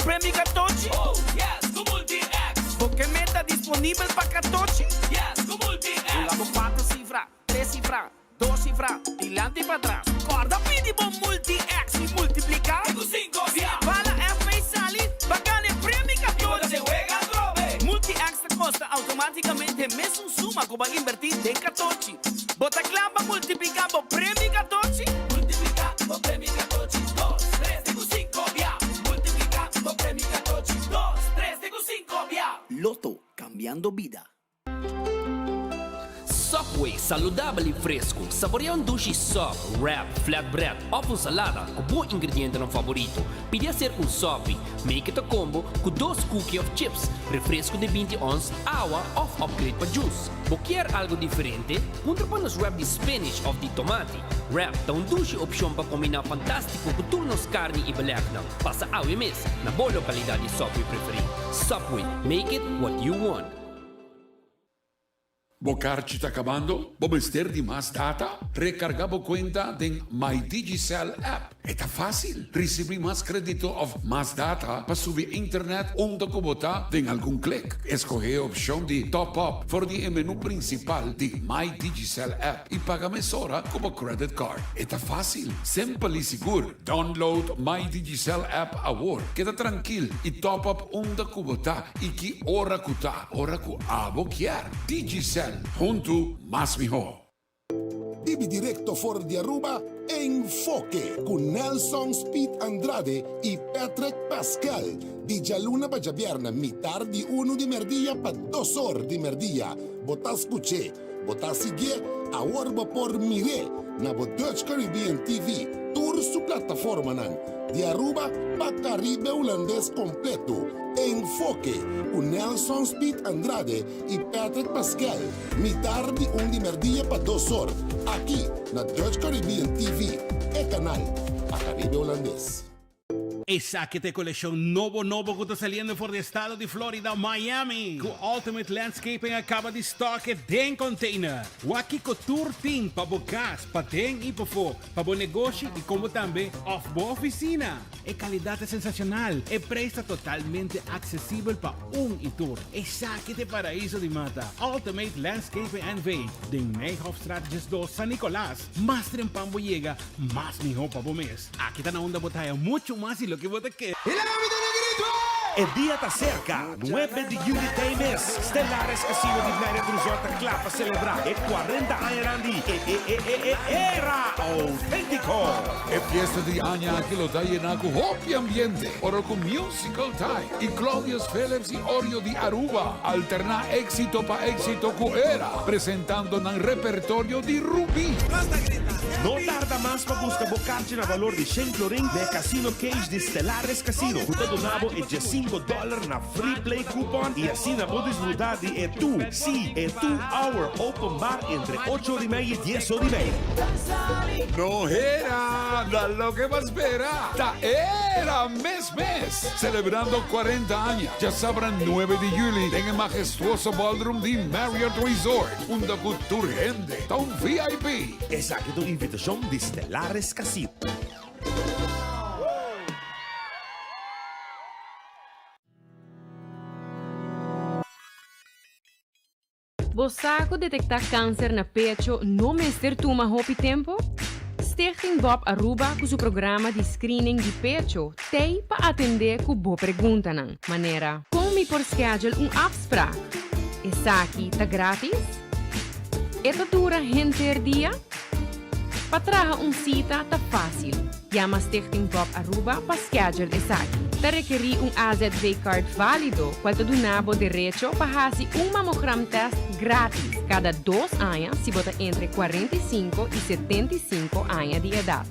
premio katochi? Oh yes, ku Multi-X! Bo ke meta disponibel pa katochi? Yes, ku Multi-X! Bula bo kuater sifra, tres sifra, dos sifra, dilanti i patras. Kòrda pidi bo Multi-X i multipliká. Te ku sinku bia! Bala FB sali pa gana e premio I bo ta katochi! den wega atrobe! Multi-X ta kosta outomátikamente mesun suma ku bo a inbertí den katochi. Bo ta kla pa multipliká bo premio katochi? Multipliká bo premio katochi, dos, tres te ku sinku bia. Multipliká bo premio katochi, dos, tres te ku sinku bia. Lotto, kambiando bida. Subway, saludabel y fresco. Saborea un dushi sub, wrap, flatbread of un salada cu bo ingredientenan favorito. Pidi acerca un sopi, make it a combo cu dos cookie of chips, refresco di binti ons, awa of upgrade pa juice. Bo kier algo diferente? Puntra pa nos wrap di spinach of di tomati. Wrap ta un dushi opcion pa combina fantastico cu tur nos carni y belegnan. Pasa awe mes na bo localidad di Subway preferi. Subway, make it what you want. Bo karchi ta kabando? Bo mester di mas data? Rekargá bo kuenta den My Digicel app. E ta fásil! Risibí mas krédito òf mas data pa subi internet unda ku bo ta den algun klik. Eskohé e opshon di Top Up for di e menú prinsipal di My Digicel app i paga mesora ku bo credit card. E ta fásil, simpel i sigur. Download My Digicel app awor. Keda trankil i top up unda ku bo ta i ki ora ku ta, ora ku abo kier. Digicel, huntu mas mihó. Bibi directo for di Aruba, Enfoke cu Nelson Speed Andrade y Patrick Pascal, di djaluna pa djabièrnè mitar di unu di merdia pa dos or di merdia. Bo ta scuch'é, bo ta siguié, awor bo por mir'é na bo Dutch Caribbean TV, tur su plataformanan, di Aruba pa Caribe Hulandes completo. Enfoke cu Nelson Speed Andrade y Patrick Pascal, mitar di un di merdia pa dos or, aki na Dutch Caribbean TV, e canal pa Caribe Hulandes. Esaki ta e kolekshon nobo nobo ku ta saliendo for di estado di Florida, Miami, ku Ultimate Landscaping a kaba di stock e den container. Wak kiko tur tin pa bo kas, paden i pafó, pa bo negoshi i komo tambe òf bo ofisina. E kalidat ta sensashonal, e preis ta totalmente aksesibel pa un i tur. Esaki ta e paraiso di mata, Ultimate Landscaping NV, den Nijhofstraat 12, San Nicolas. Mas trempan bo yega, mas mihó pa bo mes. Aki ta na unda bo ta haya muchu mas di loke bo ta kere. E dia ta serka, nuebe di juli t'ei mes, Stellaris Casino di Marriott Resort ta kla pa selebrá e kuarenta añanan di e e e e e era outéntiko! E fiesta di aña aki lo ta yená ku hopi ambiente, ora ku Musical Time i Claudius Philips i Oreo di Aruba alterná éksito pa éksito ku era, presentando nan repertorio di Rubí. No tarda mas pa buska bo karchi na balor di shen florin na e Casino Cage di Stellaris Casino ku ta duna bo e diesinco dòler na Free Play Coupon i asina bo disfrutá di e two, sí, e two hour open bar entre ocho or i mei i dies or i mei. No hera na loke bo a spera, ta era mes mes! Celebrando cuarenta aña, djasabra nuebe di juli den e mahestuoso ballroom di Marriott Resort, unda cu tur hende ta un VIP. Esaki ta un invitacion di Stellaris Casino. Bo sa ku detektá kanser na pecho no mester tuma hopi tempu? Stichting Bob Aruba ku su programa di screening di pecho t'ei pa atendé ku bo preguntanan, manera. Kon mi por schedule un afsprak? Esaki ta gratis? E ta dura henter dia? Pa traha un sita ta fásil. Yama Stichting Bob Aruba pa schedule esaki. Ta rekerí un AZV card válido cual ta duna bo derecho pa hasi un mamogram test gratis cada dos aña si bo ta entre 45 y 75 aña di edad.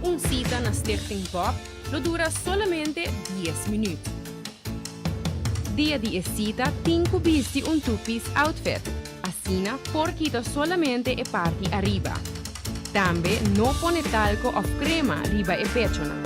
Un sita na Stichting Bob lo dura solamente dies minuut. Dia di e sita tin cu bisti un two-piece outfit. Asina por kita solamente e parti ariba. Tambe no pone talco of crema riba e pechonan.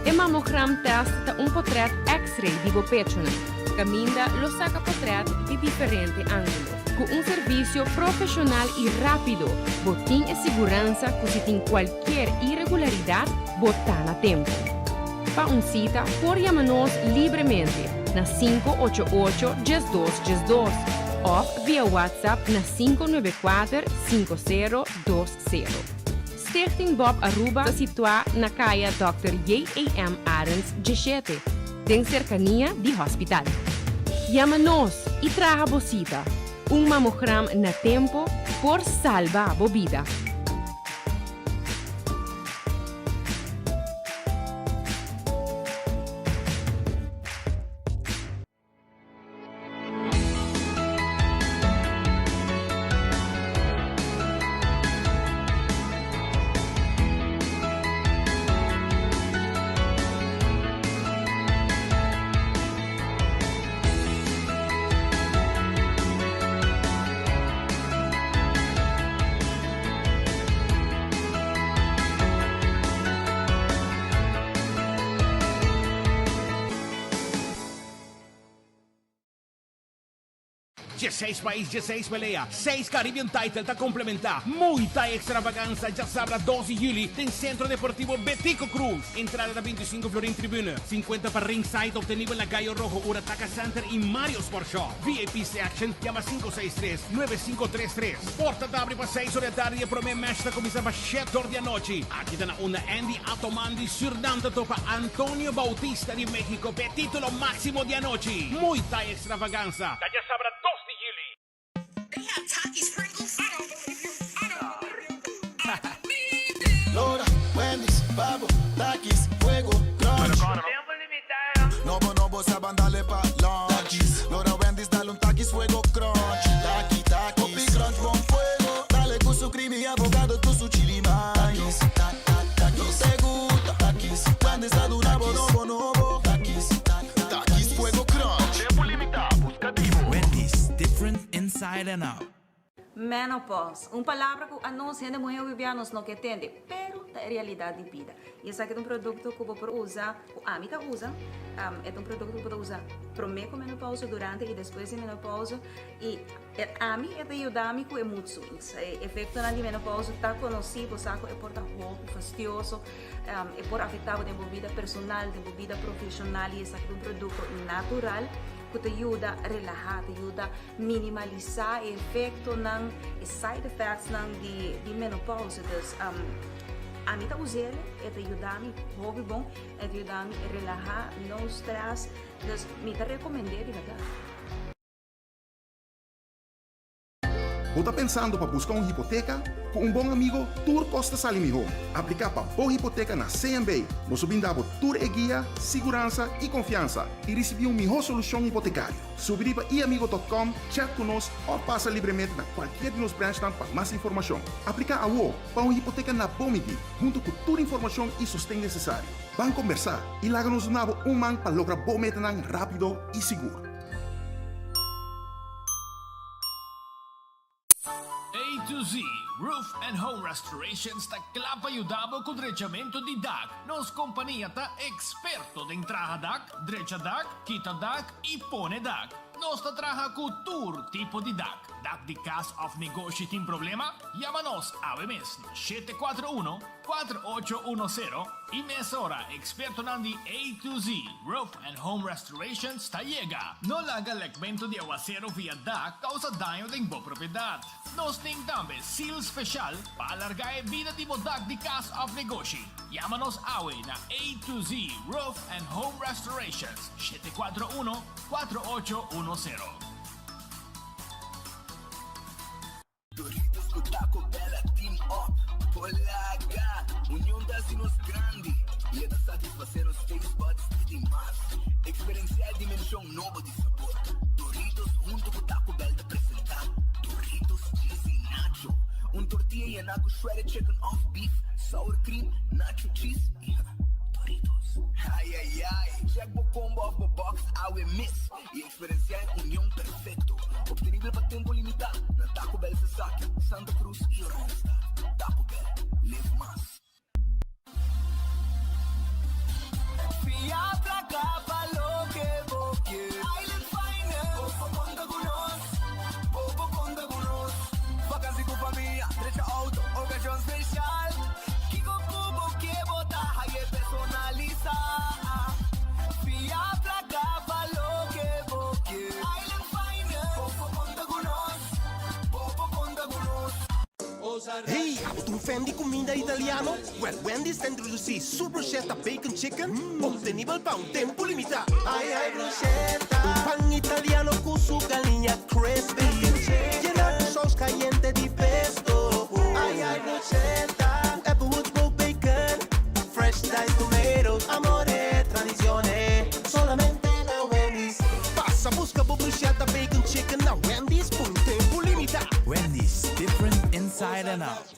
E mammogram test ta un potret x-ray di bo pechonan, caminda lo saca potret di diferente angulo. Cu un servicio profesional y rapido, bo tin e siguransa cu si tin cualkier irregularidad, bo ta na tempo. pa un cita por yama nos libremente na 588 12 12 of via WhatsApp na 594 5020. Stichting Bob Aruba ta situa na Caya Dòkter J.A.M. Arends 17, den cercania di hospital. Yama nos y traha bo cita. Un mamogram na tempo por salba bo bida. 16 pais, 16 pelea, 6 Caribbean Title ta complementa Muay Thai Extravaganza djasabra 2 di juli den Centro Deportivo Betico Croes. Entrada ta 25 florin tribune, 50 pa ringside obtenibel na Gallo Rojo, Urataka Center y Mario Sport Shop. VIP Section, yama 563 9533. Porta ta abri pa 6 or di atardi y e prome match ta cuminsa pa 7 or di anochi. Aki ta na unda Andy Atoman di Surnam ta topa Antonio Bautista di Mexico p'e titulo maximo di anochi. Muay Thai Extravaganza ta djasabra 2 di juli. Lora, Wendy's, Babo, Takis, Fuego, Crunch. Nobo, nobo, sa dale pa lunch. Lora, Wendy's, dale un Takis, Fuego, Crunch. Taki, taki. Hopi crunch con fuego. Dale cu su creamy avocado, cu su chili mais. No te gusta, Takis. Wendy's, dale un nobo, nobo, nobo. Takis, Takis, Fuego, Crunch. Wendy's, different inside and out. Menopause, un palabra cu anos hende muhe Arubiano no kier tende, pero ta e realidad di bida. Y esaki ta un producto cu bo por usa, cu ami ta usa, e ta un producto cu bo por usa prome cu menopausa, durante y despues di menopausa. Y ami e ta yuda mi cu e mood swings. E efectonan di menopausa ta conoci, bo sa cu e por ta hopi fastioso, e por afecta bo den bo bida personal, den bo bida profesional y esaki ta un producto natural cu ta yuda relaha, ta yuda minimalisa e efectonan, e side effectsnan di menopausa. Dus ami ta us'e, e ta yuda mi hopi bon, e ta yuda mi relaha, no stress, dus mi ta recomende di berdad. Bo ta pensando pa busca un hipoteca? Cu un bon amigo, tur cos ta sali miho. Aplica pa bo hipoteca na CMB. Nos lo brinda bo tur e guia, siguransa y confiansa y ricibi un miho solucion hipotecario. Subi riba iamigo.com, chat cu nos of pasa libremente na cualkier di nos branchnan pa mas informacion. Aplica awo pa un hipoteca na bo midi, hunto cu tur informacion y sosten necesario. Ban combersa y laga nos duna bo un man pa logra bo metanan rapido y sigur. A to Z Roof and Home Restorations ta kla pa yuda bo ku drechamento di dak. Nos kompania ta eksperto den traha dak, drecha dak, kita dak i pone dak. Nos ta traha ku tur tipo di dak. Dak di kas òf negoshi tin problema? Yama nos awe mes na 741 4810 i mesora ekspertonan di A to Z Roof and Home Restorations ta yega. No laga lekmento di awasero via dak kousa daño den bo propiedat. Nos tin tambe seal speshal pa alarga e bida di bo dak di kas òf negoshi. Yama nos awe na A to Z Roof and Home Restorations, 741 4810. Doritos cu Taco Bell a team up. Polaga! Union ta haci nos grandi y e ta satisface nos taste buds di di mas. Experiencia e dimension nobo di sabor. Doritos hunto cu Taco Bell ta presenta Doritos Cheesy Nacho. Un tortilla yena cu shredded chicken of beef, sour cream, nacho cheese y Doritos. Ay ay ay! Check bo combo of bo box awe mes y Experiencia e union perfecto, obtenibel pa tempo limita na Taco Bell Sasaki, Santa Cruz y Oranjestad. Taco Bell, live mas. Fia placa pa loke bo kier. Island Finance. Bo por conta cu nos. Bo por conta cu nos. Vakantie cu famia, drecha auto, ocasion special. Kico cu bo kier bo ta haye personalisa. Hey, abo ta un fan di cuminda italiano? Well, Wendy's ta introduci su bruschetta bacon chicken, obtenibel pa un tempo limita. Ay ay bruschetta! Un pan italiano cu su galiña crispy, yena cu saus cayente di pesto. Ay ay bruschetta! Cu Applewood smoked bacon, fresh diced tomatoes, amore, tradicione, solamente na Wendy's. Pasa busca bo bruschetta bacon chicken na Wendy's pa un tempo limita. Wendy's, different inside and out.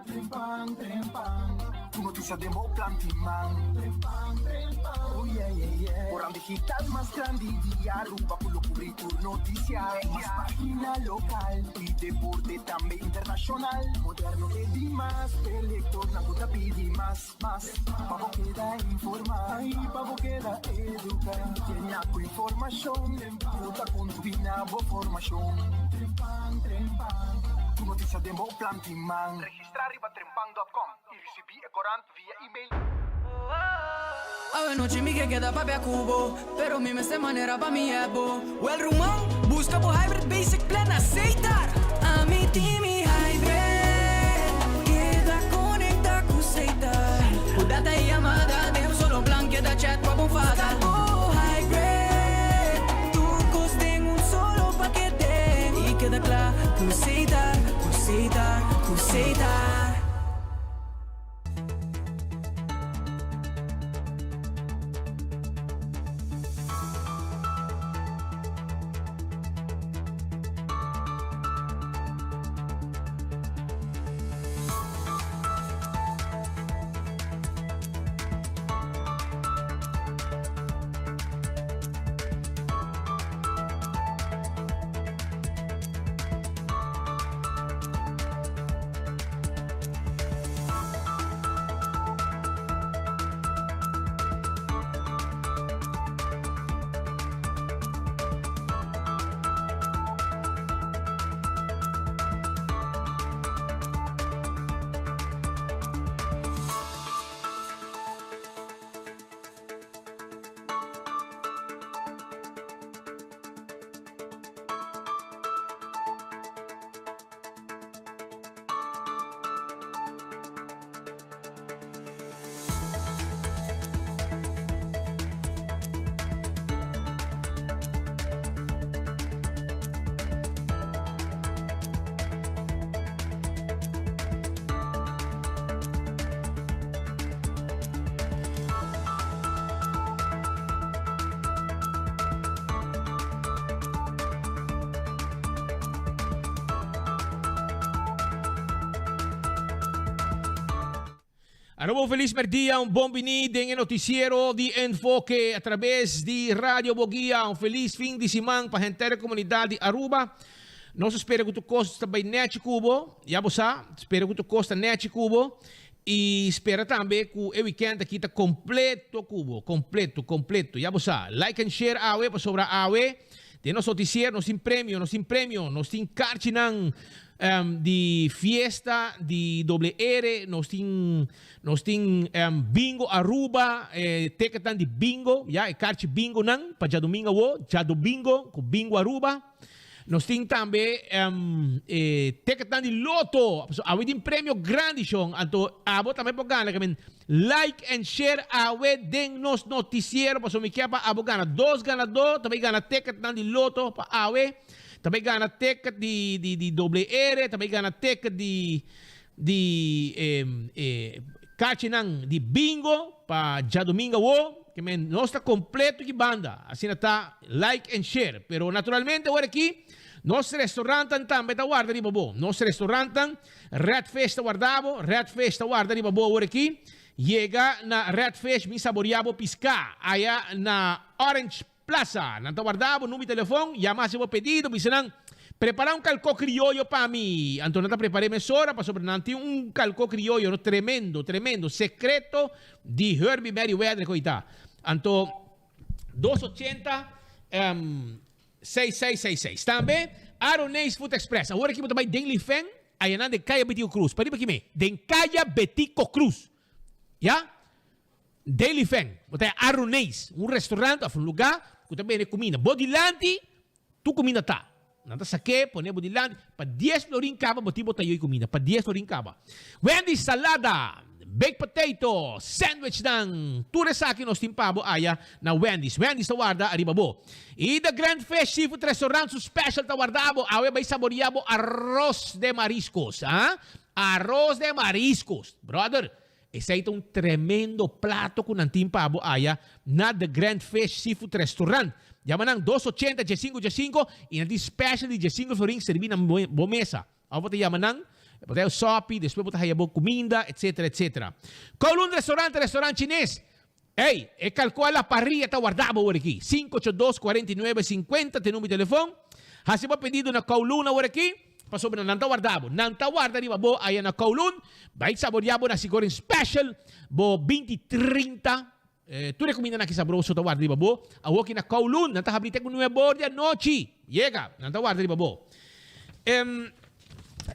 Trempan, trempan, ku notisia den bo planti man. Trempan, trempan, oh yeah, yeah, yeah. Koran digital mas grandi di Aruba ku lo kubri tur notisia. Mas pagina lokal i deporte tambe internashonal. Moderno e dimas, e lektornan ku ta pidi mas, mas. Pa bo keda informá i pa bo keda eduká. Yena ku informashon ku ta kontribuí na bo formashon. Trempan, trempan, tur notisia den bo planti man. Registrá riba trempan dòt kòm i risibí e korant via email. Awe nochi mi ke keda papia ku bo, pero mi mester manera pa mi ebo. Well ruman, buska bo Hybrid Basic Plan na Setar! Ami tin mi Hybrid, keda konekta ku Setar. Ku data i yamada den un solo plan, keda chat pa bo fada. Buska bo Hybrid, tur kos den un solo pakete. I keda kla ku Setar, ku Setar, ku Setar. Aruba un felis merdia, un bon bini den e noticiero di Enfoke a traves di Radio Boguia. Un felis fin di siman pa henter e comunidad di Aruba. Nos ta spera cu tur cos ta bay nechi cu bo, ya bo sa, spera cu tur cos ta nechi cu bo y spera tambe cu e weekend aki ta completo cu bo, completo, completo, ya bo sa. Like and share awe pasobra awe Den nos noticiero nos tin premio, nos tin premio, nos tin karchinan di fiesta di doble R, nos tin nos tin bingo Aruba, e ticketnan di bingo, ya e karchi bingonan pa djadumingo awo, djadobingo ku bingo Aruba. Nos tin tambe e ticketnan di loto, pasobra awe tin premio grandi shon, anto abo tambe por gana, kimen Like and share awe den nos noticiero pasobra mi kier pa abo gana dos ganador ta bay gana ticketnan di loto pa awe ta bay gana ticket di di di doble R ta bay gana ticket di di e kachinan di bingo pa djadomingo awo ke men nos ta completo ki banda asina ta like and share pero naturalmente ora aki nos restaurantan tambe ta warda riba bo nos restaurantan Red Fish ta warda bo, Red Fish ta warda riba bo awor aki. Yega na Red Fish bin saboria bo piská aya na Orange Plaza. Nan ta warda bo, number di telefon, yama hasi bo pedido, bisa nan, Prepara un kalkó krioyo pa mi. Anto nan ta prepar'é mesora pasobra nan tin un kalkó krioyo no tremendo, tremendo, sekreto di Herbie Merryweather ku ei ta. Anto dos ochenta. 6666. Tambe Aroneis Food Express. Awor aki bo ta bai den Lifen, ayanan den Kaya Betico Cruz. Pariba aki me, den Kaya Betico Cruz. Ya? Den Lifen, bo ta haya Aroneis, un restaurant of un lugar ku ta bende kuminda. Bo dilanti, tur kuminda ta. Nan ta sak'é, pone bo dilanti. Pa dies florin kaba bo tin bo tayo i kuminda. Pa dies florin kaba. Wendy's salada, baked potato, sandwichnan, tur esaki nos tin pa bo aya na Wendy's. Wendy's ta warda ariba bo. I The Grand Fish Seafood Restaurant su special ta warda bo. Awe bai saboria bo arroz de mariscos. Ha? Arroz de mariscos. Brother, Esei ta un tremendo plato ku nan tin pa bo aya na The Grand Fish Seafood Restaurant. Yama nan dos ochenta diesinco diesinco i nan tin special di diesinco florin serbi na bo mesa. Of bo ta yama nan, bo ta haya sopi, despues bo ta haya bo kuminda, etcetera, etcetera. Kowloon Restaurant ta restaurant chines. Ey, e kalkua la parrilla ta warda bo awor aki. Sinku ocho dos, kuarenta i nuebe, sinkuenta ta e number di telefon. Hasi bo pedido na Kowloon awor aki, pasobra nan ta warda bo. Nan ta warda riba bo aya na Kowloon. Bai saboria bo nasi goreng special, bo binti trinta. Tur e kumindanan aki sabroso ta warda riba bo. Awor aki na Kowloon, nan ta habri te ku nuebe or di anochi. Yega, nan ta warda riba bo.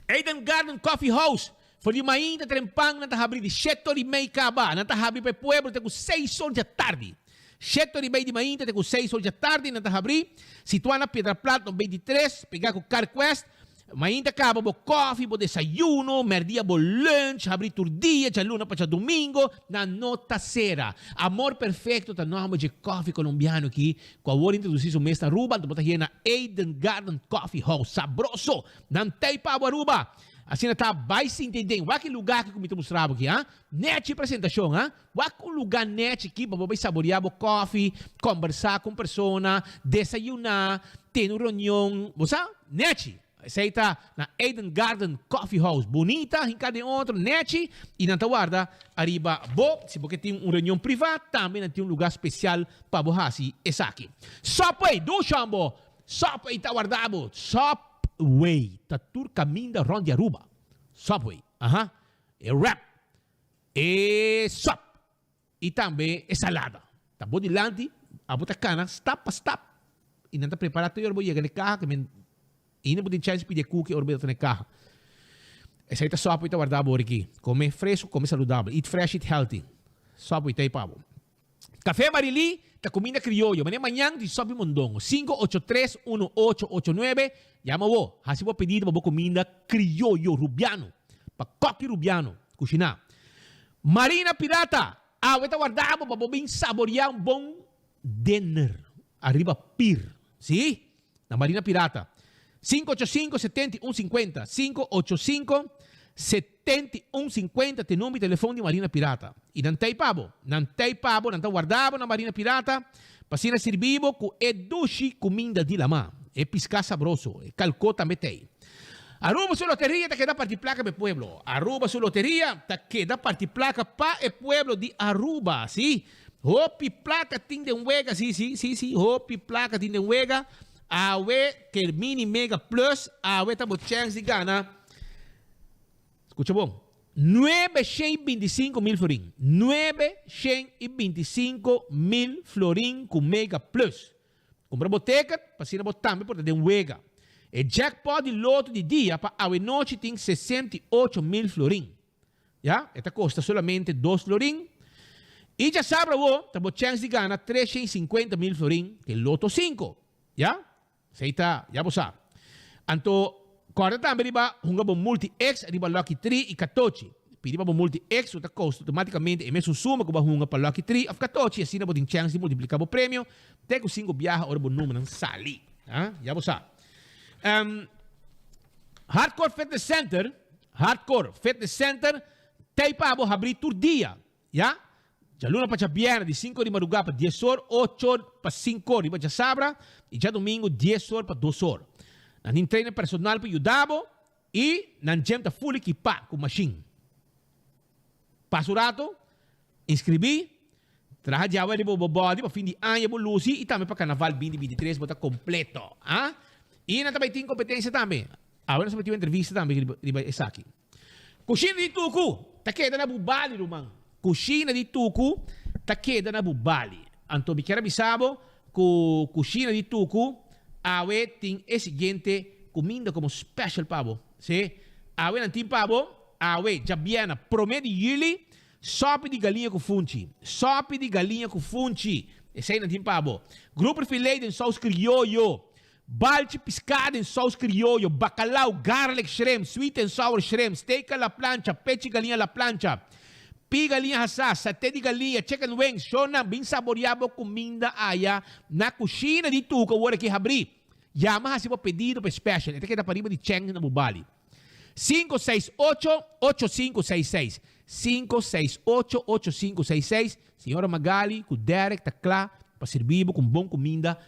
Eden Garden Coffee House, For di mainta trempan nan ta habri di shete or i mei kaba. Nan ta habri pa e pueblo te ku seis or djatardi. Shete or i mei di mainta te ku seis or djatardi nan ta habri. Situá na Piedra Plat no 23, pegá ku Carquest. Mainta kaba bo kòfi, bo desayuno, mèrdia bo lunch, habri tur dia, djaluna pa djadumingo, nan no ta sera. Amor Perfecto ta nòmber dje kòfi kolombiano aki ku awor introdusí su mes na Aruba, anto bo ta hia na Eden Garden Coffee House. Sabroso! Nan tei pa bo Aruba! Asina ta bai sinti den. Wak e lugá aki ku mi ta mustra bo aki, ha? Nèchi presentashon, ha? Wak un lugá nèchi aki pa bo bai saboreá bo kòfi, kòmbersá ku un persona, desayuná, tene un reunion. Bo sa? Nèchi! Esei ta na Eden Garden Coffee House. Bunita, hinká den otro, nèchi, i nan ta warda ariba bo. Si bo ke tin un reunion privá, tambe nan tin un lugá spesial pa bo hasi esaki. Subway, Dushan bo! Subway ta warda bo! Sub. Subway ta tur caminda rond di Aruba. Subway, aha, e wrap, e sop y tambe e salada. Ta bo dilanti, abo ta cana stap pa stap y nan ta prepara te ora bo yega na e caha que men ainda bo tin chance pidi e cookie ora bo ta na e caha. Esey ta Subway ta warda bo ora aki. Come fresco, come saludabel. Eat fresh, eat healthy. Subway ta ey pa bo. Café Marilí ta cuminda crioyo. Mane mañan di sopi mondongo. 583 1889 Yama bo. Haci bo pedido pa bo cuminda crioyo Rubiano. Pa koki Rubiano cushiná. Marina Pirata, awe ta warda bo pa bo bin saborea un bon dinner ariba pir. Sí, na Marina Pirata. 585 71 50, 585 71 50 ta e number di telefon di Marina Pirata. I nan ta ei pa bo. Nan ta ei pa bo, nan ta warda bo na Marina Pirata pa asina sirbi bo ku e dushi kuminda di lamá, e piská sabroso, e kalkó tambe ta ei. Aruba su loteria ta keda parti plaka pa e pueblo. Aruba su loteria ta keda parti plaka pa e pueblo di Aruba. Sí, hopi plaka tin den wega, sí, sí, sí, sí, hopi plaka tin den wega. Awe ke Mini Mega Plus, awe ta bo chèns di gana, skucha bon, nuebe shen i binti sinku mil florin. Nuebe shen i binti sinku mil florin ku Mega Plus. Kumpra bo ticket pa asina bo tambe por ta den wega. E jackpot di loto di dia pa awe nochi tin 68 mil florin. Ya, e ta kosta solamente dos florin. I djasabra awo ta bo chèns di gana 350 mil florin ku e loto sinku. Ya, esei ta, ya bo sa. Anto, kòrda tambe riba hunga bo Multi X riba Lucky Tree i Katochi. Pidi pa bo Multi X ku ta kosta outomátikamente e mesun suma ku bo a hunga pa Lucky Tree òf Katochi, asina bo tin chèns di multipliká bo premio te ku sinku biaha ora bo numbernan sali. Ya, ya bo sa. Hardcore Fitness Center, Hardcore Fitness Center, t'ei pa bo habrí tur dia, ya. Djaluna pa djabièrnè di sinku or di madrugá pa dies or, ocho or pa sinku or riba djasabra i djadumingu dies or pa dos or. Nan tin trainer personal pa yuda bo i nan gym ta full ekipá ku mashin. Pasa un rato, inskribí, traha djawe riba bo body pa fin di aña bo lusi i tambe pa karnaval binti 23 bo ta kompleto. A I nan ta bai tin kompetensia tambe. Awe nos ta bai tin un entrevista tambe riba esaki. Kushina di Tuku ta keda na Bubali, ruman. Kushina di Tuku ta keda na Bubali. Anto mi kier a bisa bo ku Kushina di Tuku awe tin e siguiente kuminda komo special pa bo. Sí, awe nan tin pa bo, awe djabièrnè promé di yüli, sòpi di galiña ku funchi. Sòpi di galiña ku funchi. Esei nan tin pa bo. Grouper filé den sous krioyo. Balchi piská den sous krioyo, bakalau, garlic shrimp, sweet and sour shrimp, steak a la plancha, pechi galiña a la plancha, pi galiña hasá, saté di galiña, chicken wings, shownan bin saboriá bo kuminda aya na kushina di Tuco wor aki habrí. Yama hasi bo pedido pa e special, e ta keda pariba di Cheng na Bubali. 568-8566 568-8566 Señora Magali ku Derek ta kla pa sirbi bo ku un bon kuminda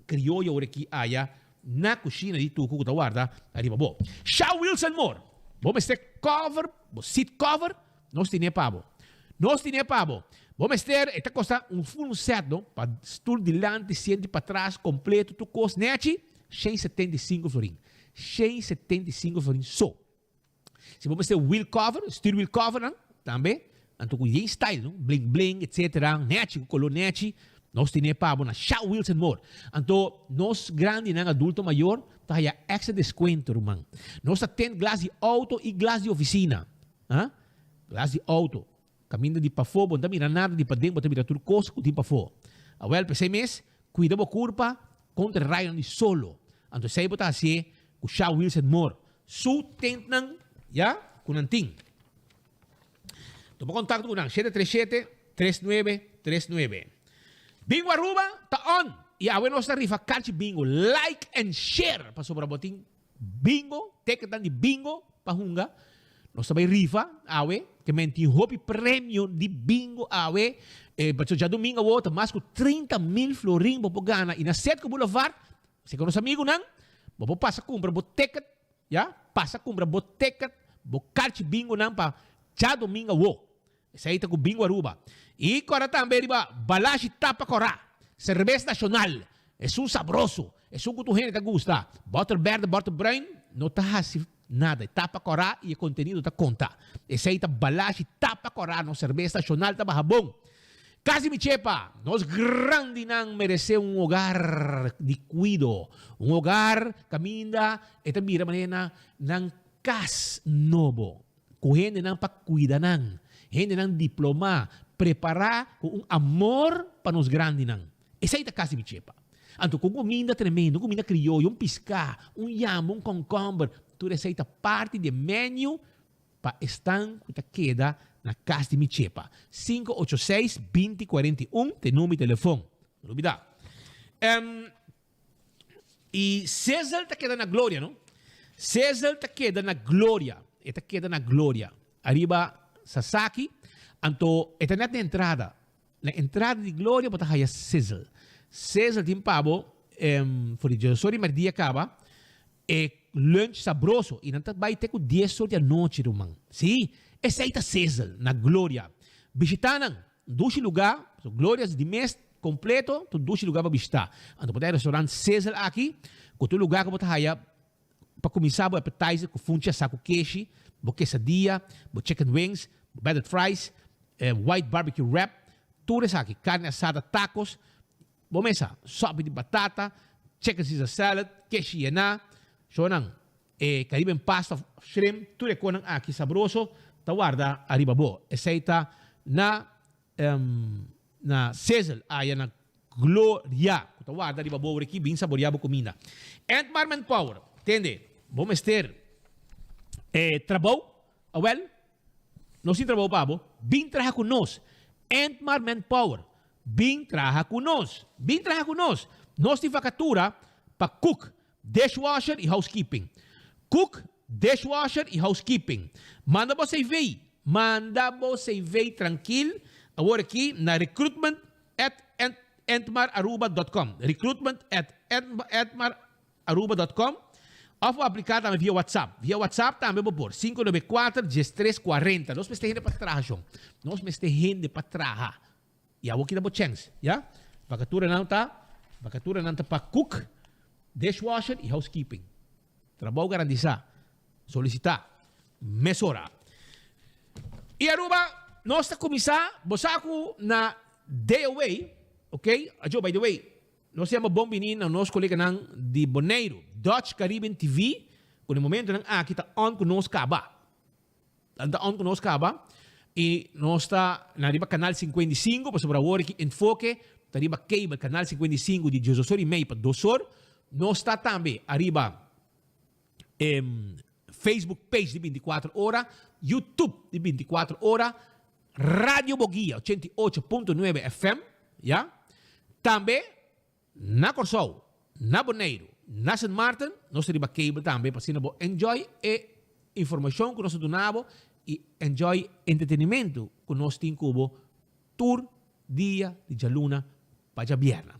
Crioyo ora ki aya na cushina di tucu cu ta warda ariba bo. Shaw Wilson Moore, Bo mester cover, bo seat cover, nos tine pa bo. Nos tine pa bo. Bo mester, e ta costa un full set no, pa stoel dilanti, sienti patras, completo, tur cos nechi, 175 florin. 175 florin so. Si bo mester wheel cover, stuur wheel cover nan, tambe, anto ku yen style no, bling bling etc. Nechi, ku kolor nechi, nos tene pa bo na Shaw Wheels and More. Anto nos grandinan adulto mayor ta haya extra descuento ruman. Nos ta tint glas di auto y glas di oficina. Ha? Glas di auto. Caminda di pafó bo no ta mira nada, di paden bo ta mira tur cos cu tin pafó. Awel, p'esey mes, cuida bo curpa contra e rayonan di solo. Anto esey bo ta hacié cu Shaw Wheels and More. Su tentnan ya cu nan tin. Tuma contacto cu nan, 737 39 39. Bingo Aruba ta on y awe nos ta rifa carchi bingo. Like and share pasobra bo tin bingo, ticketnan di bingo pa hunga. Nos ta bay rifa awe, ke men tin hopi premio di bingo awe. Eh, pasobra djadomingo awo ta mas cu 30 mil florin bo por gana y na Setco Boulevard Si ku nos amigunan, bo por pasa kumpra bo ticket, ya, pasa kumpra bo ticket, bo karchi bingonan pa djadomingo awo. Esei ta ku Bingo Aruba. I kòrda tambe riba Balashi Tapa Kòrá, serbes nashonal, esun sabroso, esun ku tur hende ta gusta. Bòter bèrdè, bòter bruin no ta hasi nada. E tapa kòrá i e kontenido ta konta. Esei ta Balashi Tapa Kòrá, nos serbes nashonal ta baha bon. Casi mi chepa, nos grandinan merece un hogar di cuido, un hogar caminda e ta bira manera nan cas nobo, cu hendenan pa cuida nan, hendenan diploma, prepara cu un amor pa nos grandinan. Esey ta casi mi chepa. Anto cu un cuminda tremendo, un cuminda crioyo, un pisca, un yambo, un concomber, tur esey ta parti di e menu Pa esnan ku ta keda na kas di mi chepa. Sinku ocho seis, 20 41 ta e number di telefon. No lubida. Em, i Sizzle ta keda na Gloria, no? Sizzle ta keda na Gloria. E ta keda na Gloria. Ariba Sasaki. Anto, e ta net na entrada. Na entrada di Gloria bo ta haya Sizzle. Sizzle tin pa bo, em, for di djesor di merdia kaba, E lunch sabroso y nan ta bay te cu dies or di anochi ruman. Si, esey ta Sizzle na Gloria. Bishita nan, un dushi luga, pasobra Gloria di mes completo ta un dushi luga pa bishita. Anto bo ta e restaurant Sizzle aki cu ta un luga cu bo ta haya pa cuminsa bo appetizer cu funchi asa cu keshi, bo quesadilla, bo chicken wings, bo battered fries, white barbecue wrap, tur esaki, carne asada, tacos, Bo mesa, sopi di batata, chicken Caesar salad, keshi yená, shownan e Caribbean pasta of shrimp, tur e konan aki sabroso ta warda ariba bo. Esei ta na na Sizzle aya na Gloria ku ta warda riba bo ora aki bin saborea bo kuminda. Entmar Manpower, tende, bo mester e trabou, awel, Nos tin trabou pa bo, bin traha ku nos. Entmar Manpower, bin traha ku nos. Bin traha ku nos. Nos tin vakatura pa cook, dishwasher i housekeeping. Cook, dishwasher i housekeeping. Manda bo CV, manda bo CV trankil awor aki na recruitment at entmararuba dot com, recruitment at entmar. Aruba dot com of bo aplica tambe via WhatsApp. Via WhatsApp tambe bo por, 594 13 40. Nos mester hende pa traha shon. Nos mester hende pa traha. Y awor kita bo chance, ya? Vacaturanan ta, vacaturanan ta pa cook, dishwasher y housekeeping. Trabou garantisa. Solicita mesora. Y Aruba, nos ta cuminsa, bo sa cu na Day Away, ok? Ajo, by the way, Nos yama bon bini na nos koleganan di Boneiru, Dutch Caribbean TV, ku na e momentonan aki ta on ku nos kaba. Nan ta on ku nos kaba i nos ta na riba kanal 55, pasobra awor aki Enfoke ta riba cable kanal 55 di diesdos or i mei pa dos or. Nos ta tambe ariba e Facebook page di 24 ora, YouTube di 24 ora, Radio Boguia 88.9 FM, ya. Tambe na Kòrsou, na Boneiru, na Sint Maarten, nos ta riba cable tambe pa asina bo enjoy e informashon ku nos ta duna bo i enjoy entretenimentu ku nos tin ku bo tur dia di djaluna pa djabièrnè.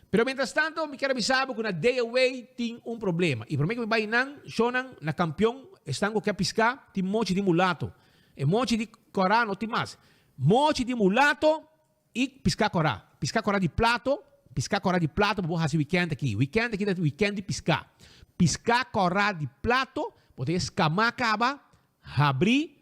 Pero mientras tanto mi kier a bisa bo ku na Day Away tin un problema i promé ku mi bai nan shownan na Kampion esnan ku ke piská tin mochi di mulato. E mochi di kòrá no tin mas. Mochi di mulato i piská kòrá. Piská kòrá di plato, piská kòrá di plato pa bo hasi wikènt aki. Wikènt aki ta wikènt di piská. Piská kòrá di plato bo ta e skamá kaba, habrí,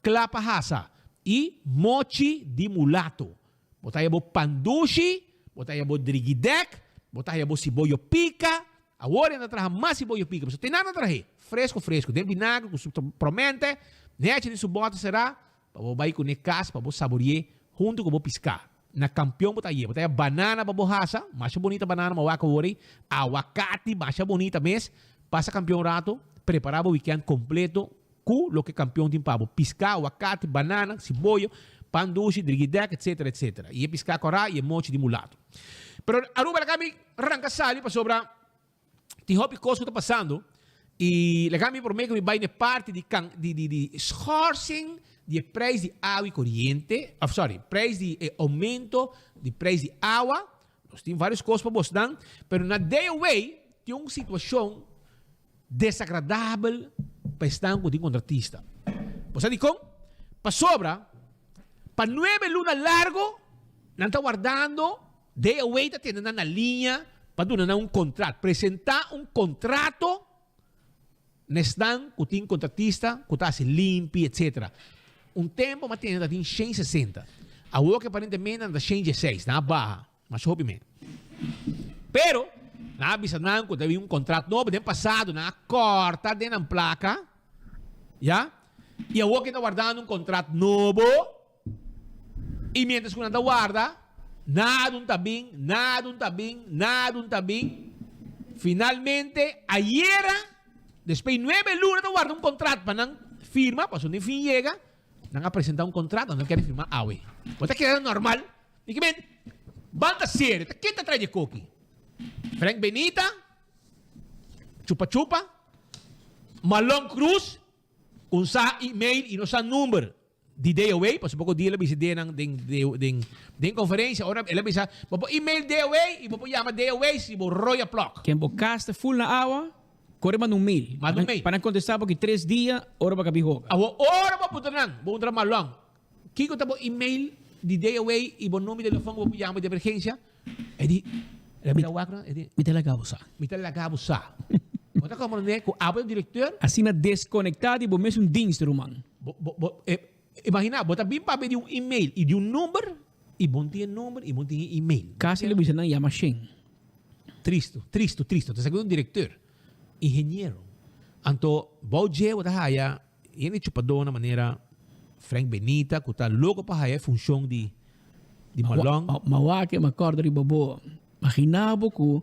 Kla pa hasa i mochi di mulato. Bo ta haya bo pandushi, bo ta haya bo drigidek, bo ta haya bo siboyo pika. Awor e ta traha mas siboyo pika, pasobra te nan ta trah'é fresco fresco den vinagre ku su promente, nechi den su bòter será pa bo bai kuné kas pa bo sabori'é huntu ku bo piská. Na kampion bo ta haye. Bo ta haya banana pa bo hasa, masha bunita banana bo wak awor ei, awakati masha bunita mes. Pasa kampion un rato, prepará bo wikènt kompleto Ku loke kampion tin pa bo, piská, awakati, banana, siboyo, pan dushi, drigidèk, etsetera, etsetera. I e piská kòrá i e mochi di mulato. Pero Aruba laga mi ranka sali pasobra tin hopi kos ku ta pasando i laga mi promé ku mi bai na e parti di kan di di di schorsing di e preis di awa i koriente, of sorry, preis di e oumento di preis di awa. Nos tin vários kos pa bosnan, pero na day away tin un situashon Desagradabel pa esnan ku tin kontratista. Bo sa dikon? Pasobra pa nuebe luna largo nan ta wardando DOW ta tene nan na liña pa duna nan un kontrat, presentá un kontrato na esnan ku tin kontratista ku ta hasi limpi etsetera. Un tempu mi a tene ta tin shen sesenta, awor ke aparentemente nan ta shen dieseis, nan a baha. Masha hopi men. Pero, nan a bisa nan ku ta bin un kontrat nobo. Den pasado nan a kòrta den nan plaka, ya. I awor ke ta wardando un kontrat nobo, i miéntras ku nan ta warda, nada un ta bin, nada un ta bin, nada un ta bin. Finalmente, ayera, despues di nuebe luna ta warda un kontrat pa nan firma, pasobra den fin yega, nan a presenta un kontrat, nan no kere firma awe. Bo ta kere normal? Di ki men, Ban ta serio, ta ken ta trae di e koki? Frank Benita, Chupa Chupa, Malon Cruz, ku sa email i no sa number di DOA, pasobra poko dia el a bisa den nan den den den konferensia, ora el a bisa bo por email DOA i bo por yama DOA si bo roya plòk. Ken bo kas ta ful na awa, kore manda un mail. Manda un mail. Pa nan kontestá bo ki tres dia ora bo a kabi hoga. Awor ora bo puntra nan, bo puntra Malon, Kiko ta bo email di DOA i bo number di telefon ku bo por yama di emergensia? E di, El a bira wak nan, e di. Mi ta laga bo sa. Mi ta laga bo sa. Bo ta komprendé ku abo ta direkteur? Asina deskonektá di bo mesun dienst, ruman. Bo, bo, bo, e, imaginá, bo ta bin papia di un email i di un number, i bo no tin e number i bo no tin e email. Kasi lo bisa nan yama Shen. Tristu, tristu, tristu. Ta esaki un direkteur, ingeniero. Anto, bou dje bo ta haya Hende chupadó na manera Frank Benita ku ta loko pa haya e funshon di di malòn. Ma wak mi a kòrda riba bo. Maginá bo ku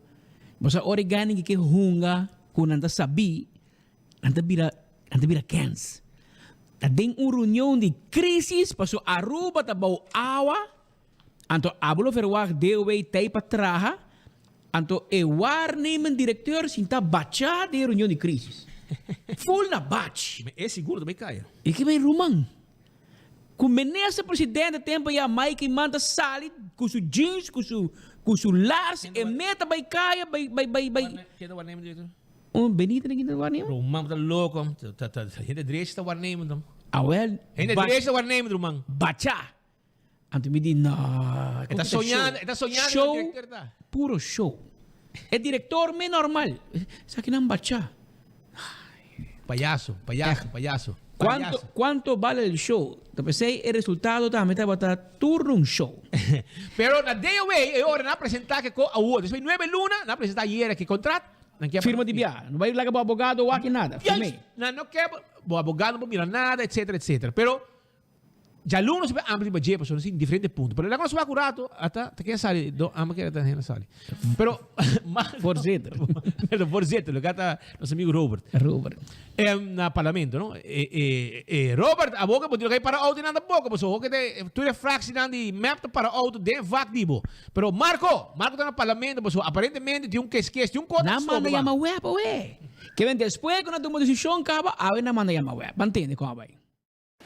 bo sa ora e gana ke hunga ku nan ta sabí, nan ta bira nan ta bira kèns. Ta den un reunion di krísis pasobra Aruba ta bou awa, anto abo lo verwagt DOW tei pa traha, Anto e waarnemend directeur sinta bacha den e reunion di crisis. Full na bach. Me e sigur ta bay caya. E ke bay ruman. Cu minister presidente tempo ya Mike Eman ta sali cu su jeans cu su cu su laars e me ta bay caya bay bay bay bay. Ken ta waarnemend directeur? Un Benito na kin ta waarnemend? Ruman bo ta loco. Ta ta hende drechi ta waarnemend. Awel. Hende drechi ta waarnemend ruman. Bacha. Anto mi di, no. E ta soñando, e ta soñando Show, e director ta. puro show. E director me normal. Esaki nan bacha. Payaso, payaso, payaso. Cuanto, Payaso. cuanto vale el show? Ta pesey e resultado tambe tabata tur un show. Pero na DOW e ora nan a presenta ke ko awor. Despues di nuebe luna nan a presenta ayera ke contract. Nan kier Firma di bia. No bay laga bo abogado wak nada. Juist. Firm'é. Nan no kier bo abogado no por mira nada etcetera etcetera. Pero. Djaluna nos a amplia riba dje pasobra nos tin diferente punto. Pero laga nos wak un rato ata ta ken sali do amo kere ta hende sali. Pero Marco Voorzitter. Pero voorzitter, loke ta nos amigo Robert. Robert. Em, na parlamento, no? E, e, e Robert, abo ke bo tin loke para auto nan tampoco, pasobra hoke te tur e fractienan di mep ta para auto den vak di bo. Pero Marco, Marco ta na parlamento pasobra aparentemente tin un keskes, tin un kota Nan manda yama web awe. Ke men despues ku nan tuma desishon kaba, awe nan manda yama web. Ban tende kon a bai.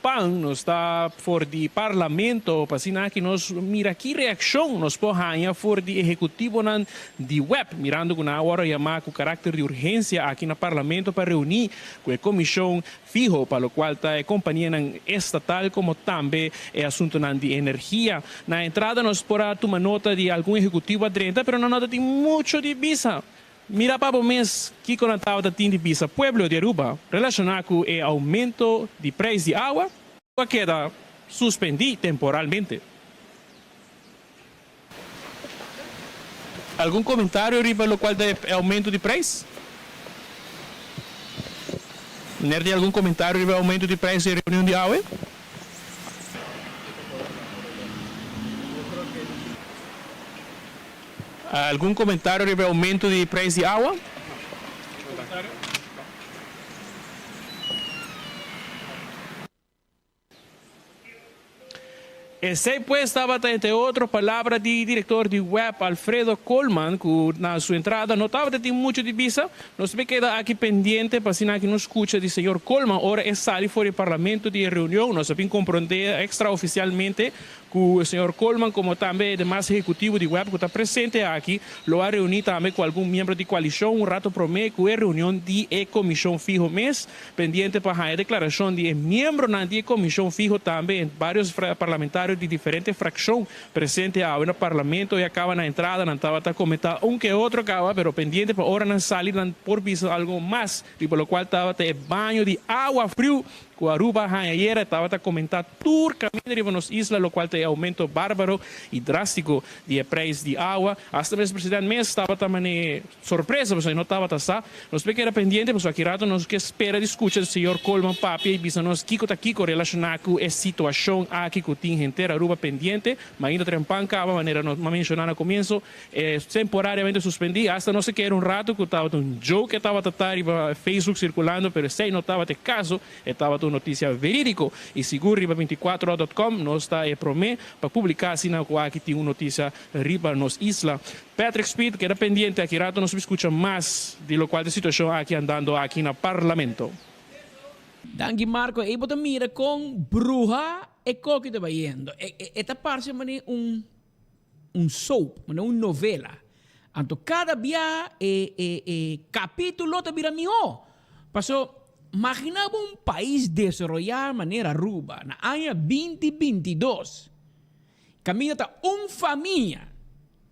Pan, nos ta for di Parlamento pa asina aki nos mira ki reaccion nos por haña for di ehecutivonan di web, mirando cu nan a worde yama cu caracter di urgencia aki na Parlamento pa reuni cu e comision fiho pa locual ta e companianan estatal como tambe e asuntonan di energia. Na entrada nos por a tuma nota di algun ehecutivo a drenta pero nan no ta tin mucho di bisa. Mira pa bo mes kiko nan tabata tin di bisa pueblo di Aruba relaciona cu e aumento di prijs di awa cu a keda suspendi temporalmente. Algun comentario riba locual ta e aumento di prijs? Meneer tin algun comentario riba e aumento di prijs den reunion di awe? Algun comentario riba e aumento di prijs di awa? Esey pues tabata entre otro palabra di director di web Alfredo Koolman cu na su entrada no tabata tin mucho di bisa. Nos me keda aki pendiente pa asina aki nos scucha di señor Koolman ora e sali for di parlamento di e reunion. Nos a bin compronde extraoficialmente Ku señor Koolman komo tambe e demas ehekutivo di web ku ta presente aki lo a reuní tambe ku algun miembro di koalishon un rato promé ku e reunion di e komishon fiho mes, pendiente pa haña deklarashon di e miembronan di e komishon fiho tambe e vários parlamentario di diferente frakshon presente awe na parlamento ya kaba na entrada nan tabata komentá un ke otro kaba pero pendiente pa ora nan sali nan por bisa algo mas riba lokual tabata e baño di awa friu Ku Aruba haña ayera tabata komentá tur kaminda riba nos isla lokual ta e oumento bárbaro i drástiko di e preis di awa. Asta mes president mes tabata man'é sorpresa pasobra e no tabata sa. Nos por keda pendiente pasobra aki rato nos ke spera di skucha señor Koolman papia i bisa nos kiko ta kiko relashoná ku e situashon aki ku tin henter Aruba pendiente. Ma ainda trempan kaba manera nos a menshoná na komienso E temporariamente suspendí. Hasta nos a kere un rato ku tabata un joke e tabata ta riba Facebook sirkulando, pero esei no tabata e kaso, e tabata un notisia verídiko. I sigur riba binticuatrohora dot com nos ta e promé pa publiká asina ku aki tin un notisia riba nos isla. Patrick Speed keda pendiente, aki rato nos por skucha mas di lokual ta e situashon aki andando aki na Parlamento. Danki Marco, ey bo ta mira kon bruha e koki ta bayendo. E ta parse manera un un soap, manera un novela. Anto kada bia e e e kapitulo ta bira mihó. Paso, magina bo un pais desaroyá manera Aruba na aña binti 22, kaminda ta un famia,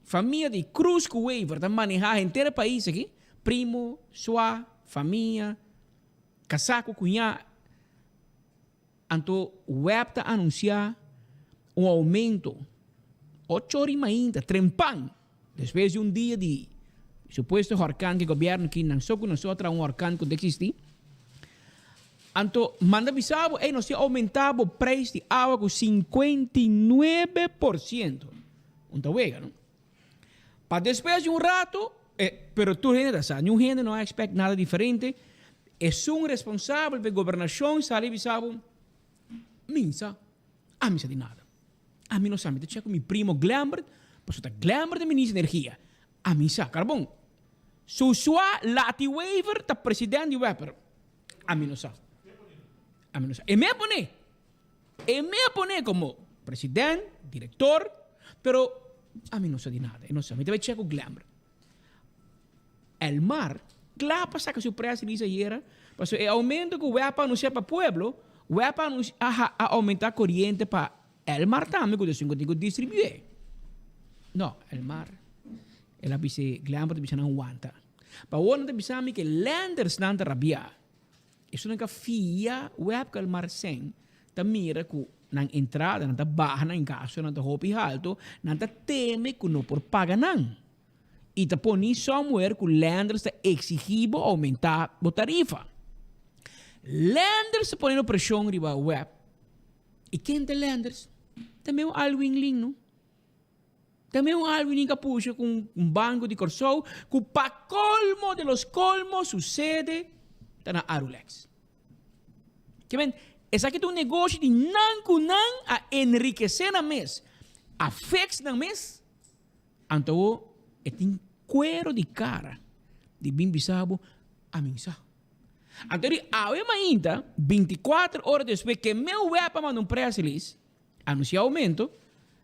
famia di Cruz ku Wever ta manehá henter e pais aki, primo, sua, famia, kasá ku kuñá. Anto web ta anunsiá un oumento ocho ora i mainta, trempan, despues di un dia di supuesto horkan ku e gobièrnu ki nan so ku nan so a traha un horkan ku ta eksistí. Anto manda bisa bo, ey nos tin oumentá bo preis di awa ku 59%. Un ta wega, no? Pa despues di un rato, e, pero tur hende ta sa, niun hende no a expect nada diferente, esun responsabel pa e gobernacion sali bisa bo, Mi sa, ami sa di nada. Ami no sa, mi ta check cu mi primo Glembert, pasobra ta Glembert e minister di energia. Ami sa, carbon. Susua Lati Wever ta president di web, pero ami no sa. Ami no sa. E me a pone. E me a pone como president, director, pero ami no sa di nada, e no sa. Mi ta bai check cu Glember. Elmar kla pa saca su press release ayera, pasobra e aumento cu web a anuncia pa pueblo, web a anuncia a a aumenta coriente pa Elmar tambe cu ta esun cu tin cu distribui. No, Elmar, el a bisa Glember ta bisa nan wanta. Pa awor nan ta bisa mi cu lendersnan ta rabia. Esun nan ka fia web ku almarsen ta mira ku nan entrada nan ta baha nan gastonan ta hopi halto nan ta teme ku no por paga nan i ta poni somewhere ku lenders ta exigi bo aumenta bo tarifa. Lenders ta poniendo preshon riba web. I ken ta Lenders? Ta meu Alwin Lin no. Ta meu Alwin Lin ka pusha ku un banko di Kòrsou ku pa kolmo de los kolmos su sede ta na Arulex. Ke men, esaki ta un negoshi di nan ku nan a enrikesé nan mes, a fix nan mes, anto awor e tin kuero di kara di bin bisa bo, ami sa. Anto di awe mainta, binticuater ora despues ke meu web a manda un press release, anuncia aumento,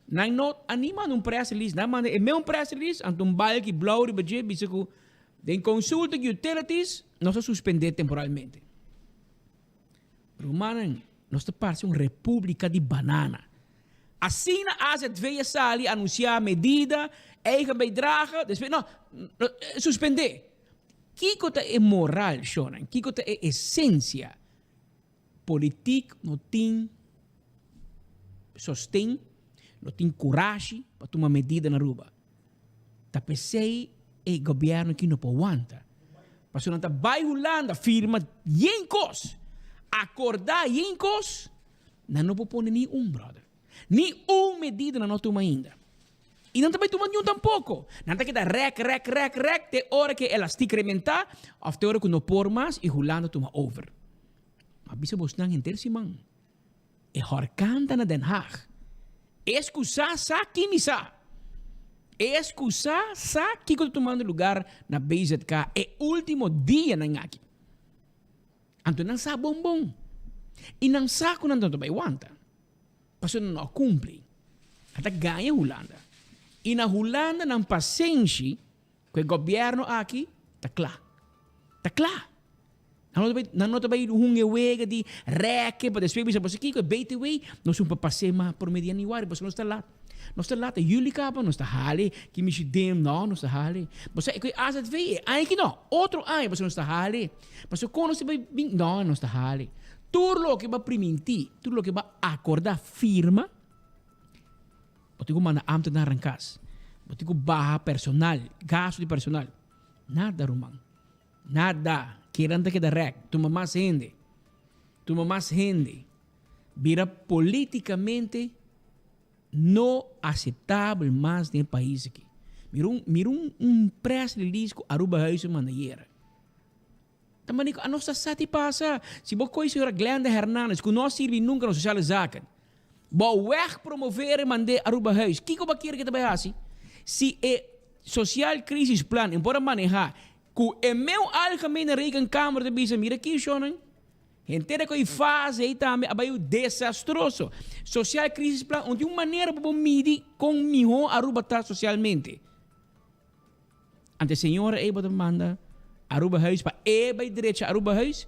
nan no a ni manda un press release, nan manda e meu press release, anto un balki blauw riba dje bisa ku den consulta ku utilities nos a suspende temporalmente. Rumannan, nos ta parse un republica di banana. Asina AZV a sali anuncia medida, eigen bijdrage, despues no, suspende. Kiko ta e moral, shornan? Kiko ta e esensia? Politiek no tin sosten, no tin kurashi pa tuma medida na Aruba. Ta p'esei e gobièrnu aki no por wanta. Pasobra nan ta bai Hulanda firma yen kos, akordá yen kos, nan no por pone ni un, bròder. Ni un medida nan no a tuma ainda. I nan ta bai tuma niun tampoko. Nan ta keda rèk, rèk, rèk, rèk te ora ku e elastik rementá òf te ora ku no por mas i Hulanda tuma over. Ma bisa bosnan henter siman, e hòrkan ta na Den Haag. Es ku sa, sa ki mi sa. Es ku sa, sa kiko ta tumando lugar na BZK e último dianan aki. Anto nan sa bon bon. I nan sa ku nan ta bai wanta. Pasobra nan no a kumpli. Nan ta gaña Hulanda. I na Hulanda nan pasenshi ku e gobièrnu aki ta kla. Ta kla. Nan no ta bai, nan no ta bai hunga e wega di rèke pa despues bisa boso kiko e BTW nos un pa pas'é mas promé di yanüari pasobra nos ta lat. Nos ta lat, yüli kaba nos ta hale ki mishi dem, no nos ta hale. Boso e ku e AZV e aña aki no, otro aña pasobra nos ta hale. Pasobra kon nos ta bai bin, no nos ta hale. Tur loke bo a primintí, tur loke bo a akordá, firma, bo tin ku manda ámtenar nan kas. Bo tin ku baha personal, gastu di personal. Nada ruman. Nada. Kiran ta keda rèk. Tuma mas hende. Tuma mas hende. Bira polítikamente no aseptabel mas den e pais aki. Mira un, mira un, un press release ku Aruba Huis a manda ayera. Ta mane ku anos ta sa di pasa. Si bo koe señora Glenda Hernandez ku no a sirbi nunka na Sociale Zaken, bo weg promovere mand'é Aruba Huis, kiko bo a kere ke ta bai hasi? Si e Sociaal Crisis Plan en por a maneha ku e meu Algemene Rekenkamer ta bisa mira ki shonnan, henter e koe fase ei tambe a bai desastroso. Sociaal Crisis Plan un tin un manera pa bo midi kon miho Aruba ta socialmente. Ante señora ei bo ta manda Aruba Huis pa e bai drecha Aruba Huis?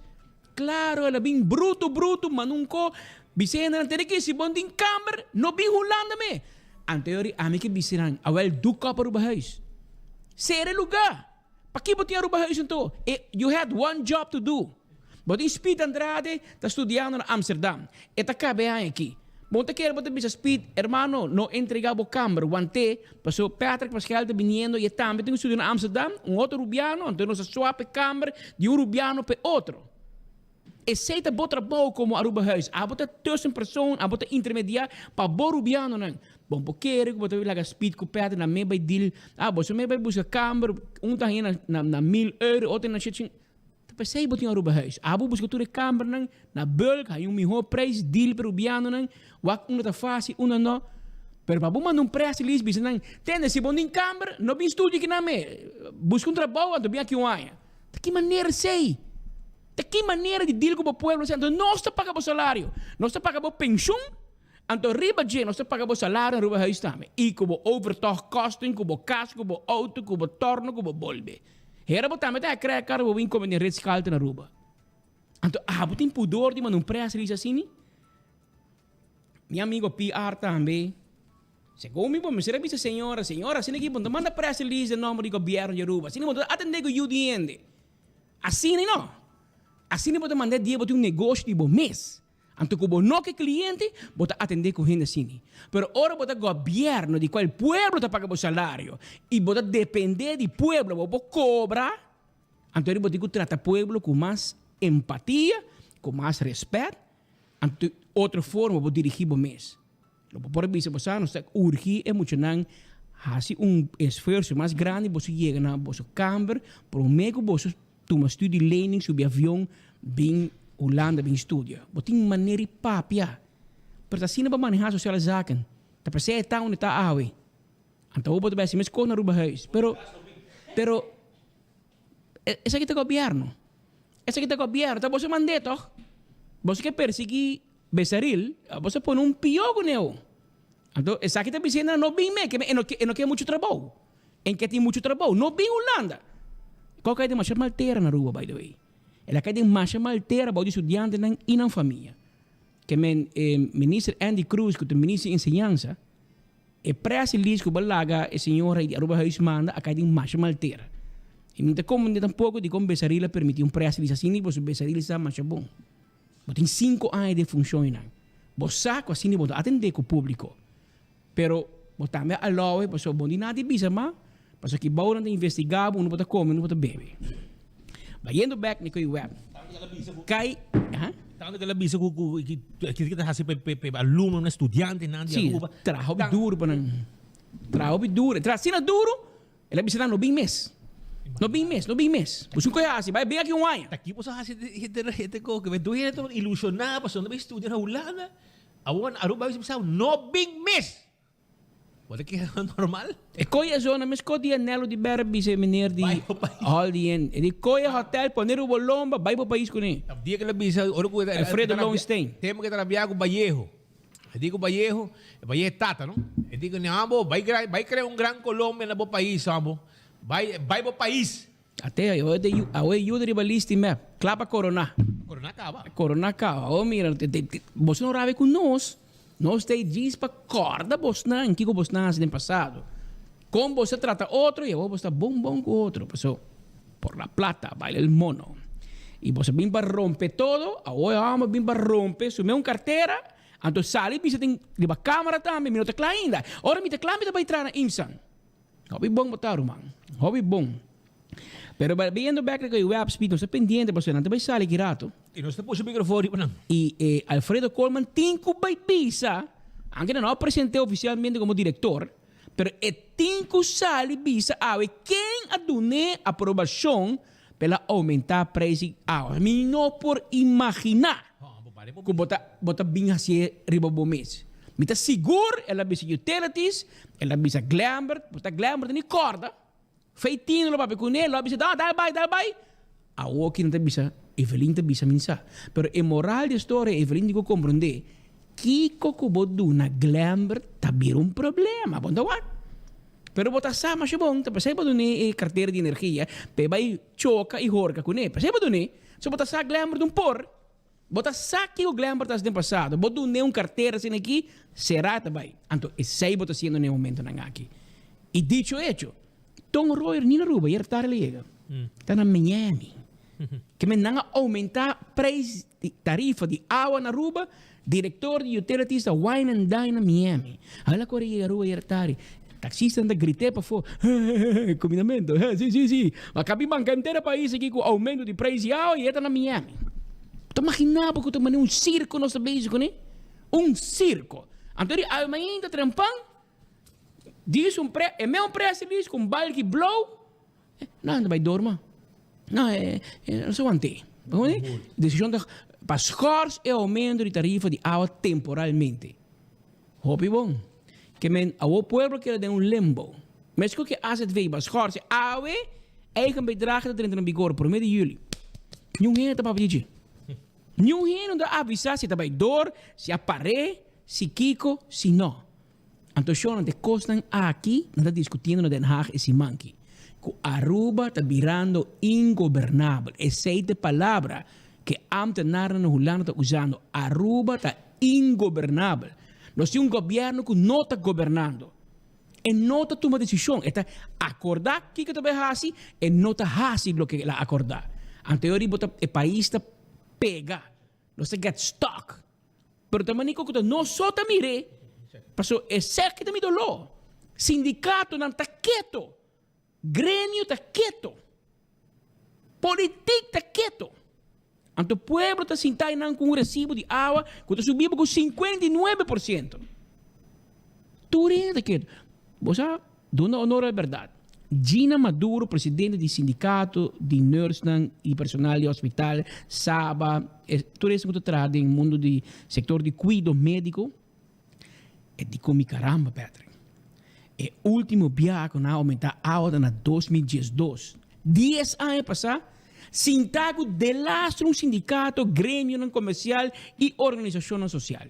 Claro el a bin bruto bruto manunco bis'e hendenan tene ki si bon tin kamber no bin Hulanda me. Ante yori ami ke bisi nan awel doek op Aruba Huis. Sera e luga. Paki bo tin Aruba Huis anto? E you had one job to do. Bo tin Speed Andrade ta studiando na Amsterdam. E ta caba e aña aki. Bo ta kere bo ta bisa Speed, hermano, no entrega bo camber, want'é, paso Patrick Pascal ta biniendo y e tambe tin un studio na Amsterdam, un otro Rubiano, anto nos a swap e camber di un Rubiano p'e otro. Esey ta bo trabou como Aruba Huis. Abo ta tussenpersoon, abo ta intermedia pa bo Rubianonan. Bo por kere ku bo ta laga Speed ku Patrick nan me bai deal, ah, boso me bai busca camber, un ta haña na na mil euro, otro na shit. Ta p'esei bo tin Aruba Huis. Abo buska tur e kambernan na bulk, haña un mihó prijs, deal pa rubianonan, wak unda ta fásil, unda no. Pero pa bo manda un press release bisa nan, tende si bo no tin kamber, no bin studia kinan me, buska un trabou anto bin aki un aña. Ta ki manera esei? Ta ki manera di deal ku bo pueblo esei? Anto nos ta paga bo salario, nos ta paga bo penshun, anto riba dje nos ta paga bo salario na Aruba Huis tambe. I ku bo overtochtkosten, ku bo kas, ku bo outo, ku bo torno, ku bo bolbe. Hera bo tambe ta krea kar bo bin come den Ritz Carlton Aruba. Anto abo tin pudor di manda un press release asini? Mi amigo PR tambe. Segun mi bo mester a bisa señora, señora asina aki bo no ta manda press release den nomber di gobierno di Aruba. Asina bo no ta atende cu yu di hende. Asina no. Asina bo ta manda e dia bo tin un negoshi di bo mes. Anto ku bo no ke kliente, bo ta atendé ku hende asini. Pero ora bo ta gobièrnu di kual pueblo ta paga bo salario i bo ta dependé di pueblo bo por kobra, anto eri bo tin ku trata pueblo ku mas empatia, ku mas rèspèt. Anto otro forma bo dirigí bo mes. Lo bo por a bisa bo sa nos ta urgí e muchanan hasi un esfuerso mas grandi boso yega na boso kamber promé ku boso tuma studielening subi avion bin Hulanda bin studia. Bo tin manera di papia. Pero ta asina bo manehá sociale zaken. Ta p'esei e ta unda e ta awe. Anto bo ta bai hasi mes kos na Aruba Huis. Pero, pero esaki ta gobierno. Esaki ta gobierno. Ta boso mand'é tòg? Boso ke persiguí Besaril, boso a pone un pió ku neo. Anto esaki ta bis'é nan no bin me, ke e no ke e no ke muchu trabou. En ke tin muchu trabou. No bin Hulanda. Kòk a kai den masha mal tera na Aruba by the way. El a kai den masha mal tera bou di studiantenan i nan famia. Ke men e minister Endy Croes ku ta minister di enseñansa, e press release ku bo a laga e señora di Aruba Huis manda a kai den masha mal tera. I mi ta komprende tampoko dikon Besaril a permiti un press release asina pasobra Besaril sa masha bon. Bo tin sinku aña den funshon einan. Bo sa ku asina bo ta atendé ku públiko. Pero bo tambe a alou e pasobra bo no tin nada di bisa mas, pasobra ki bou nan ta investigá bo, unda bo ta kome, unda bo ta bebe. Bayendo bèk na e koe wèb, kai, ha? Tantu ku el a bisa ku ku ki ta hasi pa e alumnonan, estudiantenan di Aruba. Sí, traha hopi duru pa nan. Traha hopi duru. E traha asina duru. El a bisa nan, No bin mes. No bin mes, no bin mes. Boso un koe hasi, bai bin aki un aña. Ta ki boso hasi henter henter koke? Bo tur hende ta ilusioná pasobra nan ta bai studia na Hulanda. Awor na Aruba a bisa no bin mes. Bo ta kere normal? E koe a zona mes koe di Anelo di Berra bisa e meneer di Holiday Inn. E di koe hotel pone riba bo lomba bai bo pais kuné. Dia ku el a bisa ora ku Alfredo Lowenstein. Tempo ku e ta rabia ku Vallejo. E di ku Vallejo, e Vallejo e tata no, e di ku ni abo bai bai krea un gran Colombia na bo pais abo, bai bai bo pais. Ate awe de yu awe yuda riba list di mep, kla pa korona. Korona kaba. Korona kaba, awe mira boso no rabia ku nos, nos ta e djis pa kòrda bosnan kiko bosnan hasi den pasado, kon boso a trata otro i awor boso ta bon bon ku otro, paso por la plata baila el mono. I boso bin pa rompe todo, awor e hòmber bin pa rompe su meun kartera, anto sali bisa den riba kamera tambe, mi no ta kla ainda. Ora mi ta kla mi ta bai traha na Imsan. Hopi bon bo ta ruman, hopi bon. Pero bayendo bek na e web speed nos ta pendiente pasobra nan ta bai sali ki rato. I nos ta pusha microfoon riba nan. I e Alfredo Koolman tin ku bai bisa, anke nan no a present'é ofisialmente komo direktor, pero e tin ku sali bisa awe ken a dun'é aprobashon pa el a oumentá preis di awa. Mi no por imaginá ku bo ta bo ta bin hasié riba bo mes. Mi ta sigur el a bisa Utilities, el a bisa Glembert, bo ta Glembert ni kòrda. Feitino lo papia kuné, lo a bisa, no, dal bai, dal bai. Awor ki nan ta bisa, Evelyn ta bisa mi sa. Pero e moral di e storia, Evelyn tin ku komprondé, kiko ku bo duna Glembert ta bira un problema. Bo no ta wak. Pero bo ta sa masha bon, ta p'esei bo dun'é e kartera di energia pa e bai choka i horka kuné. P'esei bo dun'é. So bo ta sa Glembert un por. Bo ta sa kiko Glembert a hasi den pasado. Bo dun'é un kartera asina aki, será e ta bai. Anto esei bo ta hasiendo na e momentonan aki. I dicho hecho, Ton Royer ni na Aruba, yer tarde el a yega. Ta na Miami. Ke men nan a oumentá preis di tarifa di awa na Aruba, direktor di utilities ta wine and dine na Miami. Hala ku a yega Aruba yer tardi, taksistanan ta grit'é pafó, Hehehe, kuminamentu, he, si, si, si. Ma kabi banka henter e pais aki ku oumento di preis di awa i e ta na Miami. Bo ta maginá bo ku ta manera un sirko nos ta bezig kuné? Un sirko. Anto di awe mainta trempan, Diz un pre, e meu presi diz ku un balki blou, nan ta bai dorma. No, e, e no sa want'é. Desishon ta pa schors e oumento di tarifa di awa temporalmente. Hopi bon. Ke men awor pueblo keda den un limbo. Mesko ke azv ba schors e awe, eigen bedrag ta drenta na bigor prome di juli. Niun hende ta papia di dje. Niun hende no ta avisa si ta bai dor, si a par'é, si kiko, si no. Anto shornan te kosnan aki nan ta diskutiendo na Den Haag e siman ki. Ku Aruba ta birando ingobernabel. Esei ta e palabra ku e ambtenarnan na Hulanda ta usando. Aruba ta ingobernabel. Nos tin un gobièrnu ku no ta gobernando. E no ta tuma desishon. E ta akordá kiko ta bai hasi, e no ta hasi loke el a akordá. Anto e ora bo ta e pais ta pega. Nos ta get stuck. Pero ta manico cu ta nos so ta mir'é, pasobra esaki ta mi doló. Sindicatonan ta keto, gremio ta keto, politic ta keto. Anto pueblo ta sinta einan ku un resibo di awa ku ta subi bo ku 59%. Tur hende ta ketu. Bo sa, duna honor al bèrdat. Gina Maduro, presidente di sindikato di nùrsnan i personal di hospital, Saba, tur esnan ku ta traha den mundu di sektor di kuido médiko, E di komi karamba, Patrick. E ultimo biaha ku nan a oumentá awa ta na 2012. Dies aña pasá, sintá ku delastro un sindikato, gremionan komersial i organisashonnan sosial.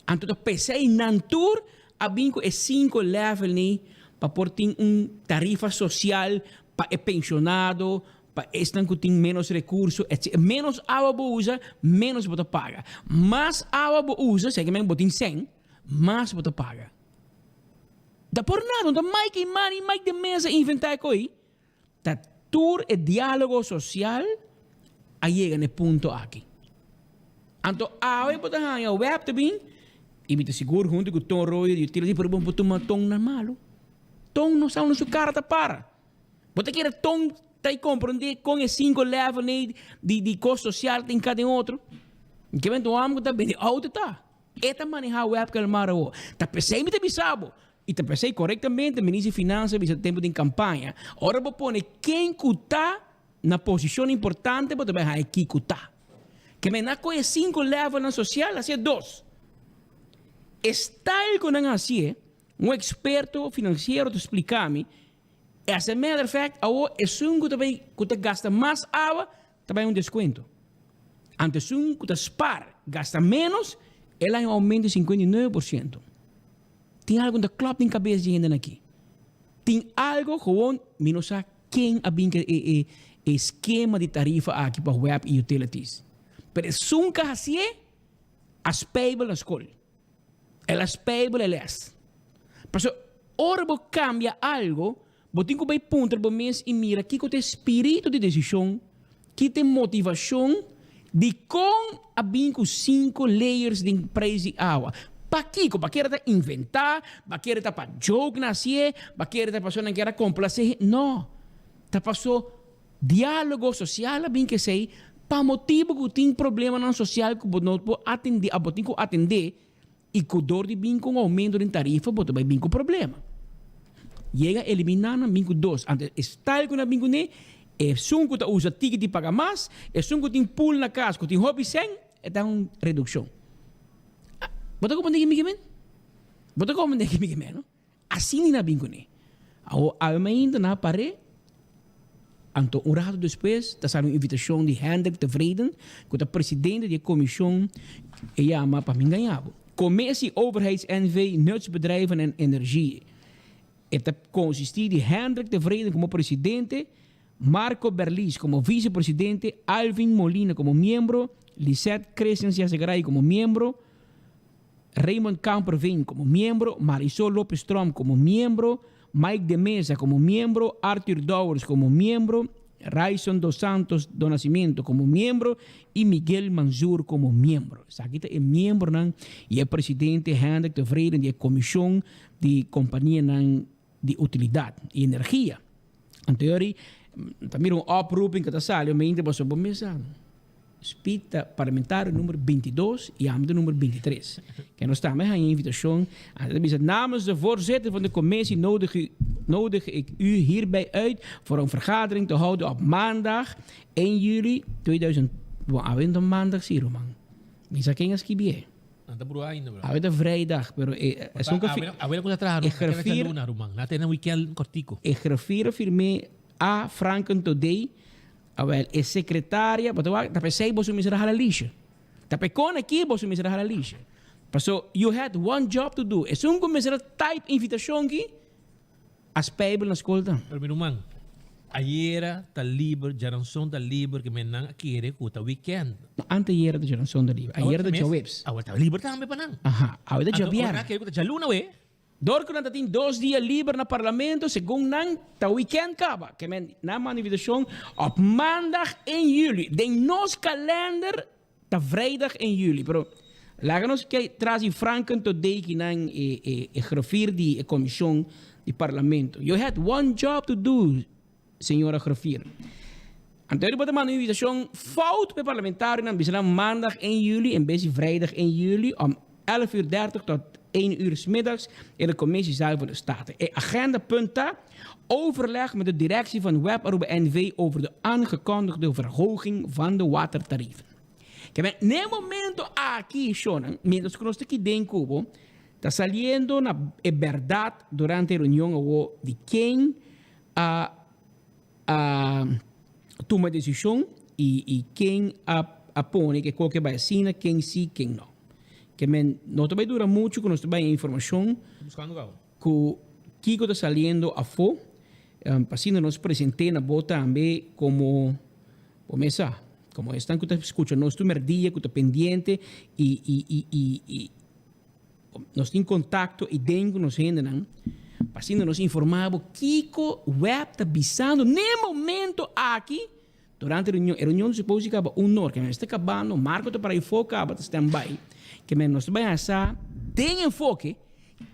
Anto ta p'esei nan tur a bin ku e sinku levelnan pa por tin un tarifa sosial pa e penshonado, Pa esnan ku tin ménos rekurso, etc. Ménos awa bo usa, ménos bo ta paga. Mas awa bo usa, seki men bo tin sèn, mas bo ta paga. Ta por nada, no ta Mike i Manny, Mike de Meza inventá e koi. Ta tur e diálogo sosial a yega na e punto aki. Anto awe bo ta haña web ta bin, i mi ta sigur huntu ku Ton Royo di Utility, pero bo por tuma Ton na malu. Ton no sa unda su kara ta para. Bo ta kere ton ta y comprende con e cinco level nei di di cos social tin cada otro? Ke men un homber cu ta bende auto ta. E ta maneha web calmar awo. Ta pesey mi ta bisa bo. Y ta pesey corectamente minister di finansa bisa tempo den campaña. Ora bo pone ken cu ta na posicion importante bo ta bay haya kico ta. Ke men a coge cinco levelnan social hacia dos. E style cu nan haci'e, un experto financiero ta splica mi, As a matter of fact, awor esun ku ta bai ku ta gasta mas awa ta bai un deskuento. Anto esun ku ta spar gasta ménos, el haña un oumento di 59%. Tin algu no ta klòp den kabes di hendenan aki. Tin algu gewoon mi no sa ken a bin ku e e e skema di tarifa aki pa web i utilities. Pero esun ku a hasié a spijbel na skol. El a spijbel e les. Pasobra ora bo cambia algo, bo tin cu bay puntra bo mes y mira kico ta e spirito di decision, ki ta e motivacion dicon a bin cu cinco layers den prijs di awa. Pakico? Ba kere ta inventa? Ba kere ta pa joke na hacié? Ba kere ta pasobra nan kier a complace? No. Ta paso Diálogo sosial a bin kesei pa motibu ku tin problemanan sosial ku bo no por atendé òf bo tin ku atendé i ku dor di bin ku un oumento den tarifa bo ta bai bin ku problema. Yega eliminá nan bin ku dos. Anto e style ku nan bin kuné, esun ku ta usa tiki di paga mas, esun ku tin pool na kas ku tin hopi sèn, e ta un redukshon. Bo ta komprendé ke mi ke men? Bo ta komprendé ke mi ke men, no? Asina nan a bin kuné. Awor awe mainta nan a par'é, anto un rato despues ta sali un invitashon di Hendrik Tevreden, ku ta presidente di e komishon, e yama pa mi ngaña bo. Commissie Overheids NV Nutsbedrijven en Energie. E ta konsistí di Hendrik Tevreden komo presidente, Marco Berlis komo visepresidente, Alvin Molina komo miembro, Lisette Christian Siasegaray komo miembro, Raymond Kamperveen como miembro, Marisol Lopez Tromp como miembro, Mike de Meza como miembro, Arthur Dowers como miembro, Ryson dos Santos do Nascimento como miembro y Miguel Manzur como miembro. Esaki ta e miembronan y e presidente Hendrik Tevreden di e comision di companianan di utilidad y energia. Anto yori ta mira un oproeping cu ta sali omente pasobra bo mesa Speed ta parlamentario number 22 y ami ta number 23. Ke nos tambe haña invitacion. Anto ta bisa namens de voorzitter van de commissie nodig u nodig ik u hierbij uit voor een vergadering te houden op maandag 1 juli 2000. Bon, awe no ta maandag si, ruman. Mi sa ken a skibié. Nan ta brua ainda, bro. Awe ta vrijdag, pero e esun ka fi. Awe ku ta traha, E no kere grafir, luna, ruman. Na tene weekend kortico. e grafir a firmé A. Franken Today. Awel, e secretaria, bo ta wak, ta pesey boso mester a hala lishi. Ta pe kon aki boso mester a hala lishi. Paso, you had one job to do. Esun ku mester a type invitacion ki, A spijbel na skol ta. Pero mi ruman, ayera ta liber, djaranson ta liber, ke men nan a kere ku ta weekend. No, antayera ta djaranson ta liber, ayera ta djaweps. Awor ta liber tambe pa nan. Aha, awe ta djabièrnè. Anto nan a kere ku ta djaluna awe. Dor ku nan ta tin dos dia liber na parlamento, segun nan ta weekend kaba. Ke men nan manda invitashon op maandag 1 juli. Den nos kalender Ta vrijdag 1 juli, pero laga nos kei tras di Franken tot dei nan e e e griffier di e comision di parlamento. You had one job to do, señora griffier. Anto bo ta manda un invitacion fout pa e parlamentarionan bisa nan maandag 1 juli en bes di vrijdag 1 juli om 11 uur 30 tot 1 uur 's middags in de commissiezaal van de Staten. E agendapunt ta, Overleg met de directie van Web Aruba NV over de aangekondigde verhoging van de watertarieven. Ke men, n'e momento aki, shownan, mientras ku nos ta aki den Cubo, ta saliendo na e berdad durante e reunion awo di ken a a tuma desishon i i ken a a pone ke koke bai asina, ken si, ken no. Ke men no ta bai dura muchu ku nos ta bai e informashon ku kiko ta saliendo afó, pa asina nos present'é na bo tambe komo bo mes sa, komo esnan ku ta skucha nos tur merdia, ku ta pendiente i i i i i Nos tin kontakto i den ku nos hendenan pa asina nos informá bo kiko web ta bisando n'e momento aki durante e reunion. E reunion ta supos di kaba un or, ke men ta kabando, Marco ta para afó kaba ta stand by, ke men nos ta bai hasa den enfoke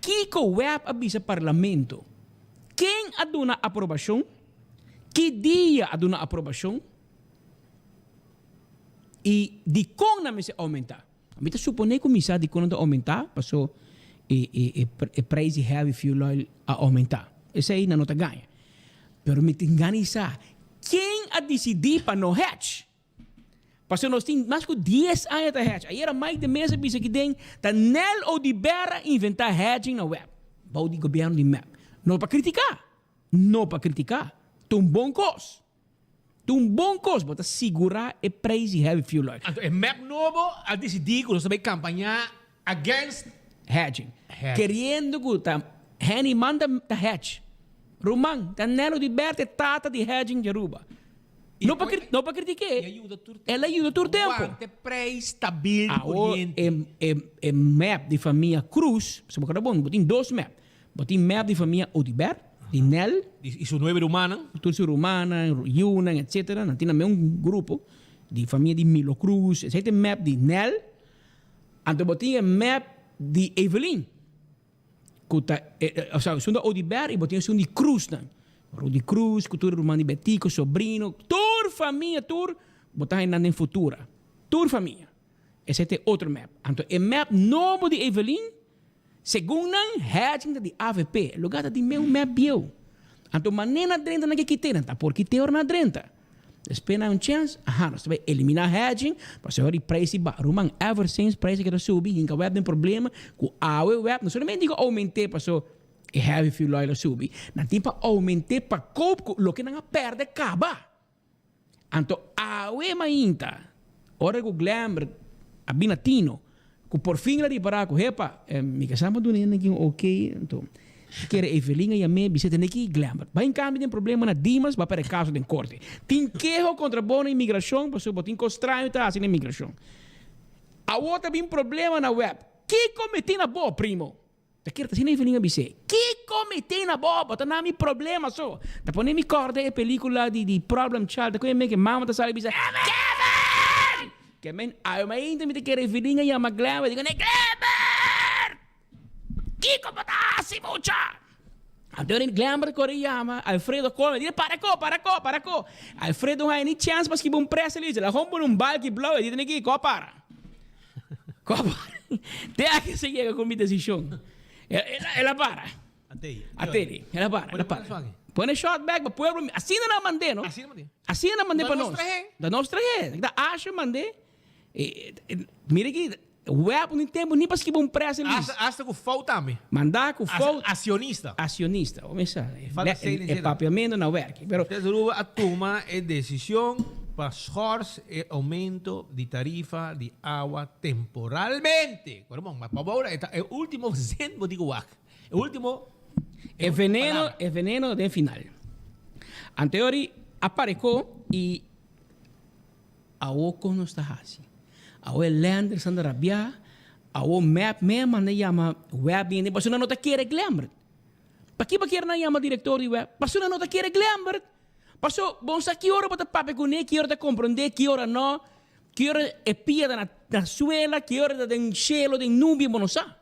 kiko web a bisa parlamento, ken a duna aprobashon, ki dia a duna aprobashon i dikon nan mester oumentá. Mi ta supone ku mi sa dikon nan ta oumentá, paso e e e prijs di heavy fuel oil a oumentá. Esei nan no ta gaña. Pero mi tin gana di sa ken a disidí pa no hedge. Paso nos tin mas ku dies aña ta hedge. Ayera Mike de Meza bisa aki den ta Nel Oduber a inventá hedging na web, bou di gobièrnu di mep. No pa kritiká, no pa kritiká. Ta un bon kos. Ta un bon kos, bo ta sigurá e preis di heavy fuel oil. Anto e mep nobo a disidí ku nos ta bai kampañá against Hedging. Keriendo ku ta Henny man ta ta hedge. Ruman, ta Nelo di Bert e tata di hedging di Aruba. No pa no pa kritik'é, el a yuda tur tempu. Wante preis stabil di Awor koriente. e e e mep di famia Cruz, pasobra bo keda bon, bo tin dos mep. Bo tin mep di famia Oduber, di Nel. I su nuebe rumannan. Tur su rumannan, yiunan, etcetera. Nan tin nan un grupo di famia di Milo Cruz. Esei ta e mep di Nel. Anto bo tin e mep di Evelyn. Ku ta, osea, esun ta Oduber i bo tin esun di Cruznan. Rudy Cruz ku tur e ruman di Betico, sobrino, tur famia, tur bo ta haña nan den Futura. Tur famia. Esei ta e otro mep. Anto e mep nobo di Evelyn. Segun nan, hedging ta di avp, lugar ta di meu mep bieu. Anto mane na drenta nan ke kite, nan ta por kite ora nan drenta. Despues nan un chens, aha, nos ta bai elimina hedging, pasobra di prijs di ba. Ruman, ever since prijs a keda subi, hinka web den problema, ku awe web no solamente ku oumente paso e heavy fuel oil a subi, nan tin pa oumente pa koop ku loke nan a perde kaba. Anto awe mainta, ora ku Glenbert a bina tino, ku por fin el a ripará ku, Hepa, mi kasá pa duna hende aki un ok, anto si kere Evelyn a yam'é, bis'é tende aki, Glenbert, bai kambia den problema na Dimas, bai perde kaso den korte. Tin keho kontra bo na imigrashon pasobra bo tin kos straño ta hasi na imigrashon. Awor ta bin problema na web. Kiko mi tin na bo, primo? Ta kere ta asina Evelyn a bis'é. Kiko mi tin na bo? Bo ta na mi problema so. Ta pone mi kòrda e pelikula di di Problem Child ta ku e men ke mama ta sali bisa, Kevin! Ke men awe mainta mi ta kere Evelyn a yama Glenbert di ku ne, Glenbert! Kiko bo ta hasi mucha? Anto ora Glenbert kore yama Alfredo Coleman di, Para ko, para ko, para ko. Alfredo no haña ni chèns pa skibi un press release. El a hon pone un balki blou e di tene ki, ko para. Ko para. Te aki se yega ku mi desishon. El a para. Atei. El a para, el a para. Pone shot back pa pueblo. Asina nan mand'é, no? Asina nan mand'é pa nos. Da nos trahe. Da Asher mand'é. Mira aki, web no tin tempu ni pa skibi un press release. Hasta ku fout tambe. Manda ku fout. Asionista. Asionista. Bo mester sa. E papiamentu na werki. Pero. Ustedes Aruba a tuma e desishon pa schors e aumento di tarifa di awa temporalmente. Pero bon, ma pa bo ora e ta e ultimo zin bo tin ku wak. E ultimo. E veneno, e veneno den final. Anteori a parekó i. Awo kon nos ta hasi? Awo e lenders anda rabiá, awo mep mep manda yama web hende pasobra nan no ta kere Glembert. Paki bo kier nan yama direktor di web? Pasobra nan no ta kere Glembert. Paso bo sa ki ora bo ta papia kuné, ki ora ta komprondé, ki ora no, ki ora e pia ta na suela, ki ora ta den shelo, den nubia, bo no sa.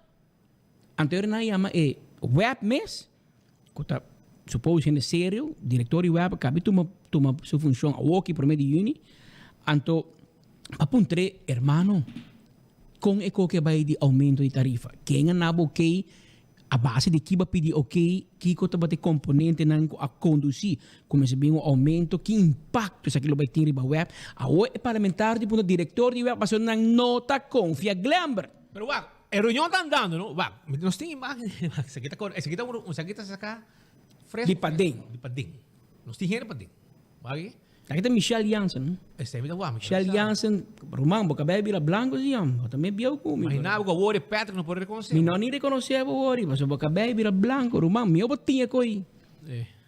Anto ora nan yama e web mes ku ta. Suppose hende serio, director di web a cabi tuma tuma su funcion awoki prome di juni, anto a puntr'é, Hermano, con e koke a bai di aumento di tarifa? Ken a nabo ok? A base di ki bo a pidi ok? Kiko tabata e componentenan cu a conduci cu mester bin un aumento? Ki impacto esaki lo bai tin riba web? Awor e parlamentario di punta director di web pasobra nan no ta confia Glenbert. Pero wak, E reunion ta andando, no? Wak, nos tin imagen, esaki ta kor, esaki ta un, esaki ta saka fresco. Di paden. Di paden. Nos tin hende paden. Wak aki. Aki ta Michelle Jansen, no? Esei mi ta wak, Michelle Jansen, ruman, bo kabei bira blanco si jam, bo ta me bieu ku mi. Imagina bo ku awor e Patrick no por rekonosé. Mi no ni rekonosé bo awor, pasobra bo kabei bira blanco, ruman, mi bo tin e koi.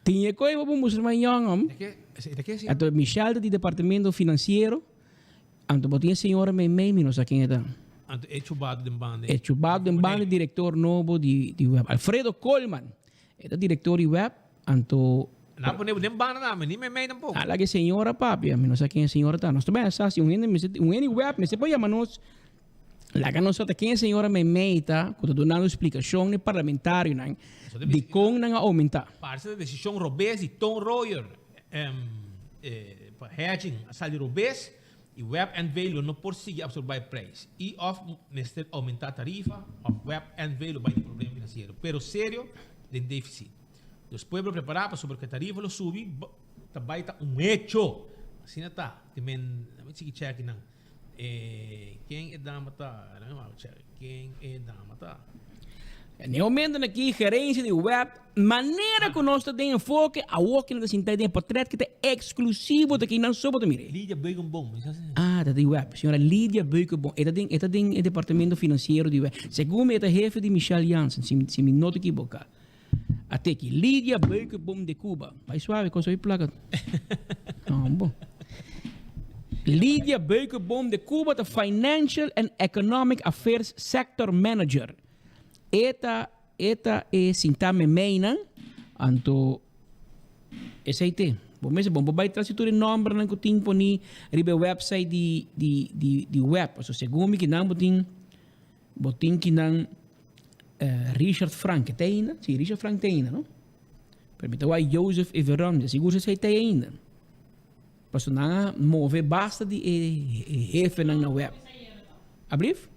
Tin e koi bo por mustra mas yong, hom. E ke si? Anto Michelle ta di departamento financiero. Anto bo tin e señora meimei, mi no sa ken e ta. Anto e chubado den banda. E chubado den banda director nobo di di web. Alfredo Koolman. E ta director di web, anto. Nan a pone bo den banda tambe, ni meimei tampoco. A laga e señora papia, mi no sa ken e señora ta. Nos ta bay sa si un hende mester, un hende di web mester por yama nos, laga nos sa ta ken e señora meimei ta cu ta dunando splicacion n'e parlamentarionan dicon nan a aumenta. Parse ta decision robes di Toon Royer. Pa hedging a sali robes y web NV lo no por sigui absorba e prijs y of mester aumenta tarifa of web NV lo bay den problema financiero pero serio den deficit. Dus pueblo prepara pasobra cu e tarifa lo subi ta bay ta un hecho. Asina ta. Te men mi sigui check nan. Ken e dama ta? Ken e dama ta? Na e momentonan aki gerencia di web manera cu nos ta den enfoke awor ki nan ta sinta den e portret ki ta exclusivo ta kinan so bo ta mira. Lydia Beukenboom, mi sa si. Ah, ta di web. Señora Lydia Beukenboom. E ta den e ta den e departamento financiero di web. Segun mi e ta hefe di Michelle Jansen, si si mi no ta ekiboca. A teki Lydia Beukenboom de Cuba. Bai suave, cos hopi placa. Ah, bon. Lydia Beukenboom de Cuba ta Financial and Economic Affairs Sector Manager. E ta e ta e sinta memeinan, anto esei te. Bo mester bon por bai tras di tur e nombernan ku tin poni riba e website di di di di web. Pasobra segun mi kinan bo tin bo tin kinan Richard Frank ta ainda? Si Richard Frank ta ainda no? Pero mi ta wak Joseph Everon, mi ta sigur si esei ta ainda. Pasobra nan a move basta di e hefenan na web. Ablief?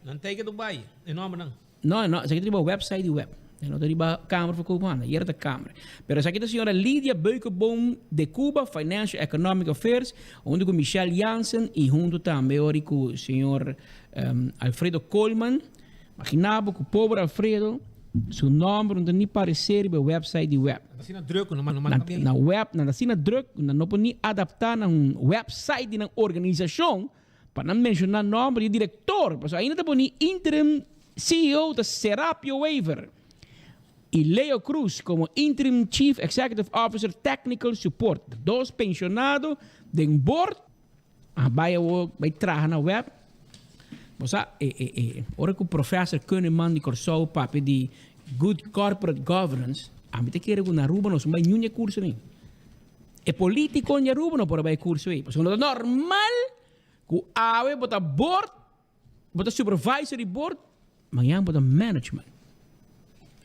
Nan teken ta bai e nombernan. No, no, esaki ta riba website di web. E no ta riba Kamer van Koophandel. Hier ta Kamer. Pero esaki ta señora Lydia Beukenboom de Cuba, Financial Economic Affairs, hunto cu Michelle Jansen y hunto tambe ori cu señor Alfredo Koolman. Imagina bo cu pober Alfredo, su nomber no ta ni parece riba e website di web. Nan ta asina druk cu no manda también. Na web, nan ta asina druk cu nan no por ni adapta na un website di nan organisacion pa nan menciona nomber di e director. Pasobra ainda ta poni interim CEO ta Serapio Wever y Leo Cruz como interim Chief Executive Officer Technical Support. Dos pensionado den board. A bai awor bai traha na web. Bo sa, e, e, e, ora ku Professor Kunneman di Kòrsou papia di good corporate governance, ami ta kere ku na Aruba nos no bai niun di e kurso ei. E politikonan di Aruba no por a bai e kurso ei, pasobra no ta normal ku awe bo ta board, bo ta supervisory board, mañana bo ta management.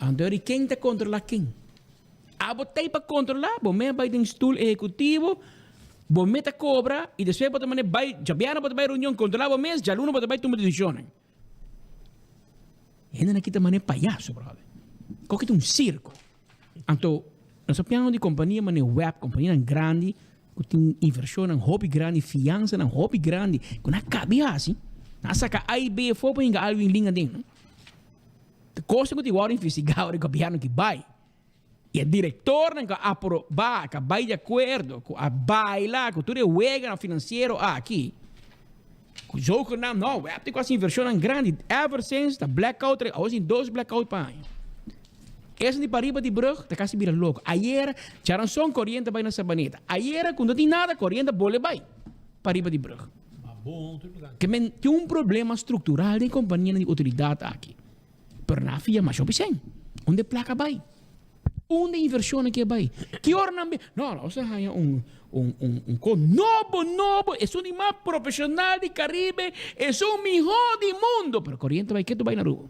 Anto eri ken ta kontrolá ken? Abo ta ei pa kontrolá, bo mes bai den stoel ehekutivo, bo mes ta kobra i despues bo ta manda bai, djabièrnè bo ta bai reunion kontrolá bo mes, djaluna bo ta bai tuma desishonnan. Hendenan aki ta manera payaso, brother. Koki ta un sirko. Anto, nos a piano di kompania manera web, kompanianan grandi ku tin invershonnan hopi grandi, fiansanan hopi grandi, ku nan a kabi hasi, nan a saka A i B afó pa hinka Alwin Lin aden. Ta kosnan ku tin wòrdu investigá ora e gobièrnu ki bai. I e direktornan ku a aprobá, ku a bai di akuerdo, ku a baila ku tur e weganan finansiero aki, ku zogenaamd, no, web tin ku hasi invershonnan grandi. Ever since ta blackout, awo sin dos blackout pa aña. Esun di pariba di brug ta kasi bira loko. Ayera, djaranson koriente a bai na Sabaneta. Ayera ku no tin nada, koriente a bole bai pariba di brug. Ke men tin un problema struktural den kompanianan di outoridat aki. Pero nan a fia masha hopi sèn. Unda e plaka bai? Unda e invershonnan ke bai? Ki ora nan bin? No, nos a haña un un un un kos nobo nobo, esun di mas profeshonal di Karibe, esun mihó di mundo. Pero koriente bai ketu bai na Aruba.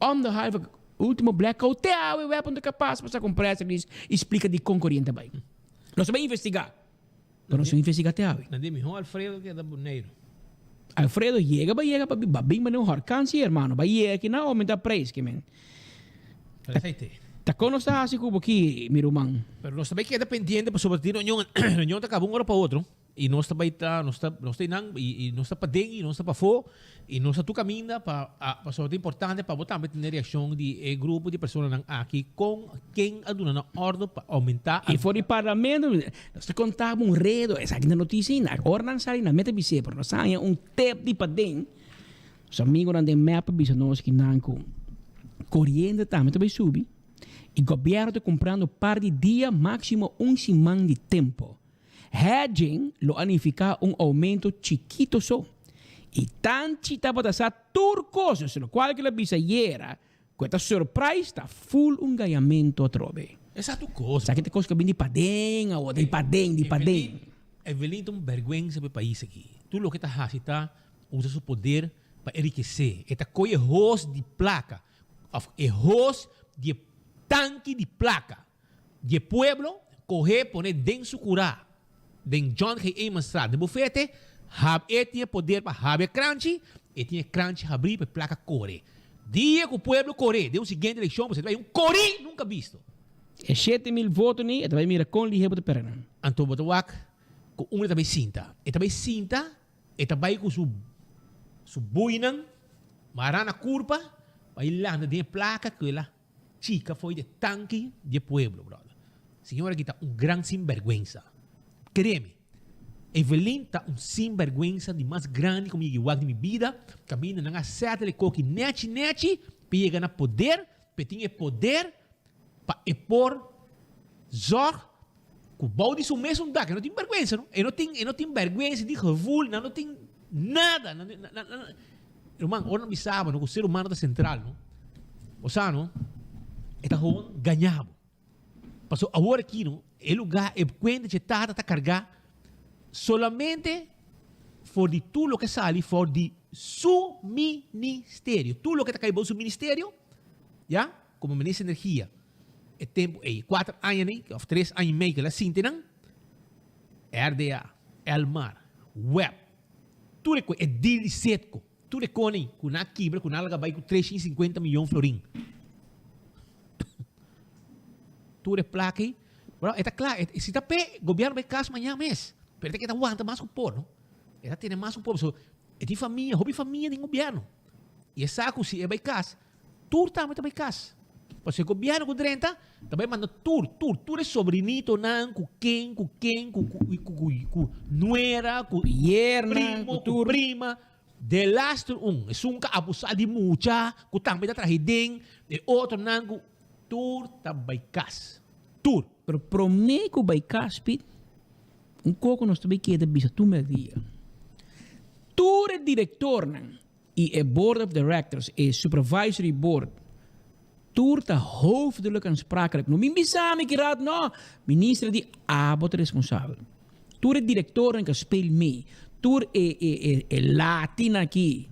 Om de halve. Ultimo blackout te awe web no ta kapas pa saka un press release i splika dikon koriente a bai. Nos ta bai investigá, pero nos no investigá te awe. Nan di mihó Alfredo keda Boneiru. Alfredo yega bai yega pa ba bin mane un horkan si hermano bai yega aki nan aumenta prijs ke men. Ta kon nos ta hasi ku bo ki mi ruman? Pero nos ta bai keda pendiente pasobra tin reunion reunion ta kaba un ora pa otro. I nos ta bai ta, nos ta, nos ta einan, i, i nos ta paden i nos ta pafó, i nos ta tur kaminda pa, a, pasobra ta importante pa bo tambe tene reakshon di e grupo di personanan aki kon ken a duna nan òrdu pa oumentá. I for di parlamento, nos ta konta bo un redo, esaki ta notisia ainda, ora nan sali nan mete bis'é, pero nos a haña un tep di paden, nos amigonan den mep a bisa nos kinan ku koriente tambe ta bai subi, i gobièrnu ta kumprando par di dia, máksimo un siman di tempo. Hedging lo a nifiká un oumento chikito so. I Tanchi tabata sa tur kos, dus lokual ku el a bisa ayera ku e ta surprise ta full un gañamentu atrobe. E sa tur kos. Esaki ta kos ku a bin di paden awor, di paden, di paden. Evelyn ta un bèrgwensa pa e pais aki. Tur loke e ta hasi ta usa su poder pa enrikesé. E ta kohe e hos di plaka òf e hos di e tanki di plaka. Di e pueblo, kohe pone den su kurá, den John G. Emanstraat, den bufete, hab e tin e poder pa habri e kranchi, e tin e kranchi habrí pa e plaka kore. Dia ku pueblo kore den un siguiente elekshon, bo ta bai un korí nunka bisto. E 7000 voto ni, e ta bai mira kon lihé bo ta perde nan. Anto bo ta wak ku un e ta bai sinta. E ta bai sinta, e ta bai ku su su buinan mará na kurpa, bai landa den e plaka ku el a. Chica foi de tanki di e pueblo, brother. Señor aki ta un gran sinberguensa. Keremi, Evelyn ta un sinberguensa di mas grandi ku mi yega wak di mi bida. Kaminda nan a settle e koki nechi nechi pa e yega na poder, pa e tin e poder pa e por zorg ku bou di su mesun dak. E no tin berguensa no. E no tin, e no tin berguensa di gevoel, nan no tin nada. Nan, nan, nan, nan. Ruman, ora nan bisa bo no ku ser humano ta sentral no, bo sa no, e ta gewoon gaña bo. Pasobra awor aki no, e lugar, e kuenta dje tata ta kargá solamente for di tur loke sali for di su ministerio. Tur loke ta kai bou su ministerio, ya, komo minister di energia, e tempu ei, kuater aña nei, òf tres aña i mei ku el a sinti nan, RDA, Elmar, web, Tur e ku e deal di Setco, tur e koni ku nan a kibra ku nan a laga bai ku 350 miyon florin. Tur e plaka ei, bro, e ta kla, e si ta p'e, gobièrnu bai kas mañan mes. Pero e ta keda wanta mas ku por, no? E ta tene mas ku por, pasobra e tin famia, hopi famia den gobièrnu. I e sa ku si e bai kas, Tur tambe ta bai kas. Pasobra e gobièrnu ku drenta ta bai manda tur, tur, tur e sobrinitonan ku ken, ku ken, ku ku ku ku ku nuera, ku Yerna, primo, ku ku tur. prima. Delaster un, esun ku a abusá di mucha, ku tambe ta traha den, e otronan ku tur ta bai kas. Tur. Pero promé ku bai kas, Piet, un koko nos ta bai keda bisa tur mèrdia. Tur e direktornan I e Board of Directors, e Supervisory Board, tur ta hoofdelijk aansprakelijk. No bin bisa mi ki raad no. Minister di abo ta responsabel. Tur e directornan ka speel mee. Tur e e e e latin aki.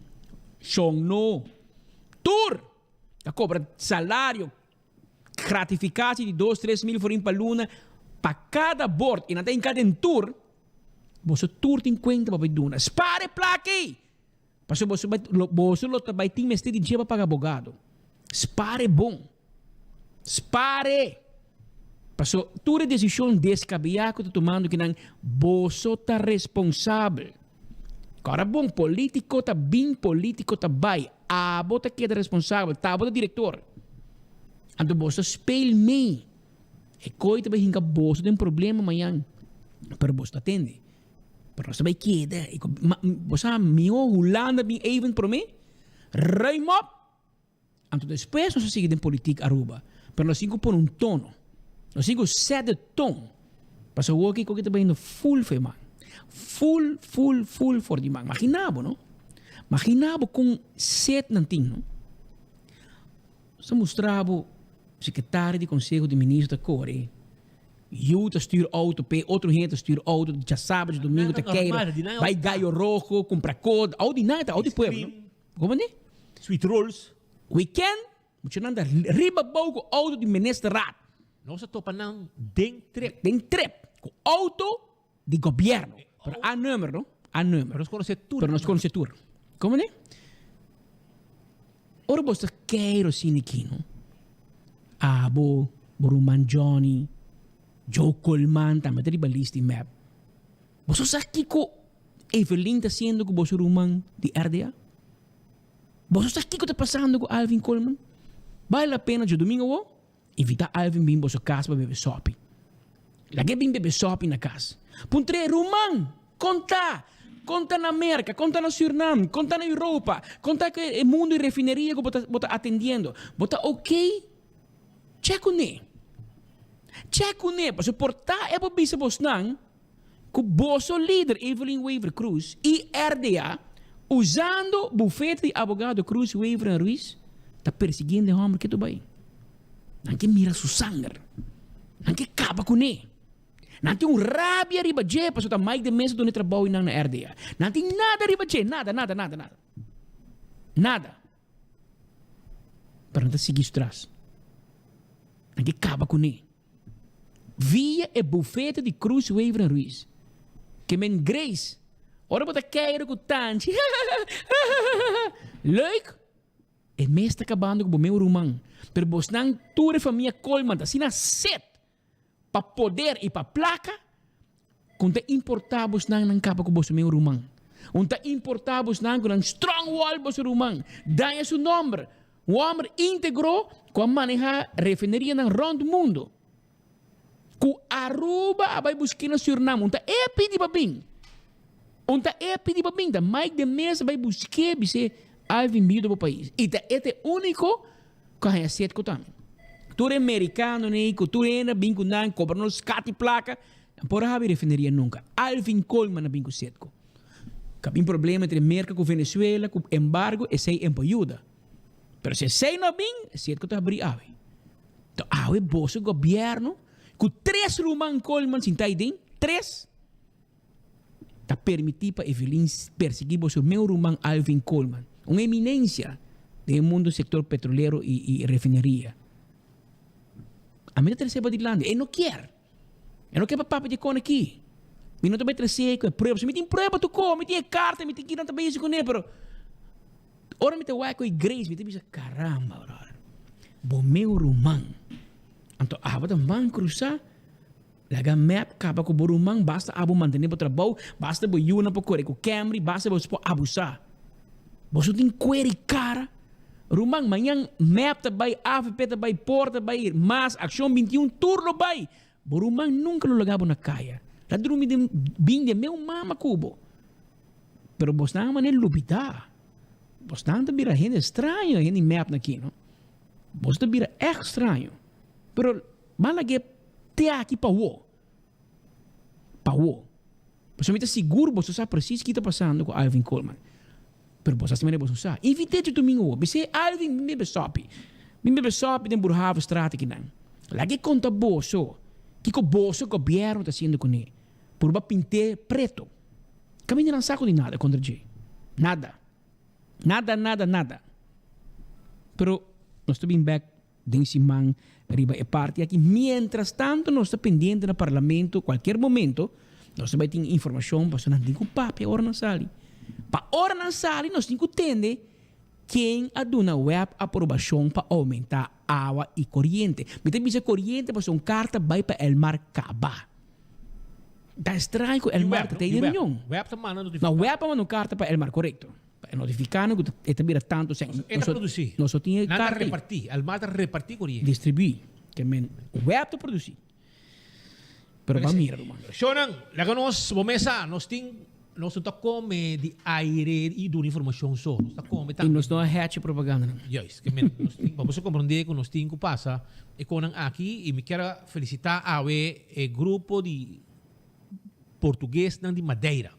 Shon no. Tur ta cobra salario, gratificatie di dos 3000 florin pa luna pa cada board. I nan ta hinca den tur. Boso tur tin cuenta pa bay duna. Spaar e plaka ey! Pasobra boso bai lo boso lo ta bai tin mester di dje pa paga abogado. Spar e bon. Spar e! Paso tur e desishon deskabeyá ku ta tumando kinan boso ta responsabel. Kòrda bon, polítiko ta bin, polítiko ta bai. Abo ta keda responsabel, ta abo ta direktor. Anto boso ta speel mee. E koi ta bai hinka boso den problema mañan. Pero boso ta tende. Pero nos ta bai keda. E ma, bo sa mihó Hulanda bin even promé, ruim op. Anto despues nos a sigui den politiek Aruba. Pero nos tin ku pone un tono. Nos tin ku set de toon. Pasobra awor kiko ta bayendo full for e man. Full, full, full for di man. Magina bo, no? Magina bo kon set nan tin, no? Nos ta mustra bo sekretario di konseho di minister ta kore. Yu ta stuur auto p'e, otro hende ta stuur auto, djasabra, djadomingo ta keiro, bai Gallo Rojo, cumpra cod, auto di nan ta, auto di pueblo. Como ne? Sweet rolls. Weekend, Muchanan ta riba bou ku outo di ministerraad. Nos a topa nan den trip. Den trip ku outo di gobièrnu. Pero a number no, a number. Pero nos konosé tur. Pero nos konosé tur. Komo ne? Ora bo ta keiro asina aki no, abo, bo ruman Johnny, Joe Coleman tambe ta riba list di mep. Boso sa kiko Evelyn ta hasiendo ku boso ruman di RDA? Boso sa kiko ta pasando ku Alvin Coleman? Bale la pena djadumingu awor invita Alvin bin boso kas pa bebe sopi. Lag'é bin bebe sopi na kas. Puntr'é, Ruman, kon ta? Kon ta na Merka? Kon ta na Surnam? Kon ta na Europa? Kon ta ku e mundu di refineria ku bo ta bo ta atendiendo? Bo ta okey? Chèk kuné. Chèk kuné, pasobra por ta e por bisa bosnan Ku boso lider Evelyn Wever Croes y RDA usando bufete di abogado Croes, Wever en Ruiz ta persiguiendo e homber ketu bay. Nan ke mira su sanger. Nan ke kaba kune. Nan tin un rabia riba dje pasobra ta Mike de Meza duna e trabou nan na RDA. Nan tin nada riba dje, nada, nada, nada, nada. Nada. Pero nan ta sigui su tras. Nan ke kaba kune. Via e bufete di Cruz Wever en Ruiz. Ke men Grace, ora bo ta keiro ku Tanchi, Leuk! E mes ta kabando ku bo meu ruman. Pero bosnan tur e famia Coleman ta asina set pa poder i pa plaka ku no ta importá bosnan nan kaba ku boso meu ruman. Un ta importá bosnan ku nan strong wall boso ruman, daña su nomber. Un homber íntegro ku a manehá refinerianan rònt mundu. Ku Aruba a bai busk'é na Surinam. Un ta e pidi pa bin. Un ta e pidi pa bin. Ta Mike de Meza bai busk'é bis'é Alvin bin yuda bo pais. I ta e ta e úniko ku a haña set ku tambe. Tur e merikanonan ei ku tur hende a bin ku nan kobra nos skat i plaka. Nan por a habri refineria nunka. Alvin Koolman a bin ku Setco. Ka bin problema entre Merka ku Venezuela ku embargo esei en por yuda. Pero si esei no bin, Setco ta habri awe. To awe boso gobierno ku tres ruman Koolman sinta aiden, tres, ta permiti pa Evelyn persegui boso meu ruman Alvin Koolman, un eminencia den e mundo sector petrolero y y refineria. Ami ta trece padilanti, e no kier. E no ke pa papia di kon aki. Mi no ta bai trese ku e prueba. Si mi tin prueba tu ko, mi tin e karta, mi tin kinan ta bezig kuné, pero ora mi ta wak ku e Grace, mi ta bisa, caramba, brother. Bo meu ruman. Anto abo ta man krusá, laga mep kaba ku bo ruman, basta abo mantené bo trabou, basta bo yunan por kore ku Camry, basta bo por abusá. Boso tin kuer i kara. Ruman, mañan mep ta bai, avp ta bai, por ta bai, mas, Accion 21, tur lo bai. Bo ruman nunca lo laga bo na kaya. Ta drumi den bin den meu mama ku bo. Pero bosnan a manera lubida. Bosnan ta bira hende straño, hende mep na aki, no? Boso ta bira ègt straño. Pero ban lag'é te aki pa wo. Pa wo. Pasobra mi ta sigur boso sa precies ki ta pasando ku Alvin Coleman. Pero boso hasi manera boso sa. Invit'é djadumingu wo. Bis'é, Alvin, bin bebe sòpi. Bin bebe sòpi den Boerhavestraat akinan. Laga e konta boso kiko boso gobièrnu ta hasiendo kuné. Purba pint'é preto. Kaminda nan sa ku di nada kontra dje. Nada. Nada, nada, nada. Pero nos ta bin bèk Den siman riba e parti aki. Mientras tanto nos ta pendiente na Parlamento cualkier momento nos ta bay tin informacion pasobra nan tin cu papia ora nan sali. Pa ora nan sali nos tin cu tende ken a duna web aprobacion pa aumenta awa y coriente. Mi ta bisa coriente pasobra un carta bay pa Elmar caba. Ta extraño cu Elmar ta tene reunion. Web ta manda notifica. No, web a manda un carta pa Elmar, corecto. Pa e notifica nan cu e ta bira tanto cen. E ta produci. Nos no tin e Nan ta carta ei. reparti. Elmar ta reparti coriente. Distribui. Ke men web ta produci. Pero ban mira ruman. Shownan, laga nos, bo mes sa, nos tin, nos no ta come di aire y duna informacion so. Nos ta come Y tambe. nos no a haci propaganda nan. Juist. Ke men, nos tin, pa boso comprende cu nos tin cu pasa e conan aki y mi kier a felicita awe e grupo di Portuguesnan di Madeira.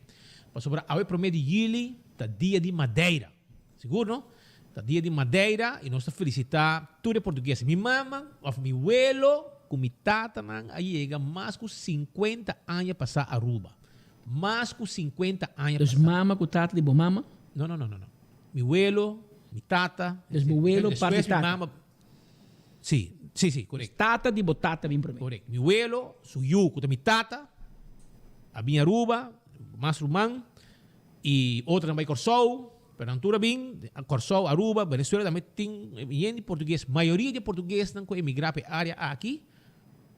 Pasobra awe prome di juli ta dia di Madeira. Sigur no? Ta dia di Madeira y nos ta felicita tur e Portugues. Mi mama of mi welo cu mi tatanan a yega mas cu cincuenta aña pasa Aruba. Mas cu cincuenta aña Dus pasa. mama cu tata di bo mama? No, no, no, no, no. Mi welo, mi tata. Dus bo welo parti Despues mi tata. mama. Si, si, si, correct. Tata di bo tata bin prome. Correct. Mi welo, su yu cu ta mi tata, a bin Aruba, mas ruman, y otronan bay Corsou, pero nan tur a bin, Corsou, Aruba, Venezuela tambe tin yen di portugues. Mayoria di e portuguesnan cu a emigra pa e area aki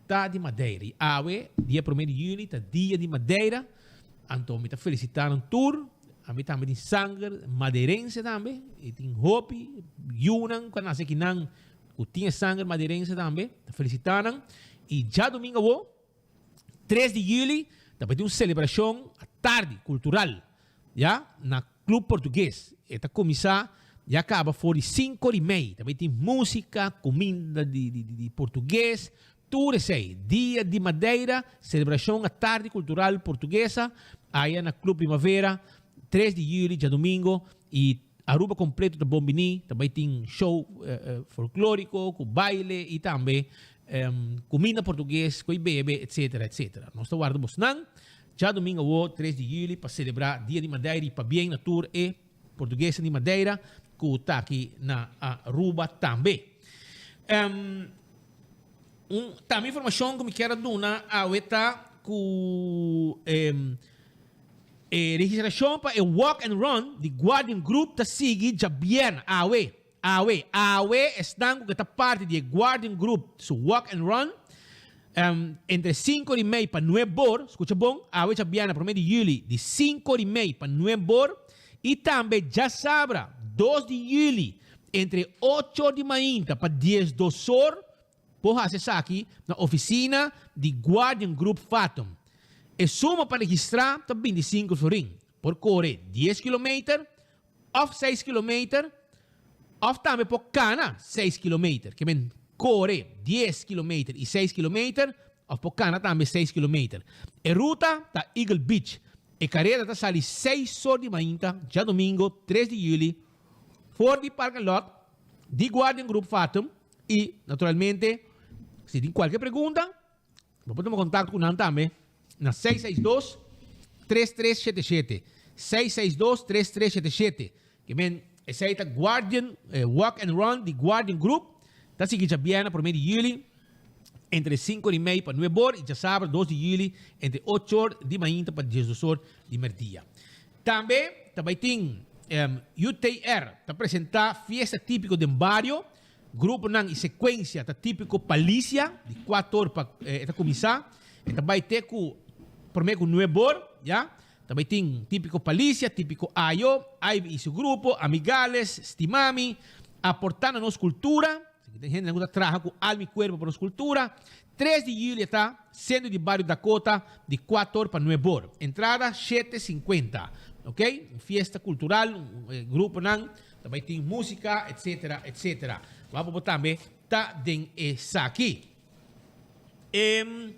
ta di Madeira. Y awe, dia prome di juli, ta dia di Madeira. Anto mi ta felicita nan tur. Ami tambe tin sanger madeirense tambe. Y tin hopi yunan cu a nace akinan cu tin e sanger madeirense tambe. Ta felicita nan. Y djadomingo awo, tres di juli, ta bay tin un celebracion atardi cultural, ya, na Club Portugues. E ta cuminsa ya caba for di cinco di mei. Ta bay tin musica, cuminda di di di Portugues, tur esey. Dia di Madeira, celebracion atardi cultural Portuguesa, aya na Club Primavera, tres di juli, djadomingo, y Aruba completo ta bon bini, ta bay tin show folklorico cu baile y tambe cuminda portugues cu e bebe etcetera etcetera. Nos ta warda bosnan djadomingo awo tres di juli pa celebra Dia di Madeira y pabien na tur e portuguesnan di Madeira cu ta aki na Aruba tambe. Un tambe informacion cu mi kier a duna awe ta cu E registrashon pa e Walk and Run di Guardian Group ta sigui djabièrnè, awe. Awe, awe esnan ku ke ta parti di e Guardian Group su Walk and Run, entre sinku di mei pa nuebor, skucha bon, awe djabièrnè promé di yüli di sinku di mei pa nuebor, i tambe djasabra dos di yüli entre ocho di mainta pa diesdosor, Por hasi esaki na oficina di Guardian Group Fatum. E suma pa registra ta 25 florin. Por core dies kilometer of seis kilometer of tambe por cana seis kilometer. Ke men core dies kilometer y seis kilometer of por cana tambe seis kilometer. E ruta ta Eagle Beach. E careda ta sali seis or di mainta djadomingo tres di juli for di parking lot di Guardian Group Fatum. Y naturalmente, si tin cualkier pregunta, bo por tuma contacto cu nan tambe na 662 3377. 662 3377. Ke men, esey ta Guardian eh, Walk and Run di Guardian Group. Ta sigui djabièrnè promé di juli entre 5 or y mei pa 9 or y djasabra 2 di juli entre 8 or di mainta pa 12 or di merdia. Tambe ta bay tin UTR ta presenta fiesta tipico den bario. Gruponan y secuencia ta tipico Palicia, di 4 or pa e ta cuminsa, e ta bay te cu prome cu 9 or, ya. Ta bay tin tipico Palicia, tipico Ayo, Ivy y su grupo, Amigales, Stimami, aporta na nos cultura, Esaki ta hendenan cu ta traha cu alma y cuerpo pa nos cultura. Tres di juli e ta Centro di Bario Dakota di 4 or pa 9 or. Entrada shete sinkuenta. Ok, un fiesta cultural, un gruponan Ta bai tin músika, etcetera, etcetera. Wak bo tambe ta den esaki. E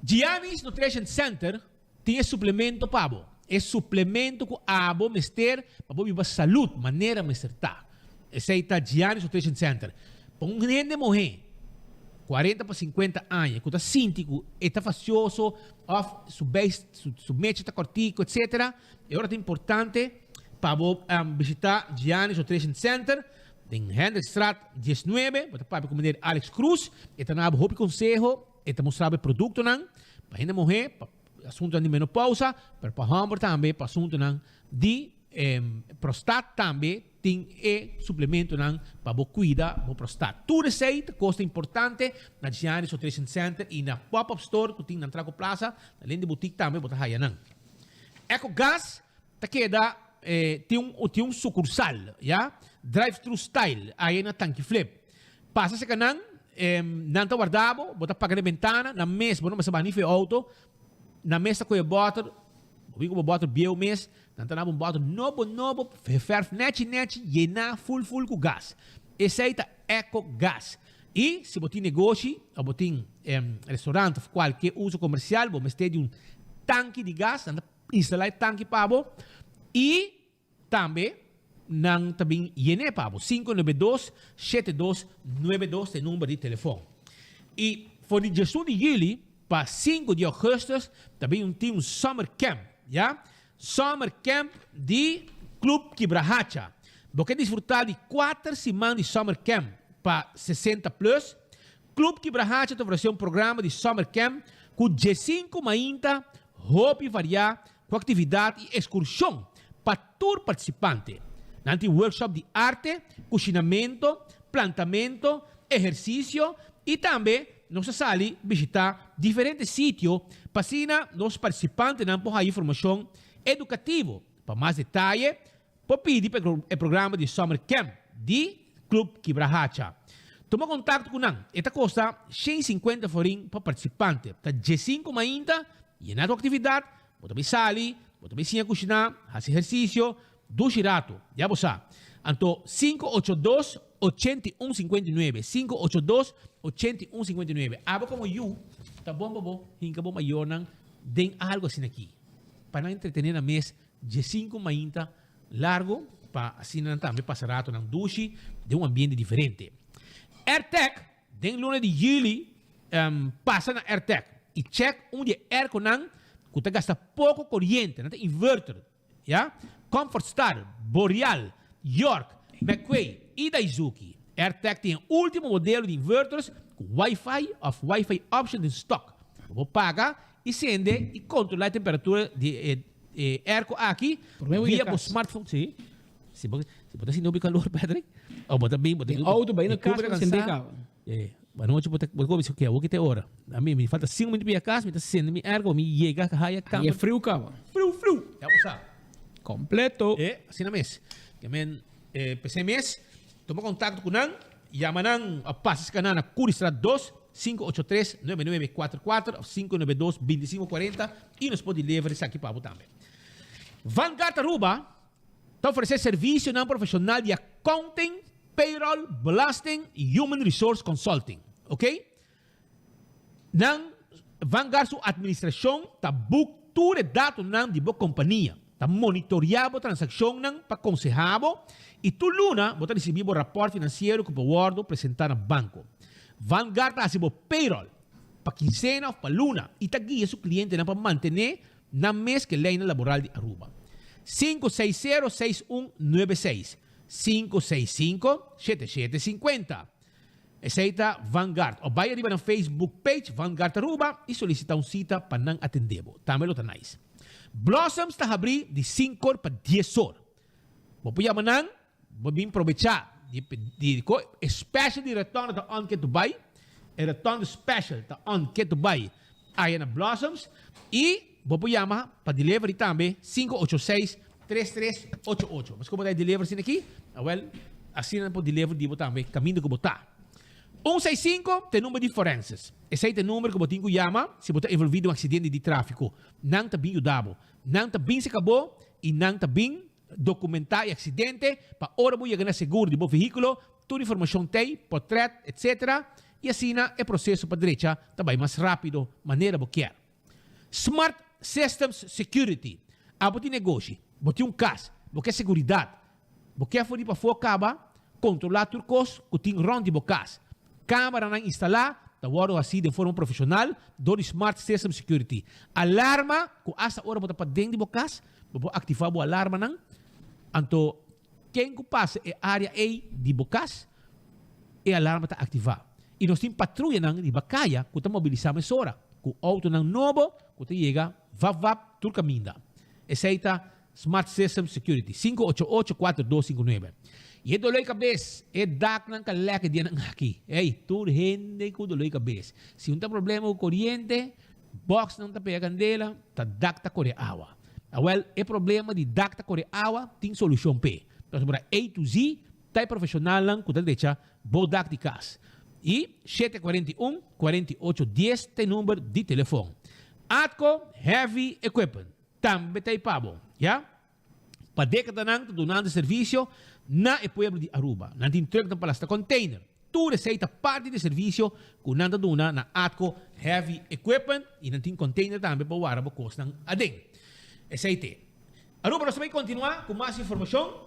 Giannis Nutrition Center tin e suplemento pa bo. E suplemento ku abo mester pa bo biba salud manera mester ta. Esei ta Giannis Nutrition Center. Pa un hende muhé cuarenta pa cincuenta aña ku ta sinti ku e ta fastioso òf su beis su mecha ta kòrtiku etcetera, E ora ta importante pa bo bishita Giannis Nutrition Center den Hendrikstraat 19. Bo ta papia ku meneer Alex Cruz. E ta na bo hopi konseho. E ta mustra bo e produktonan pa hende muhé, pa asuntunan di menopousa, pero pa hòmber tambe, pa asuntunan di prostat tambe tin e suplementonan pa bo kuida bo prostat. Tur esei ta kos ta importante na Giannis Nutrition Center i na pop-up store ku tin na Antraco Plaza, na Lende Boutique tambe bo ta haya nan. Ecogas ta keda tin un tin un sucursal ya drive thru style aya na Tanki Flip. Pasa cerca nan nan ta warda bo, bo ta paga den bentana, nan mes bo no mester baha ni for e auto, nan mes ta coge boter, bo bin cu bo boter bieu mes, nan ta dabo un boter nobo nobo, verf nechi nechi, yena full full cu gas. Esey ta Ecogas. Y si bo tin negoshi of bo tin restaurant of cualke uso comercial bo mester di un tanki di gas, nan ta instala e tanki pa bo y tambe nan ta bin yene pa bo. 592 7292 ta e number di telefon. Y for di diesun di juli pa sinku di augustus ta bin tin un summer camp, ya. Summer Camp di Club Kibrahacha. Bo ke disfruta di kuater siman di Summer Camp. pa 60 plus, Club Kibrahacha ta ofresé un programa di summer camp ku diesinku mainta hopi variá ku aktividat i ekskurshon pa tur partisipante. Nan tin workshop di arte, kushinamento, plantamento, ehersisio i tambe nos ta sali bishitá diferente sitio pa asina nos partisipantenan por haya informashon edukativo. Pa mas detaye Por pidi pa e programa di Summer Camp di Club Kibrahacha. Tuma contacto cu nan. E ta costa 150 florin pa participante. Ta diescinco mainta, yena cu actividad, bo ta bay sali, bo ta bay siña cushina, haci ehercicio, dushi rato. Ya bo sa. Anto 582 8159, 582 8159. Abo como yu, ta bon pa bo hinca bo mayornan den algo asina aki. Pa nan entretene nan mes Diesinku mainta largo pa asina nan tambe pasa ratonan dushi den un ambiente diferente. Airtec den luna di juli pasa na Airtec y check un di e airconan cu ta gasta poco coriente, nan ta inverter, ya, Comfort Star, Boreal, York, McQuay y Daizuki. Airtec tin e ultimo modelo di inverters cu wifi of wifi option den stock. Bo por paga y sende y controla e temperatura di e E airco aki via bo smartphone. Si. Si bo si bo ta sinti hopi calor Patrick, o bo ta bin bo ta Den auto bai na cas pa sende caba. Eh, anochi bo ta bo ta bisa okay, awor ki ta e ora. A mi mi falta cinco minuto pa yega cas, mi ta sende mi airco, mi yega haya cama. Y e friu caba. Friu friu. Ya bo sa. Completo. Eh, asina mes. Ke men eh p'esei mes tuma contacto cu nan, yama nan of pasa esca nan na Curiestraat dos, 583 9944 of 592 2540 y nos por deliver esaki pa bo tambe. Vanguard Aruba ta ofrece servicionan profesional di accounting, payroll, belasting y human resource consulting. Ok? Nan Vanguard su administracion ta boek tur e datonan di bo compania, ta monitorea bo transaccionnan pa conseha bo y tur luna bo ta ricibi bo rapport financiero cu por wordo presenta na banco. Vanguard ta haci bo payroll pa kinsena of pa luna y ta guia su clientenan pa mantene nan mes cu e leynan laboral di Aruba. 560 6196 565 7750. Esey ta Vanguard. Of bay ariba nan Facebook page Vanguard Aruba y solicita un cita pa nan atende bo. Tambe lo ta nice. Blossoms ta habri di cincor pa diesor. Bo por yama nan, bo bin probecha di di e special di retorno ta on ke tu bay. E retorno special ta on ke tu bay aya na Blossoms. Y bo por yama pa delivery tambe 586 3388. Mas como ta e deliver asina aki? Awel, asina nan por deliver di bo tambe caminda cu bo ta. Un seis cinco ta e number di forenses. Esey ta e number cu bo tin cu yama si bo ta envolvi den un accidente di trafico. Nan ta bin yuda bo. Nan ta bin seca bo y nan ta bin documenta e accidente pa ora bo yega na seguro di bo vehiculo, tur informacion t'ey, potret, etc. Y asina e proceso pa drecha ta bay mas rapido manera bo kier. Smart Systems Security, Abo tin negoshi, bo tin un kas, bo ke seguridat, bo ke for di pafó kaba kontrolá tur kos ku tin rònt di bo kas. Kameranan instalá ta wòrdu hasí den forma profeshonal dor di Smart Systems Security. Alarma ku asta ora bo ta paden di bo kas, bo por aktivá bo alarmanan. Anto ken ku pasa e área ei di bo kas, e alarma ta aktivá. I nos tin patruyanan riba kaya ku ta mobilisá mesora ku outonan nobo ku ta yega vap vap tur kaminda. Esei ta Smart System Security, 588 4259. I e doló di kabes, e daknan ka lèk e dianan aki. Ey, tur hende ku doló di kabes. Si un ta problema ku koriente, bòksnan ta pega kandela, ta dak ta kore awa. Awèl, e problema di dak ta kore awa tin solushon p'e. Pasobra A to Z Ta e profesionalnan cu ta drecha bo dak di cas. Y shete 41 48 dies ta e number di telefon. Atco Heavy Equipment tambe ta e pa bo, ya. Pa decadanan ta dunando servicio na e pueblo di Aruba. Nan tin trucknan pa lasta container. Tur esey ta parti di e servicio cu nan ta duna na Atco Heavy Equipment y nan tin container tambe pa wara bo cosnan aden. Esey t'e. Aruba nos ta bay continua cu mas informacion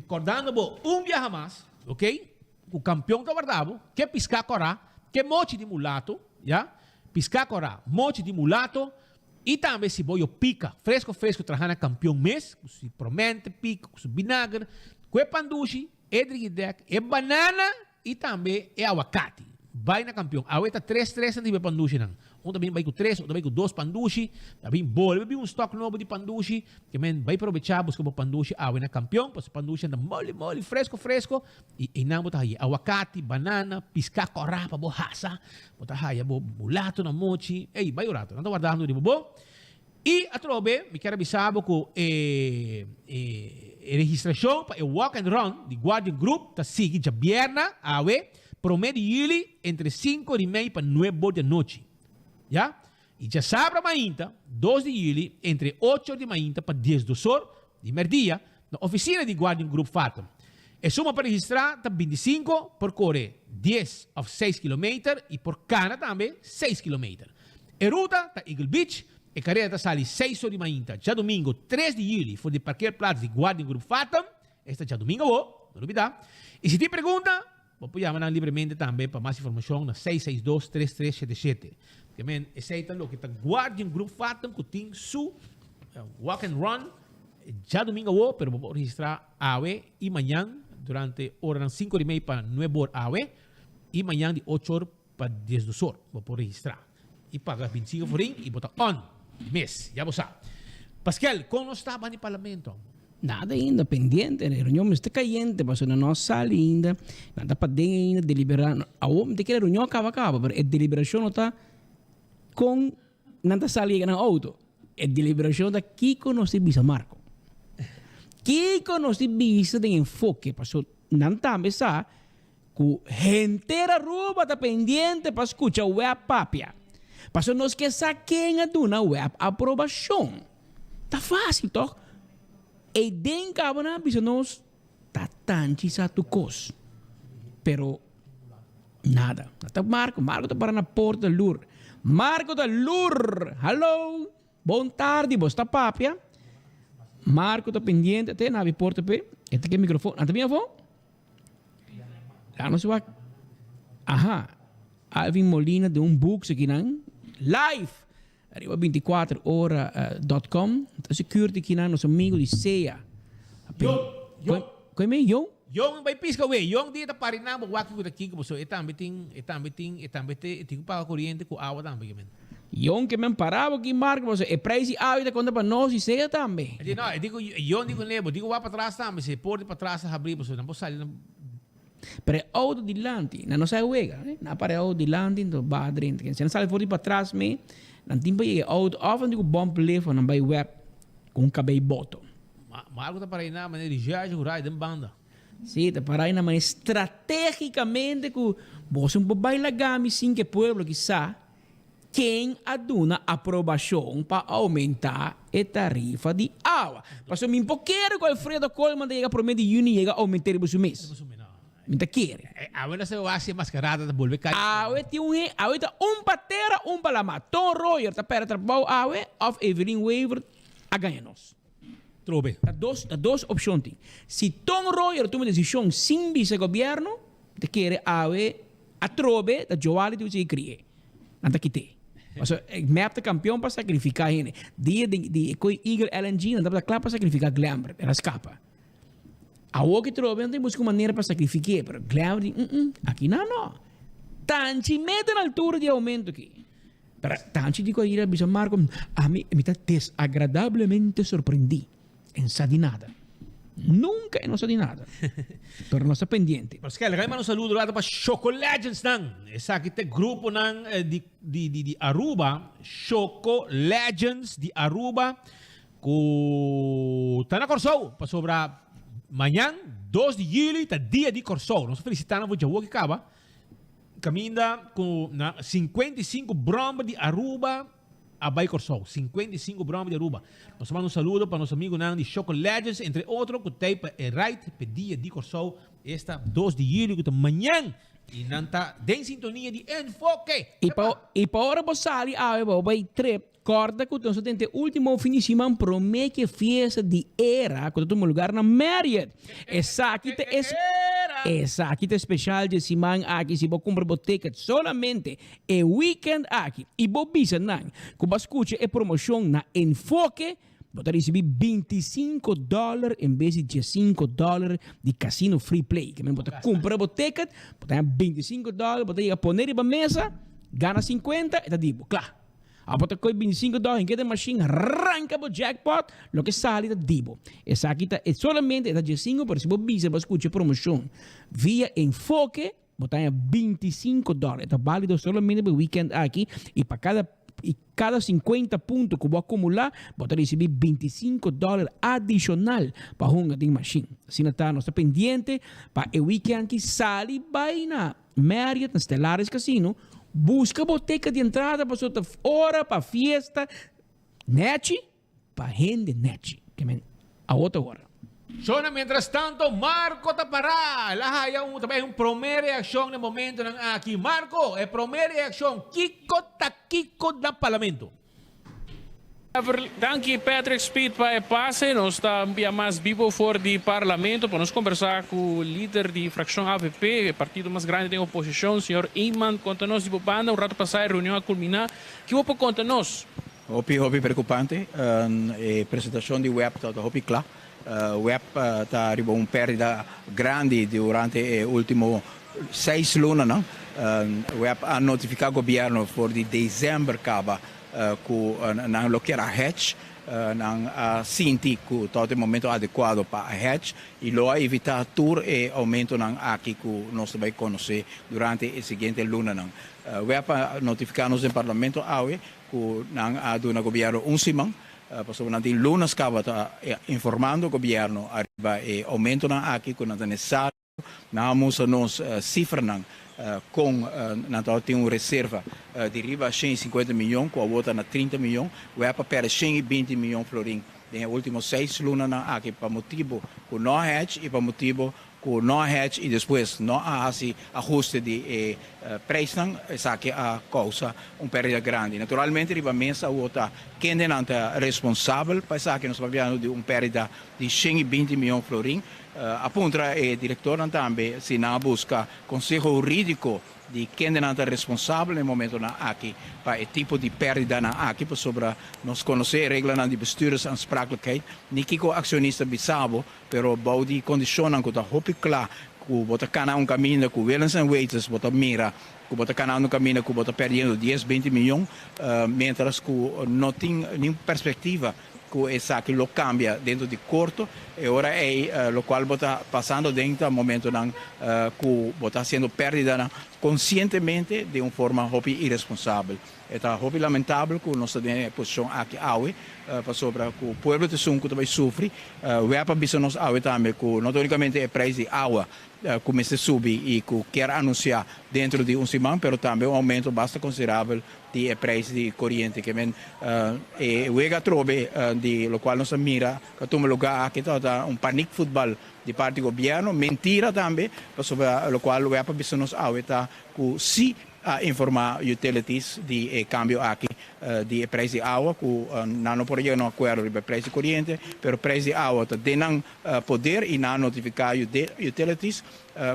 cordando bo un biaha mas ok cu campeon ta warda bo ke pisca cora ke mochi di mulato ya pisca cora mochi di mulato y tambe si boyo pica fresco fresco traha na campeon mes cu su promente pica cu su binager cu e pandushi e drigidek e banana. y tambe e awakati. Bai na Kampion. Awe ta tres tres nan riba e pandushinan. Un ta bin bai ku tres, otro ta bai ku dos pandushi. Ta bin bolbe bin un stock nobo di pandushi. Ke men bai probecha buska bo pandushi awe na Kampion, pasobra pandushinan ta moli moli, fresco fresco. Y einan bo ta haya awakati, banana, piská kòrá pa bo hasa. Bo ta haya bo mulato na mochi. Ey, bai un rato. Nan ta wardando riba bo. Y atrobe mi kier a bisa bo cu e e registracion pa e Walk and Run di Guardian Group ta sigui djabierna, awe, prome di juli entre cinco di mei pa nuebe di anochi. Ya? Y djasabra mainta, dos di juli, entre ocho di mainta pa diesdosor di merdia na oficina di Guardian Group Fatum. E suma pa registra ta binticinco por core dies of seis kilometer y por cana tambe seis kilometer. E ruta ta Eagle Beach, e karera ta sali seis or di mainta djadumingo tres di juli for di parkeerplaats di Guardian Group Fatum, esta djadumingo awo, no lubida. Y si tin pregunta, bo por yama nan libremente tambe pa mas informacion na seis seis dos tres tres shete shete. Ke men esey ta loke ta Guardian Group Fatum cu tin su walk and run djadumingo awo, pero bo por registra awe y mañan durante oranan cinco or y mei pa nuebe or awe y mañan di ocho or Pa diesdosor bo por registrá i paga bintisinko florin i bo ta on mes. Ya bo sa. Paskel, kon nos ta bani parlamento? Nada ainda, pendiente. E reunion mester kayente pasobra no a sali ainda. Nan ta paden ainda deliberá. Awor mi ta kere reunion a kaba kaba, pero e deliberashon no ta kon nan ta sali yega nan outo. E deliberashon ta kiko nos tin bisa Marco. Kiko nos tin bisa den enfoke pasobra nan tambe sa Ku henter Aruba ta pendiente pa skucha web papia. Pasobra nos ke sa ken a duna web aprobashon. Ta fásil tòg? Ei den kaba nan a bisa nos ta tanchi sa tur kos. Pero nada. No ta Marco. Marco ta para na porta lur. Marco ta lur! Hallo! Bon tardi, bo sta papia? Marco ta pendiente te na abi porta p'e. E ta ke microfoon. Nan ta bin afó? Laat nos wak. Aha. Alvin Molina den un boek aki nan. Live! Ariba 24 ora eh, dot com. Ta security aki nan, nos amigo di SEA. Yo, yo. Koe me? Yo? Yong bai pisca we. Yong dia ta pari nan bo wak ku ta kiko bo so e tambe tin, e tambe tin, e tambe te, e tin ku paga koriente ku awa tambe ke men. Yong ke men para bo ki marka bo so e prijs di awa ta konta pa nos di SEA tambe. E di no, e di ku Yong di ku ne bo di ku wak patras tambe si e por di patras ta habri bo so nan por sali nan. Pero e auto dilanti nan no sa e wega eh, nan a para e auto dilanti enton baha drenta si nan sali for di patras me nan tin pa yega e auto of nan tin ku bump left of nan bai web ku un kabei boto. Marco ta para einan manera di George cu rai den banda. Sí, ta para einan manera strategicamente cu boso no por bai laga mi sin cu e pueblo ki sa ken a duna aprobacion pa aumenta e tarifa di awa. Pasobra mi no por kere cu Alfredo Koolman ta yega prome di juni yega aumenta riba su mes. Mi ta kere. Awe no sa wak si e mascarada ta bolbe kai. Awe tin un he, awe ta un pa tera un pa lama. Ton Royer ta perde trabou awe of Evelyn Wever a gaña nos. Trobe. Ta dos, ta dos opcion tin. Si Ton Royer tuma decision sin bisa gobierno, ta kere awe atrobe ta Joali tin sigui crie. Nan ta kite. Pasobra e mep ta campeon pa sacrifica hende. Dia di di e coi Eagle LNG nan tabata cla pa sacrifica Glenbert. El a scapa. Awor ki trobe nan tin busca un manera pa sacrifique, pero Glenbert di, mm mm, aki nan no. Tanchi mete na altura di e aumento aki. Pero Tanchi di cu a ir a bisa Marco, ami mi ta desagradablemente sorprendí. E no sa di nada. Nunca e no sa di nada. Pero nos ta pendiente. Pascal, laga mi manda un saludo later pa Choco Legends nan. Esaki ta e gruponan di di di di Aruba, Choco Legends di Aruba cu ta na Corsou pasobra mañan dos di juli ta dia di Corsou. Nos ta felicita nan for djawoki caba. Caminda cu na 55 bromber di Aruba a bay Corsou. 55 bromber di Aruba. Nos ta manda un saludo pa nos amigonan di Choco Legends, entre otro, cu t'ey pa e ride p'e dia di Corsou, esta dos di juli cu ta mañan. Y nan ta den sintonia di Enfoke. Y pa y pa ora bo sali awe bo bay trip, Corda cu nos ta tene e ultimo fin di siman prome cu e fiesta di era cu ta tuma lugar na Marriott. Esaki ta es Esaki ta special dje siman aki si bo cumpra bo ticket solamente e weekend aki y bo bisa nan cu bo a scucha e promocion na Enfoke. Bo ta risibí 25 dòler en bes di 15 dòler di Casino Free Play. Ke men bo ta kumpra bo ticket, bo ta haña 25 dòler, bo ta yega pone riba mesa, gana 50, e ta di bo, kla. Abo ta koe 25 dòler, hinka den mashin, ranka bo jackpot, loke sali ta di bo. Esaki ta e solamente e ta 15, pero si bo bisa bo a skucha e promoshon via Enfoke, Bo ta haña 25 dòler. E ta bálido solamente pa e weekend aki i pa kada i kada 50 punto ku bo akumulá, bo ta risibí 25 dòler adishonal pa hunga den mashin. Asina ta, nos ta pendiente pa e weekend aki sali bai na Marriott na Stellaris Casino, buska bo teka di entrada pasobra ta ora pa fiesta nèchi. Pa hende nechi. Ke men awo ta ora. Shona mientras tanto Marco ta pará. El a haya un ta bay un prome reaccion na e momentonan aki. Marco, e prome reaccion kico ta kico na Parlamento? Danki Patrick Speed pa e pase. Nos ta un bia mas bibo for di Parlamento pa nos combersa cu lider di fraccion avp, e partido mas grandi den oposicion, señor Eman. Conta nos di bo banda, un rato pasa e reunion a culmina. Ki bo por conta nos? Hopi hopi preocupante. E presentacion di web ta hopi cla. Web ta riba un perdida grandi durante e ultimo seis lunanan. Web a notifica gobierno for di december caba cu nan lo kier a hedge. Nan a sinti cu ta e momento adecuado pa a hedge y lo a evita tur e aumentonan aki cu nos ta bay conoce durante e siguiente lunanan. Web a notifica nos den parlamento awe ku nan a duna gobièrnu un siman, pasobra nan tin lunas kaba ta informando gobièrnu ariba e oumentonan aki ku nan ta nesesario. Nan a mustra nos sifranan kon nan tabata tin un reserva di riba 150 miyon ku awor ta na 30 miyon. Web a pèrdè 120 miyon florin den e último seis lunanan aki pa motibu ku no a hedge i pa motibu Ku no a hedge i despues no a hasi ahuste di e prijsnan, esaki a kousa un pèrdida grandi. Naturalmente riba mesa awor ta kendenan ta responsabel pa esaki. Nos ta papiando di un pèrdida di 120 mion florin. A puntra e direktornan tambe si nan a buska konseho hurídiko di kendenan ta responsabel na e momentonan aki pa e tipo di pèrdidanan aki, pasobra nos konosé e reglanan di bestuurdersaansprakelijkheid, ni kiko akshonista bisa bo, Pero bou di kondishonnan ku ta hopi kla ku bo ta kana un kaminda ku willens en wetens bo ta mira ku bo ta kanando un kaminda ku bo ta perdiendo dies, binti miyon, mientras ku no tin niun perspektiva ku esaki lo kambia dentro di korto, e ora ei lokual bo ta pasando den ta momentonan ku bo ta hasiendo pèrdidanan konsientemente di un forma hopi iresponsabel. E ta hopi lamentabel ku nos ta den e posishon aki awe, pasobra ku pueblo ta esun ku ta bai sufri. Web a bisa nos awe tambe ku no ta unikamente e preis di awa ku mester subi i ku kier anunsiá dentro di un siman, pero tambe un oumento basta konsiderabel di e preis di koriente. Ke men e wega atrobe di lokual nos a mira ku a tuma lugá aki tabata un panikfutbal di parti gobièrnu. Mentira tambe, pasobra lokual web a bisa nos awe ta ku si A informa utilities di e cambio aki di e prijs di awa cu nan no por a yega na un acuerdo riba e prijs di coriente, pero prijs di awa ta den nan poder y nan a notifica utilities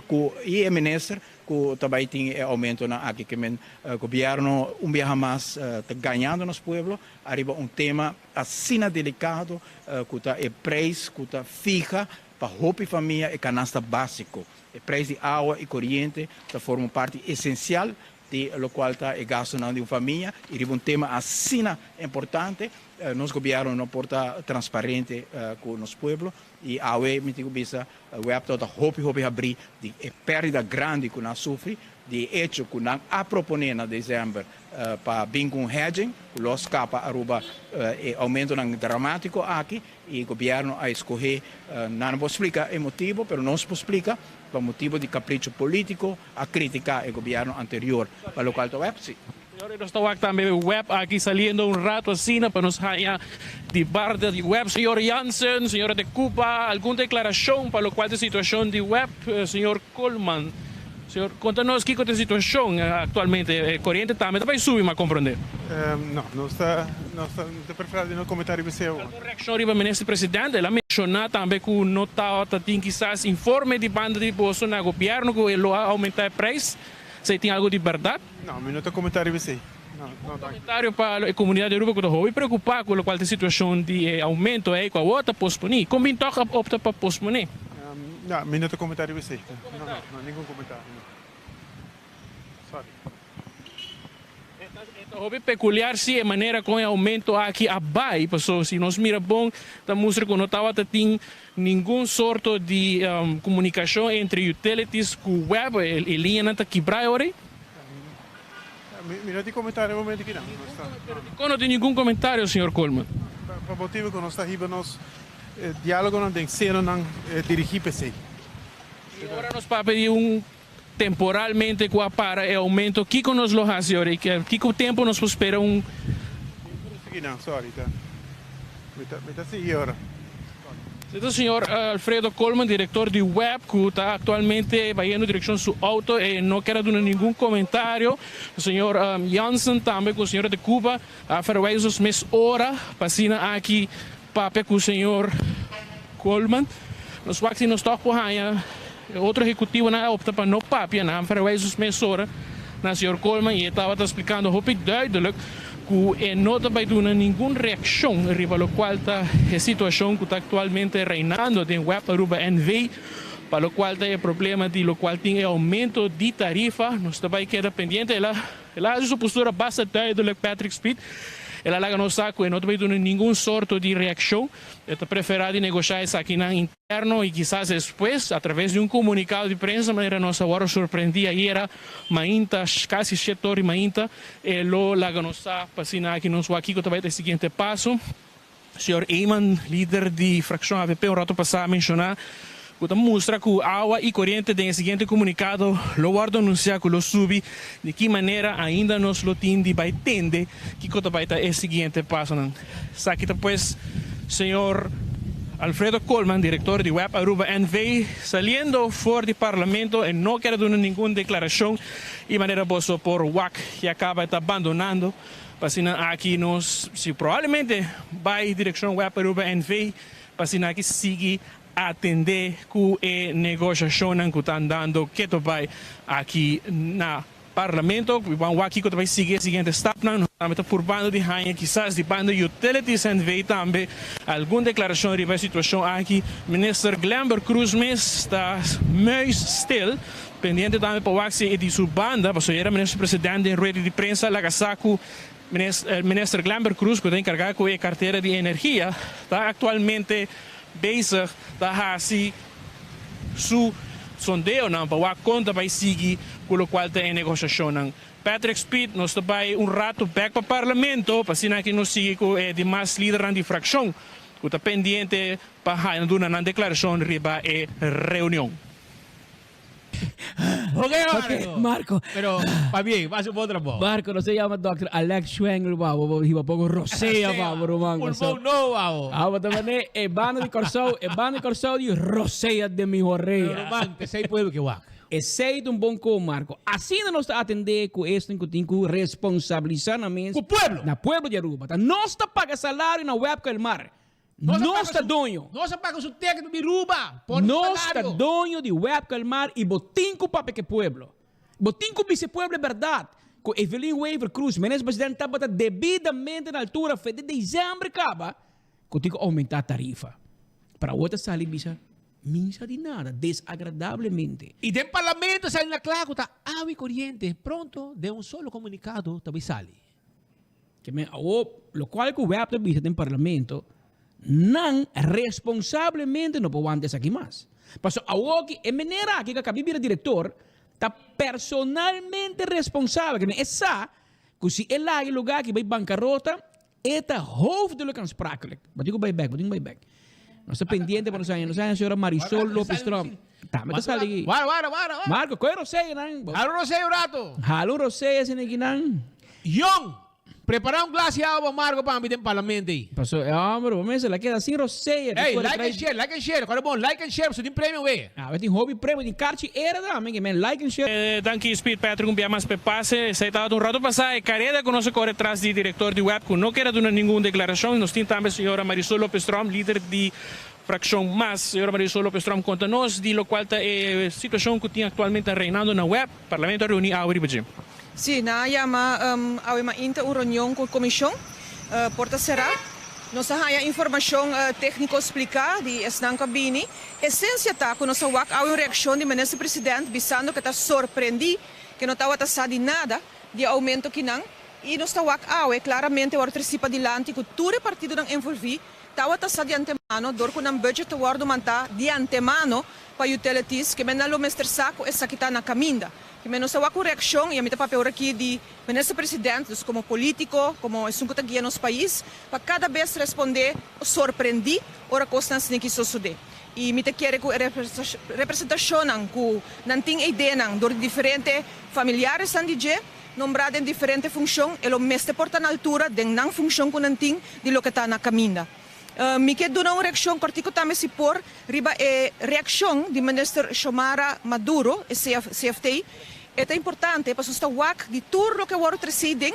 cu y e minister cu ta bay tin e aumentonan aki. Ke men gobierno un biaha mas ta gañando nos pueblo ariba un tema asina delicado cu ta e prijs cu ta fiha pa hopi famia e canasta basico. E prijs di awa i koriente ta forma un parti esensial di lokual ta e gastunan di un famia i riba un tema asina importante nos gobièrnu no por ta transparente ku nos pueblo i awe mi tin ku bisa web tabata hopi hopi habrí di e pèrdida grandi ku nan a sufri di e echo ku nan a proponé na desèmber pa bin ku un hedging ku lo skapa Aruba e oumentonan dramátiko aki. E gobierno a escoge, nan no por splica e motibo, pero nos por splica, pa motibo di capricho politico a critica e gobierno anterior, pa locual ta web, si. Señores, nos ta wak tambe web aki saliendo un rato asina pa nos haña di parti di web. Señor Jansen, señora de Cuba, algun declaracion pa locual ta e situacion di web? Señor Koolman, señor, conta nos kico ta e situacion actualmente. E coriente tambe ta bay subi, m'a comprende. No, nos ta, nos ta, nos ta prefera di no comenta riba esey awor. Algun reaccion riba Minister Presidente? El a menciona tambe cu no tabata tin kisas informe di banda di boso na gobierno cu e lo a aumenta e prijs. Esey tin algo di berdad? No, mi no ta comenta riba esey. No. No, no, danki. Comentario pa e comunidad di Aruba cu ta hopi preocupa cu locual ta e situacion di e aumento ey cu awor ta posponi. Con bin toch a opta pa pospone? No, mi no ta comenta riba esey. No, no, no, ningun comentario, no. Sorry. E ta hopi peculiar si e manera con e aumento aki a bay, pasobra si nos mira bon ta mustra cu no tabata tin ningun sorto di comunicacion entre utilities cu web, e liñanan ta kibra e ora ey. Mi no tin comentario e momento aki nan. Pero dicon no tin ningun comentario, señor Koolman? Pa motibo cu nos ta hiba nos dialogonan den senonan dirigi p'esey. Y ora nos papia di un Temporalmente cu a para e aumento, kico nos lo haci ora y kico tempo nos por spera un. Mi ta sorry ta mi ta mi ta sigui ora. Esey ta señor Alfredo Koolman, director di web, cu ta actualmente bayendo direccion su auto. E no kier a duna ningun comentario. Señor Jansen tambe cu señora de Cuba a verwijs nos mes ora pa asina aki Papia cu señor Koolman. Nos wak si nos toch por haña e otro ehecutivonan a opta pa no papia. Nan a verwijs sus mesora na señor Koolman y e tabata splicando hopi duidelijk cu e no ta bay duna ningun reaccion riba locual ta e situacion cu ta actualmente reinando den Web Aruba NV pa locual ta e problema di locual tin e aumento di tarifa. Nos ta bay keda pendiente. El a. El a haci su postura basta duidelijk, Patrick Speed. El a laga nos sa cu e no ta bay duna ningun sorto di reaccion. E ta prefera di negosha esakinan interno y kisas despues, a traves di un comunicado di prensa, manera nos a worde sorprendi ayera mainta, casi shete ora di mainta, e lo laga nos sa pa asina aki nos wak kico ta bay ta e siguiente paso. Señor Eman, lider di fraccion avp un rato pasa a menciona cu ta mustra cu awa y coriente den e siguiente comunicado lo wordo anuncia cu lo subi. Di ki manera ainda nos lo tin di bay tende kico ta bay ta e siguiente pasonan. Esaki ta pues señor Alfredo Koolman, director di web Aruba NV, saliendo for di Parlamento. E no kier a duna ningun declaracion y manera boso por wak ya caba e ta abandonando. Pa asina aki nos si probablemente bai direccion web Aruba NV pa asina aki sigui atende cu e negoshashonnan cu ta andando keto bai aki na Parlamento. Y ban wak kico ta bai sigui e siguiente stapnan. Nos tambe ta purbando di haña kisas di banda Utilities NV tambe algun declaracion riba e situacion aki. Minister Glenber Croes mes ta muisstil. Pendiente tambe pa wak si e di su banda, pasobra era Minister President den rueda di prensa laga sa ku Minister Glenbert Croes ku ta enkargá ku e kartera di energia ta aktualmente bezig ta hasi su sondeonan pa wak kon ta bai sigui ku lokual ta e negoshashonnan. Patrick Speed, Nos ta bai un ratu bèk pa Parlamento pa asina aki nos sigui ku e dimas lidernan di frakshon ku ta pendiente pa haña duna nan deklarashon riba e reunion. Ok, Marco. Marco. Pero, pa bien, pa haci un bon trabou. Marco, nos ta yama Dr. Alex Schwengel, babo, bo hiba poco rosea, babo, ruman. Pulmon no, babo. Ah, bo ta mane, e banda di Corsou, e banda di Corsou di rosea den mi horea. Pero, ruman, esey pueblo ke wak. Esey ta un bon ko, Marco. Asina nos ta atende cu esnan cu tin cu responsabilisa nan mes. Cu pueblo. Na pueblo di Aruba. Ta nos ta paga salario na Webco Elmar. Nos ta doño. Nos a paga su ticket pa bin Ruba. Pone su Nos ta salario. doño di Web Calmar y bo tin cu papia cu e pueblo. Bo tin cu bisa e pueblo e berdad cu Evelyn Wever Croes, Minister President tabata debidamente na altura fe di december caba cu tin cu aumenta tarifa. Pero awor ta sali bisa mi sa di nada, desagradablemente. Y den parlamento a sali na cla cu ta awa y coriente pronto den un solo comunicado ta bay sali. Ke men awo lokual ku web ta bisa den parlamento, nan responsablemente no por wanta esaki mas. Pasobra awoki e meneer aki ku a kabi bira direktor ta personalmente responsabel. Ke men e sa ku si e laga e lugar aki bai bankarota, e ta hoofdelijk aansprakelijk. Bo tin ku bai bek, bo tin ku bai bek. Nos ta pendiente pa nos haña, nos haña señora Marisol Lopez Tromp. Tambe ta sali aki. Wara, wara, wara, wara. Marco, koe rosea nan. Hala un rosea un rato. Hala un rosea asina aki nan. Yong, prepara un glas di awa pa Marco pa ami den parlamento ei. Paso e homber bo mester la keda sin rosea. Ey, like and share, like and share. Kòrda bon, like and share pasobra tin premio wee. Ah, we tin hopi premio, tin karchi era tambe, ke men like and share. Danki Speed Patrick un bia mas p'e pase. Esei tabata un rato pasá e kareda ku nos a kore tras di direktor di web ku no keda duna ningun deklarashon. Nos tin tambe señora Marisol Lopez Tromp, lider di frakshon mas. Señora Marisol Lopez Tromp konta nos di lokual ta e situashon ku tin aktualmente reinando na web. Parlamento a reuní awe riba dje. Sí, nan a yama awe mainta un reunion ku komishon porta será. Nos a haña informashon tékniko spliká di esnan ku a bini. Esensia ta ku nos a wak awe un reakshon di Minister President bisando ku e ta sorprendí ku e no tabata sa di nada di e oumento kinan i nos ta wak awe klaramente wòrdu tresí padilanti ku tur e partidonan envolví tabata sa di antemano dor ku nan budget ta wòrdu mantá di antemano pa utilities ke men nan lo mester sa ku esaki ta na kaminda. Ke men nos ta wak un reakshon i ami ta papia ora aki di Minister President, dus komo politiko, komo esun ku ta guia nos pais, pa kada bes respondé sorprendí ora kosnan asina ki sosodé. I mi ta kere ku e representashonnan ku nan tin e ideanan dor di diferente familiaresnan di dje, nombrá den diferente funshon, e lo mester por ta na altura den nan funshon ku nan tin di loke ta na kaminda. Mi ke duna un reakshon kòrtiku tambe si por riba e reakshon di Minister Xiomara Maduro, e CFT. E ta importante pasobra ta wak di tur loke a wòrdu tresí den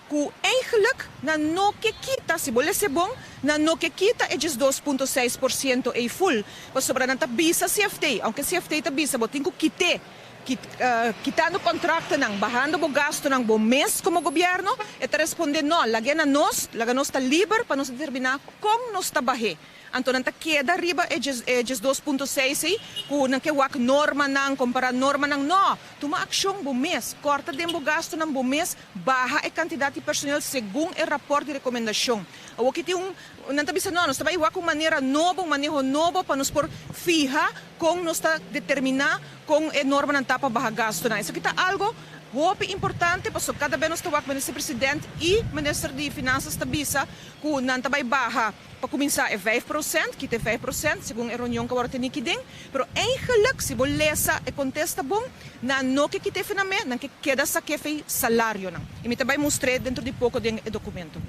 ku eigenlijk nan no ke kita, si bo lesa e bon, nan no ke kita e 12.6% ei ful, pasobra nan ta bisa CFT, aunke CFT ta bisa bo tin ku kit'é. Kitando contractonan, bahando bo gastonan bo mes como gobierno, e ta responde no, lag'e na nos, laga nos ta liber pa nos determina con nos ta bah'e. Anto nan ta keda riba e 12.6 ei cu nan ke wak normanan, compara normanan, no, tuma accion bo mes, corta den bo gastonan bo mes, baha e cantidad di personeel segun e rapport di recomendacion. Awoki tin un, nan ta bisa no, nos ta bay wak un manera nobo, un maneho nobo pa nos por fiha Kon nos ta determiná kon e normanan ta pa baha gastunan? Esaki ta algo hopi importante pasobra kada bes nos ta wak Minister President i Minister di Finansas ta bisa ku nan ta bai baha pa kuminsá e 5%, kita e 5% segun e reunion ku a wòrdu tení aki den. Pero eigenlik si bo lesa e kontesta bon, nan no ke kita e finamé, nan ke keda sak'é fei salarionan. I mi ta bai mustr'é dentro di poko den e dokumento.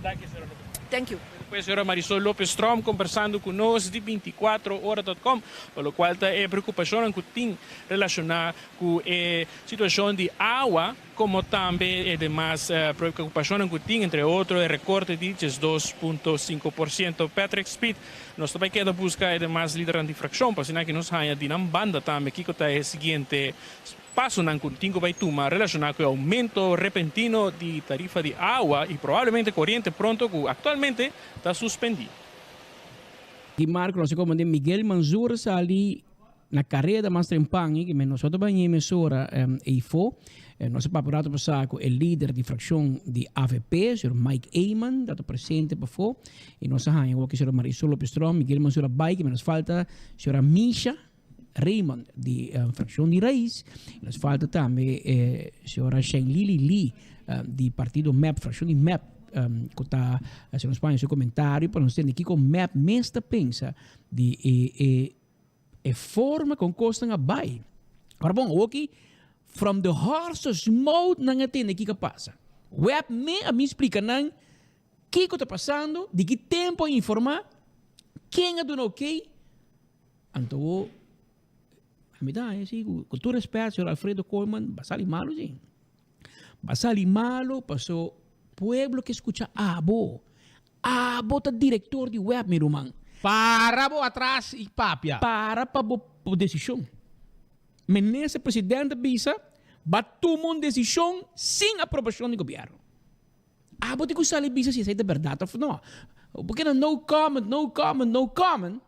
Thank you. Pues señora Marisol Lopez Tromp combersando cu nos di 24 ora dot com pa locual ta e preocupacionnan cu tin relaciona cu e situacion di awa como tambe e demas preocupacionnan cu tin entre otro e recorte di 12.5%. Patrick Speed, nos ta bay keda busca e demas lidernan di fraccion pa asina ki nos haya di nan banda tambe kico ta e siguiente Pasonan ku tin ku bai tuma relashoná ku e oumento repentino di tarifa di awa i probablemente koriente pronto ku aktualmente ta suspendí. Di Marco nos a komand'é Miguel Manzur sali na kareda mas trempan i men nos a bañ'é mesora eifó. Nos a papia un rato pasá ku e lider di frakshon di avp, señor Mike Eman, ta presente pafó i nos a haña awor ki señora Marisol Lopez Tromp, Miguel Manzur a bai, ki men nos falta señora Misha. Raymond di fraccion di Raiz. Nos falta tambe eh, señora Sheng Lili Lee di partido MEP, fraccion di MEP, ku ta haciendo nos paña su comentario pa nos tende kiko MEP mes ta pensa di e, e, e forma con cosnan a bai. Ahora bon, awoki from the horse's mouth nan a tende kiko a pasa. Web me a mi splika nan kiko ta pasando, di ki tempo a informa, ken a duna okay, Anto ami ta haña si ku tur respet señor Alfredo Koolman ba sali malo si. Ba sali malo paso pueblo ke skucha abo. Abo ta direktor di web mi ruman. Para bo atras i papia. Para pa bo desishon. Minister president a bisa ba tuma un desishon sin aprobashon di gobièrnu. Abo tin ku sali bisa si esei ta bèrdat òf no. Bo keda no comment, no comment, no comment.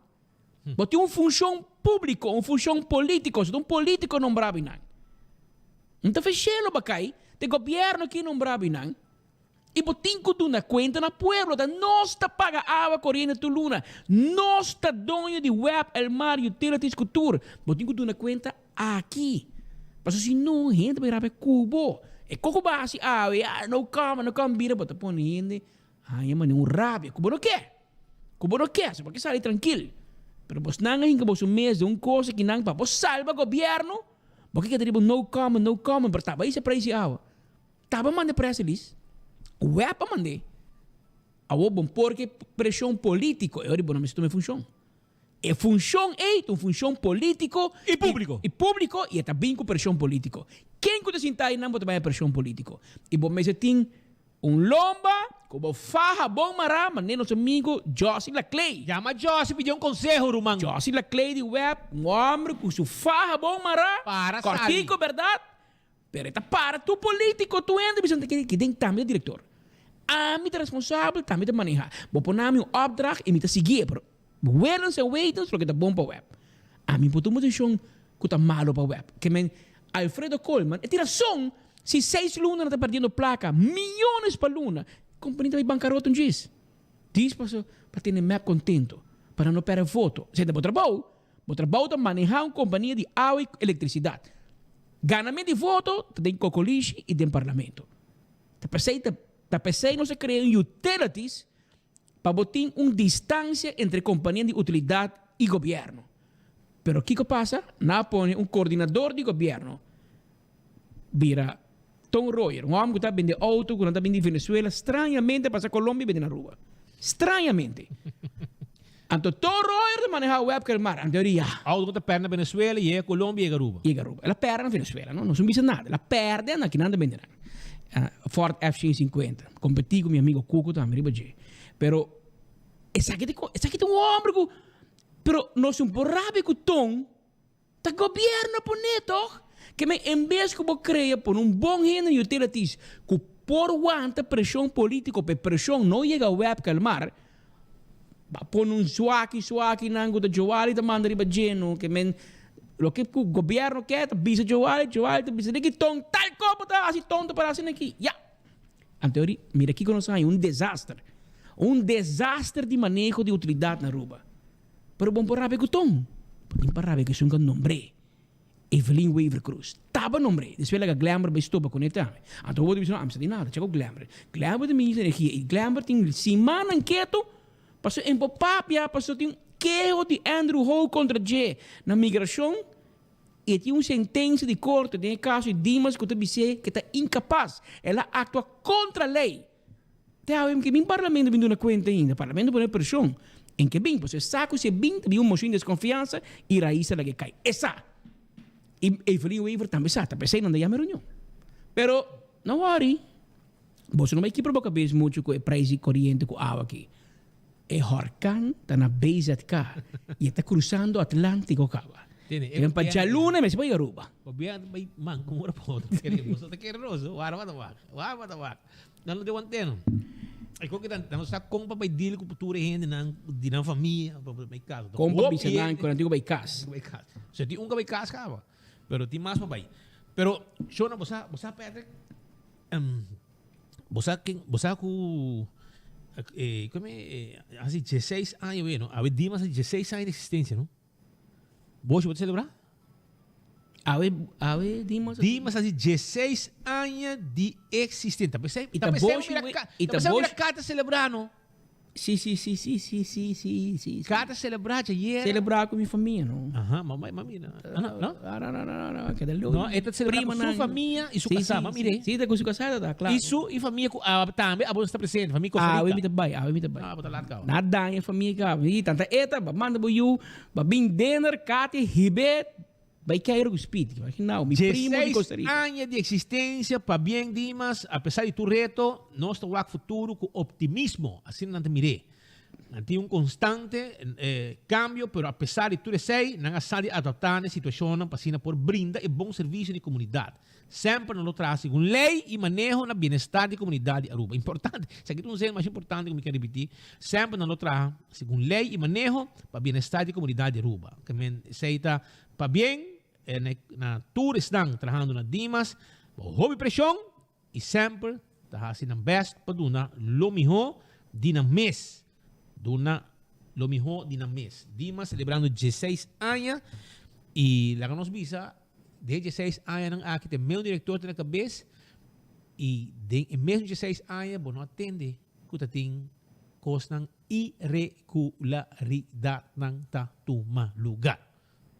Bo tin un funshon públiko, un funshon polítiko, si ta un polítiko nombrá binan. No ta feshelo bakai, ta e gobièrnu ki nombrá binan. I bo tin ku duna kuenta na pueblo, ta nos ta paga awa koriente tur luna, nos ta doño di web, Elmar, Utilities ku tur. Bo tin ku duna kuenta aki. Pasobra si no, hende ta bai rabia ku bo. E koko bo a hasi awe, ah, no kòm, no kòm bira, bo ta pone hende haña manera un rabia ku bo no ke. Ku bo no ke, so bo ke sali trankil. Pero bosnan a hinka boso mes den un kosa ki nan pa bo salba gobièrnu, bo ke keda riba no comment, no comment, pero taba hisa preis di awa. Taba manda press release, web a mand'é. Awor bon por ke preshon polítiko, e ora bo no mester tuma e funshon. E funshon ei ta un funshon polítiko I públiko. I públiko i e ta bin ku preshon polítiko. Ken ku ta sinta einan bo ta bai e preshon polítiko. I bo mester tin Un lomba ku bo faha bon mará manera nos amigo Jossy Laclay. Yama Jossy pidi un konseho, ruman. Jossy Laclay di web, un hòmber ku su faha bon mará, Para sali. kòrtiku bèrdat? Pero e ta para tur politico, tur hende bisa ki den tambe ta director. Ami ta responsabel, ta ami ta maneha. Bo pone ami un opdracht y mi ta sigui'e, pero willens en wetens loke ta bon pa web. Ami por tuma decision cu ta malo pa web. Ke men Alfredo Koolman e tin rason, si seis luna nan ta perdiendo placa, miyones pa luna, compania ta bay bancarota un djis. Djis paso pa tene mep contento, pa nan no perde voto. Esey ta bo trabou. Bo trabou ta maneha un compania di awa y electricidad. Ganamento di voto ta den cocolishi y den parlamento. Ta pesey ta ta pesey nos a crea un utilities pa bo tin un distancia entre compania di utilidad y gobierno. Pero kico pasa? Nan a pone un coordinador di gobierno bira Ton Royer, un homber cu ta bende auto cu nan ta bini di Venezuela strañamente a pasa Colombia y bende na Aruba. Strañamente. Anto Ton Royer ta maneha web Kelmar. Anto yo di ya. Auto cu ta perde na Venezuela yega Colombia yega Aruba. Yega Aruba. El a perde na Venezuela no. No sun bisa nada. El a perde na kinan ta bende nan. Ford F-150. Competi cu mi amigo Cuco tambe riba dje. Pero esaki ta esaki ta un homber cu pero nos un por rabia cu Ton. Ta gobierno pone toch? Ke men en bes ku bo krea pone un bon hende na utilities ku por wanta preshon politiko pa e preshon no yega web Kalmar, ba pone un swaki swaki nan ku ta Joali ta manda riba dje no ke men loke ku gobierno ke ta bisa Joali, Joali ta bisa diki ton tal ko bo ta hasi tonto para asina aki ya. Anto ori mira kiko nos a haña un desaster, un desaster di maneho di utilidat na Aruba. Pero bon por rabia cu Tom. Bo tin pa rabia cu esun cu a nombr'é. Evelyn Wever Croes taba nombr'é. Despues laga Glenbert bay stopa cun'é tambe. Anto bo ta bisa no, ami sa di nada, checa cu Glenbert. Glenbert ta minister di energia y Glenbert tin simannan keto pasobra e por papia pasobra tin un keho di Andrew Hogue contra dje na migracion y e tin un sentencia di corte den e caso di Dimas cu ta bis'é cu e ta incapas. El a actua contra ley. Te awe ke bin parlamento bin duna kuenta ainda. Parlamento pone preshon en ke bin. Pasobra e sa ku si e bin ta bin un moshon di deskonfiansa i rais ta laga e kai. E sa. I Evelyn Wever tambe sa. Ta p'esei nan ta yama e reunion. Pero no worry. Boso no bai kibra bo kabes muchu ku e prijs di koriente ku awa aki. E horkan ta na BZK i e ta krusando Atlantiko kaba. Tene, e Pa djaluna e mester bai Aruba. Gobierno bai man un ora pa otro. Boso ta kere nos. Warda ta wak. Warda ta wak. Nan no te wanteno. E kon kitan, nan no sa kon pa bai deal ku tur e hendenan di nan famia pa bai kas. Kon pa bisa nan ku nan tin ku bai kas. Bai kas. So tin un ku bai kas kaba, pero tin mas pa bai. Pero shona bo sa, bo sa Patrick, bo sa ken, bo sa ku kome hasi dieseis aña awe no, awe Dimas hasi dieseis aña di existencia no. Boshi bo ta celebra? Awe, awe Dimas. Dimas hasi dieseis aña di existencia. Ta pesey, I ta ta pesey boshi mira we, ka, i ta ta pesey mira boshi. ka ta celebra no. Si, si, si, si, si, si, si, si. Ka ta celebra djayer. Celebra cu mi famia no. Aha, ma ma mira. Ah, no, no? No, no, no, no, no, keda leu. No, e ta celebra cu su Primanan. famia y su Si, casá, si, ma si. mire. Si, ta cu su casá ta, claro. Y su y famia cu a tambe abo ta presente, famia Costa Rica. Awe mi ta bay, awe mi ta bay. Ah, bo ta laat caba. Na daña famia caba. I tanta eta, ba manda bo yu. Ba bin dinner, Katia hib'é bai keiru ku Speed. Imaginao, mi primo di Costa 16 Rica. aña di existencia, pabien Dimas, a pesar di tur reto, nos ta wak futuro cu optimismo, asina nan ta mir'é. Nan tin un constante cambio, pero a pesar di tur esey, nan a sa di adapta na e situacionnan pa asina por brinda e bon servicio na e comunidad. Semper nan lo traha segun ley y maneho na bienestar di comunidad di Aruba. Importante, esaki ta un zin masha importante cu mi kier ripiti. Semper nan lo traha segun ley y maneho pa bienestar di comunidad di Aruba. Ke men esey ta pabien na tur esnan trahando na Dimas baho hopi presion y semper ta haci nan best pa duna lo miho di nan mes. Duna lo miho di nan mes. Dimas celebrando dieseis aña y laga nos bisa Den e dieseis añanan aki ta e meun direktor ta na kabes i den e mesun dieseis aña bo no a tende ku ta tin kosnan iregularidatnan ta tuma lugar.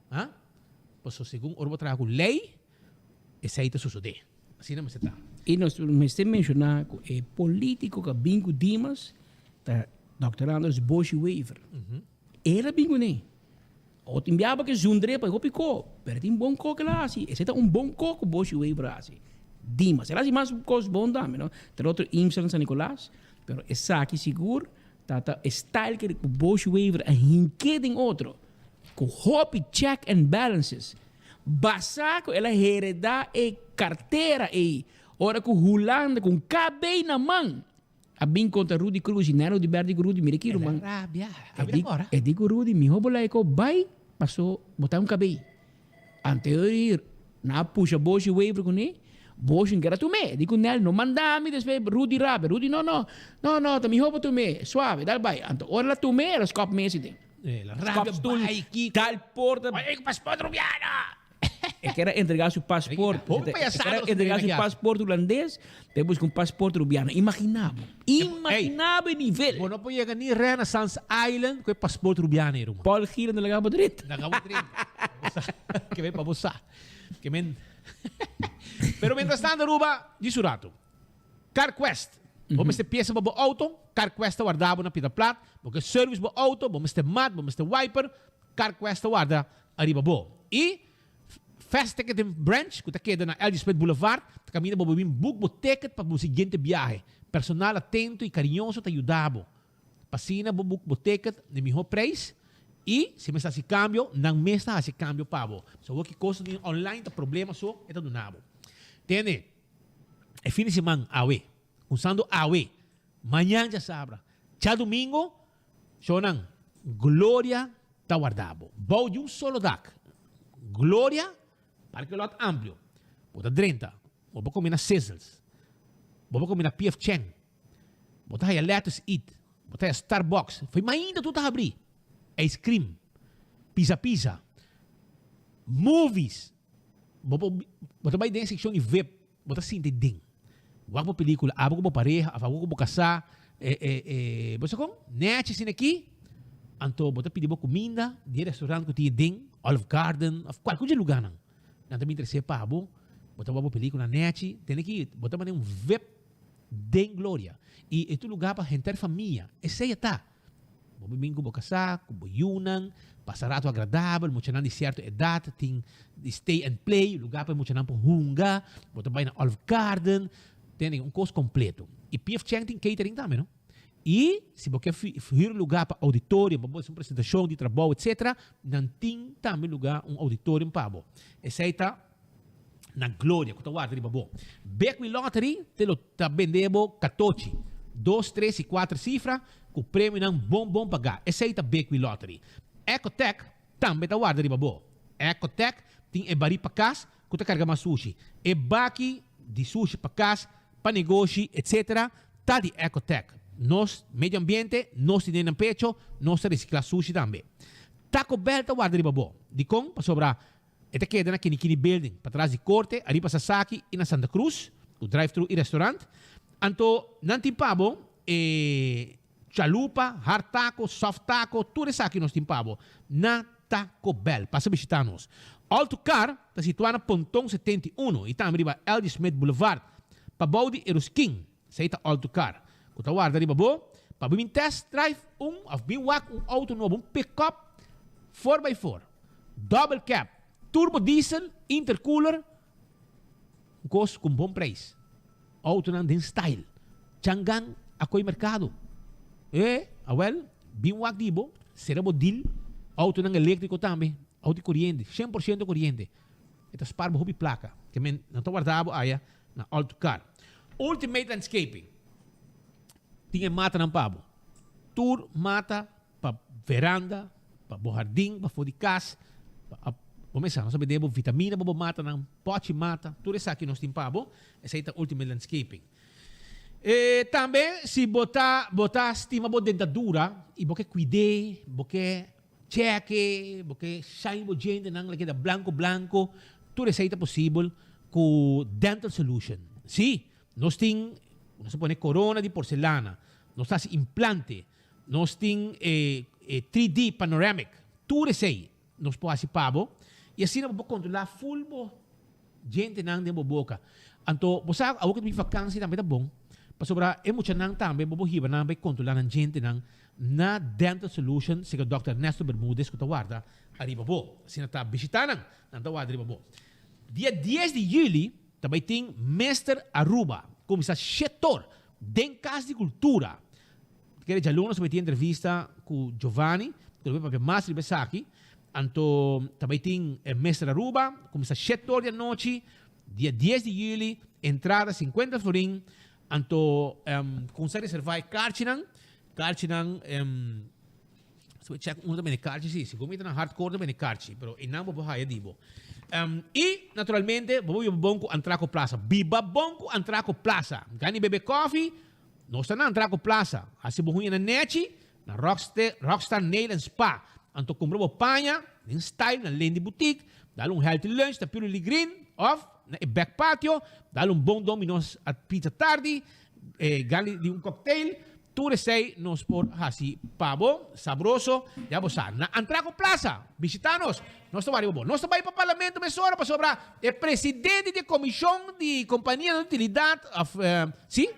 Ha? Pasobra segun ora bo traha ku lei, esei ta sosodé. Asina mester ta. I nos mester menshoná ku e polítiko ku a bin ku Dimas ta Dòkter Andres Boshy Wever. El a bin kuné. O tin biaba ke zundre pa e hopi ko, pero tin bon ko ke el a hasi. Esei ta un bon ko ku Boshy Wever a hasi. Dimas. El a hasi mas kos bon tambe, no? Ter otro Imsel na San Nicolas, pero esaki sigur ta ta e style ke ku Boshy Wever a hink'é den otro, ku hopi check and balances. Basá ku el a heredá e kartera ei ora ku Hulanda ku un kabei na man a bin kontra Rudy Croes i Nero di Berdi ku Rudy mira aki ruman. E di ku Rudy mihó bo laga e kos bai paso bo ta un kabei. Anteori nan a pusha Boshi Wever kuné, Boshi no keda tum'é. Di ku Nel no manda mi despues Rudy rabia. Rudy no no, no no ta mihó bo tum'é, suave dal bai. Anto ora el a tum'é el a skòp mesa den. Skòp stul, dal porta. E keda entregá su pasport. E keda entregá su pasport hulandes pa e buska un pasport rubiano. Imaginá bo. Imaginá bo e nivel. Bo no por yega ni Renaissance Island ku e pasport rubiano ei, ruman. Paul Gielen ta laga bo drenta. Laga bo drenta. Ke men pa bo sa. Ke men. Pero mientras tanto Aruba, di su rato. CarQuest. Bo mester piesa pa bo auto, CarQuest ta warda bo na Pita Plat. Bo ke service bo auto, bo mester mat, bo mester wiper, CarQuest ta warda ariba bo. Y Fast Ticketing Branch cu ta keda na LG Smith Boulevard ta caminda bo bin book bo ticket pa bo siguiente biahe. Personal atento y cariñoso ta yuda bo. Pa asina bo book bo ticket na e miho prijs y si mester haci cambio, nan mes ta haci cambio pa bo. So awor ki cos tin online ta problema so e ta duna bo. Tene e fin di siman awe, cunsando awe, mañan djasabra, djadumingo, Shownan, Gloria ta warda bo. Bou di un solo dak. Gloria, parke lot amplio. Bo ta drenta. Bo por come na Sizzles. Bo por come na PF Chang. Bo ta haya Lettuce Eat. Bo ta haya Starbucks. Fo'i mainta tur ta habri. Ice cream. Pizza Pizza. Movies. Bo por, bo ta bai den e seccion di vip. Bo ta sinti den. Wak bo pelicula abo cu bo pareha of abo cu bo casa e e e bo sa con? Nechi asina aki anto bo ta pidi bo cuminda di e restaurant cu tin den Olive Garden of cualkier dje lugarnan. Nan ta bin trece pa bo, bo ta wak bo pelicula nechi tene ki bo ta manda un vip den gloria y e ta un lugar pa henter famia esey a ta. Bo por bin ku bo kasá, ku bo yunan, pasa rato agradabel, muchanan di sierto edat tin di stay and play, lugá pa e muchanan por hunga, bo ta bai na Olive Garden, tende un kos kompleto. I PF Chang tin catering tambe no. I si bo ke hür lugá pa auditorium, pa bo hasi un presentashon di trabou etcetera, nan tin tambe lugá un auditorium pa bo. Esei ta na Gloria ku ta warda riba bo. Big Wheel Lottery te lo ta bende bo katochi, dos, tres i kuater sifra ku premionan bon bon pagá. Esei ta Big Wheel Lottery. Ecotech tambe ta warda riba bo. Ecotech tin e barí pa kas ku ta karga mas sushi. E baki di sushi pa kas, pa negoshi etc. Ta di Ecotech. Nos medio ambiente, nos tine nan pecho, nos ta resiklá sushi tambe. Taco Bell ta warda riba bo. Dikon? Pasobra E ta keda na Kinikini Building, patras di Korte, ariba Sasaki i na Santa Cruz, ku drive-thru i restaurant. Anto nan tin pa bo e chalupa, hard taco, soft taco, tur esaki nos tin pa bo na Taco Bell. Pasa bishita nos. All to Car ta situá na Ponton 71 i tambe riba LG Smith Boulevard, pabou di Eruskin. Esei ta All to Car, ku ta warda riba bo pa bo bin test drive un òf bin wak un outo nobo, un pick-up four by four. Double cab, turbo diesel, intercooler, un kos ku un bon prijs. Autonan den style. Changan a koy merkado. E, awel, bin wak di bo, sera bo deal. Autonan eléktriko tambe, auto di koriente, shen por shento koriente. E ta spar bo hopi plaka. Ke men nan ta warda bo aya na Auto Car. Ultimate Landscaping tin e matanan pa bo. Tur mata pa veranda, pa bo hardin, pa for di kas, pa bo mesa. Nos a bende bo vitamina pa bo matanan, pochi mata, tur esaki nos tin pa bo. Esei ta Ultimate Landscaping. E tambe si bo ta bo ta stima bo dentadura i bo ke kuid'é, bo ke chèk'é, bo ke shine bo djentenan la keda blanko blanko, tur esei ta posibel ku Dental Solution. Sí, nos tin, nos a pone korona di porselana, nos ta hasi implante, Nos tin e e 3D panoramic, tur esey nos por haci pa bo y asina bo por controla full bo djentenan den bo boca. Anto bo sa awor cu ta bin vakantie tambe ta bon pasobra e muchanan tambe bo por hiba nan bay controla nan djentenan na Dental Solution segun Dòkter Ernesto Bermudez cu ta warda ariba bo. Asina ta bishita nan, nan ta warda riba bo. Dia dies di juli ta bay tin Mister Aruba cuminsa shetor den Cas di Cultura. Kere djaluna nos a meti entrevista ku Giovanni, ku lo bai papia mas riba esaki. Anto ta bai tin Mister Aruba, cuminsa shete or di anochi, dia dies di juli, entrada 50 florin. Anto cuminsa reserva e kaarchinan, kaarchinan so check unda ta bende kaarchi si, segun mi ta na hardcore ta bende kaarchi, pero einan bo por haya di bo. Y naturalmente bo por biba bon cu Antraco Plaza, biba bon cu Antraco Plaza, gani bebe koffie, nos ta na Antraco Plaza, haci bo huña na nechi, Na Rockstar Nail and Spa, anto kumpra bo paña den style na Lindy Boutique, dal un healthy lunch na Purely Green of na e back patio, dal un bon Domino's at pizza tardi, gani di un cocktail, tur esei nos por haci pa bo, sabroso, ya bo sa. Na Antraco Plaza, bishita nos, nos ta wari bo. Nos ta bay pa Parlamento mesora pasobra e presidente di e comision di compania di utilidad of, si?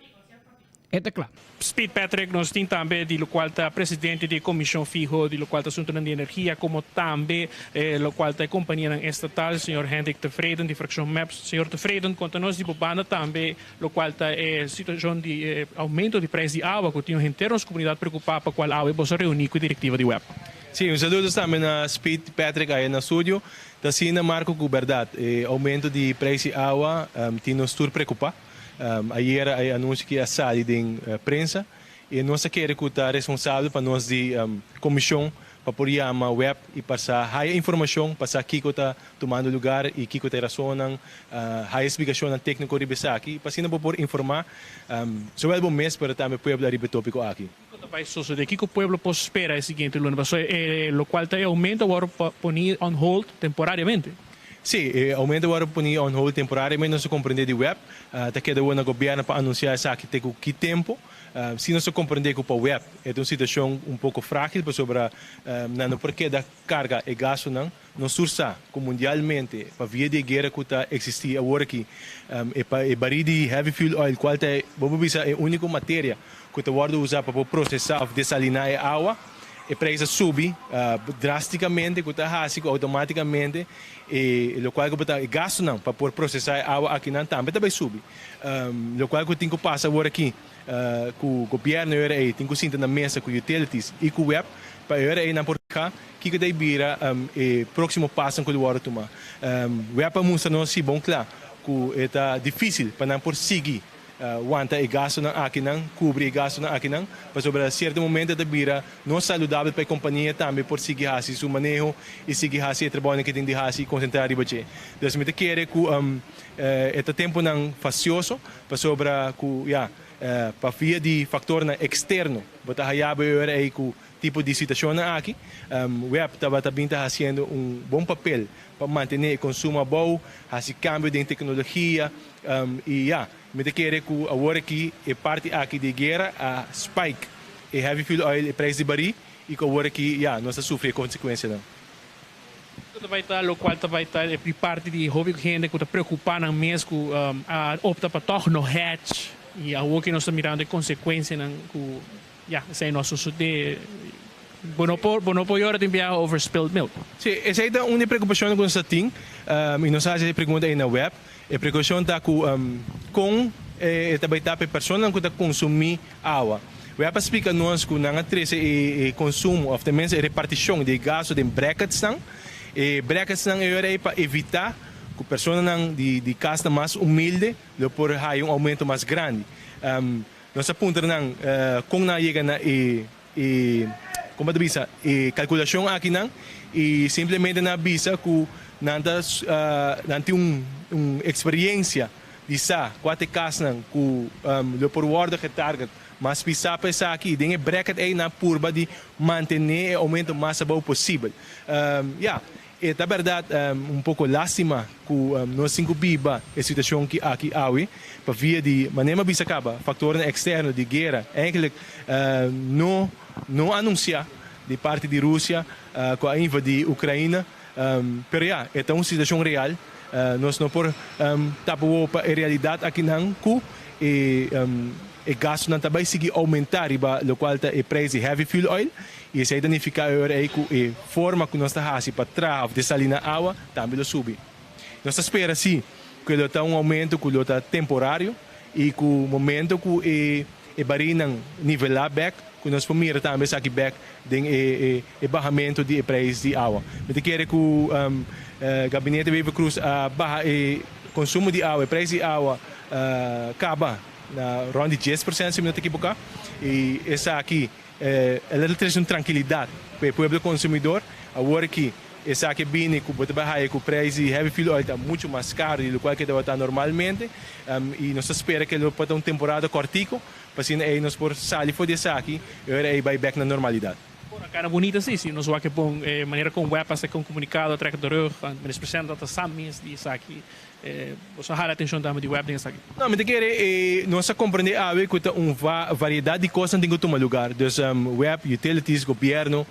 E ta kla. Speed Patrick, nos tin tambe di locual ta presidente di e comision fiho di locual ta asuntonan di energia como tambe locual ta e companianan estatal, señor Hendrik Tevreden di fraccion mep. Señor Tevreden, conta nos di bo banda tambe locual ta e situacion di e aumento di prijs di awa cu tin un henter nos comunidad preocupa pa cual awe boso a reuni cu e directiva di web. Si, un saludo tambe na Speed Patrick aya na studio. Ta asina Marco cu berdad e aumento di prijs di awa tin nos tur preocupa. Ayera e anuncio ki a sali den prensa y nos a kere cu ta responsabel pa nos di comision pa por yama web y pa sa haya informacion pa sa kico ta tumando lugar y kico ta e rasonnan, haya explicacionnan tecnico riba esaki pa asina bo por informa zowel bo mes pero tambe pueblo ariba e topico aki. Kico ta bay sosode? Kico pueblo por spera e siguiente luna? Pasobra e locual ta e aumento a worde poni on hold temporariamente. Sí, e aumento a worde poni on hold temporariamente, nos a comprende di web. Ta keda awor na gobierno pa anuncia esaki te cu ki tempo. Si nos a comprende cu pa web e ta un situacion un poco fragil pasobra nan no por keda carga e gastonan. Nos tur sa cu mundialmente pa via di e guera cu ta existi awor aki, e pa e barí di heavy fuel oil cual ta e, bo por bisa, e unico materia cu ta wordo usa pa por procesa of desalina e awa, e prijs a subi drasticamente cu ta haci cu automaticamente e locual cu bo ta e gastonan pa por procesa e awa akinan tambe ta bay subi. Locual cu tin cu pasa awor aki cu gobierno e ora ey tin cu sinta na mesa cu utilities y cu web pa e ora ey nan por fiha kico ta bira e proximo pasonan cu lo wordo tuma. Web a mustra nos si bon cla cu e ta dificil pa nan por sigui wanta e gastonan akinan, cubri e gastonan akinan, pasobra cierto momento ta bira no saludabel pa e compania tambe por sigui haci su maneho y sigui haci e trabaonan cu tin di haci y concentra riba dje. Dus mi ta kere cu e ta temponan facioso pasobra cu ya pa via di factornan externo bo ta haya bo e ora ey cu tipo di situacionnan aki. Web tabata bin ta haciendo un bon papel pa mantene e consumo abou, haci cambio den tecnologia y ya, mi ta kere cu awor aki e parti aki di e guera a spike e heavy fuel oil, e prijs di bari y cu awor aki ya nos ta sufri e consecuencianan. Kico ta bay ta locual ta bay ta di parti di hopi hende cu ta preocupa nan mes cu a opta pa toch no hedge y awor ki nos ta mirando e consecuencianan cu Ya, esei no a sosodé. Bo no por, bo no por yora tin biaha over spilled milk. Sí, esei ta un di e preokupashonnan ku nos ta tin, i nos a hasi e pregunta ei na web. E preokupashon ta ku kon e ta bai ta pa e personanan ku ta konsumí awa. Web a splika nos ku nan a trese e konsumo òf tenminste e repartishon di e gasto den bracketsnan. E bracketsnan e ora ei pa evitá ku personanan di kasnan mas humilde lo por haya un oumento mas grandi. Nos a puntra nan kon nan a yega na e e kon bo ta bisa e kalkulashon akinan i simplemente nan a bisa ku nan ta nan tin un un eksperiensia di sa kua ta e kasnan ku lo por wòrdu getarget mas pisá pa esaki i den e bracket ei nan a purba di mantené e oumento mas abou posibel. Ya. E ta bèrdat un poko lástima ku nos tin ku biba e situashon ki aki awe pa via di, manera mi a bisa kaba, faktornan eksterno di guera eigentlik no no anunsiá di parti di Rusia ku a invadí Ukraina. Pero ya, e ta un situashon real. Nos no por tapa wowo pa e realidat akinan ku e E gastunan ta bai sigui oumentá riba lokual ta e preis di heavy fuel oil i esei ta nifiká e ora ei ku e forma ku nos ta hasi pa traha òf desaliná awa tambe lo subi. Nos ta spera sí ku e lo ta un oumento ku lo ta temporario i ku momento ku e e barinan nivelá bèk, ku nos por mira tambe esaki bèk den e e bahamentu di e preis di awa. Mi ta kere ku Gabinete Wever-Croes a baha e konsumo di awa, e preis di awa kaba na rònt di 10% si mi no ta ekiboká, i esaki el a trese un trankilidat pa e pueblo konsumidor. Awor aki esaki a bini ku bo ta bai haya ku preis di heavy fuel oil ta muchu mas karu di lokual ke tabata normalmente i nos ta spera ke lo por ta un temporada kòrtiku pa asina ei nos por sali for di esaki i ora ei bai bèk na normalidat. Por a cara bunita si, si nos wak e bon manera kon web a saka un komunikado a trek de rug, minister presidente ta sa mes di esaki. Boso a hala atencion tambe di web den esaki? No, mi ta kere e nos a comprende awe cu ta un variedad di cosnan tin cu tuma lugar. Dus web, utilities, gobierno,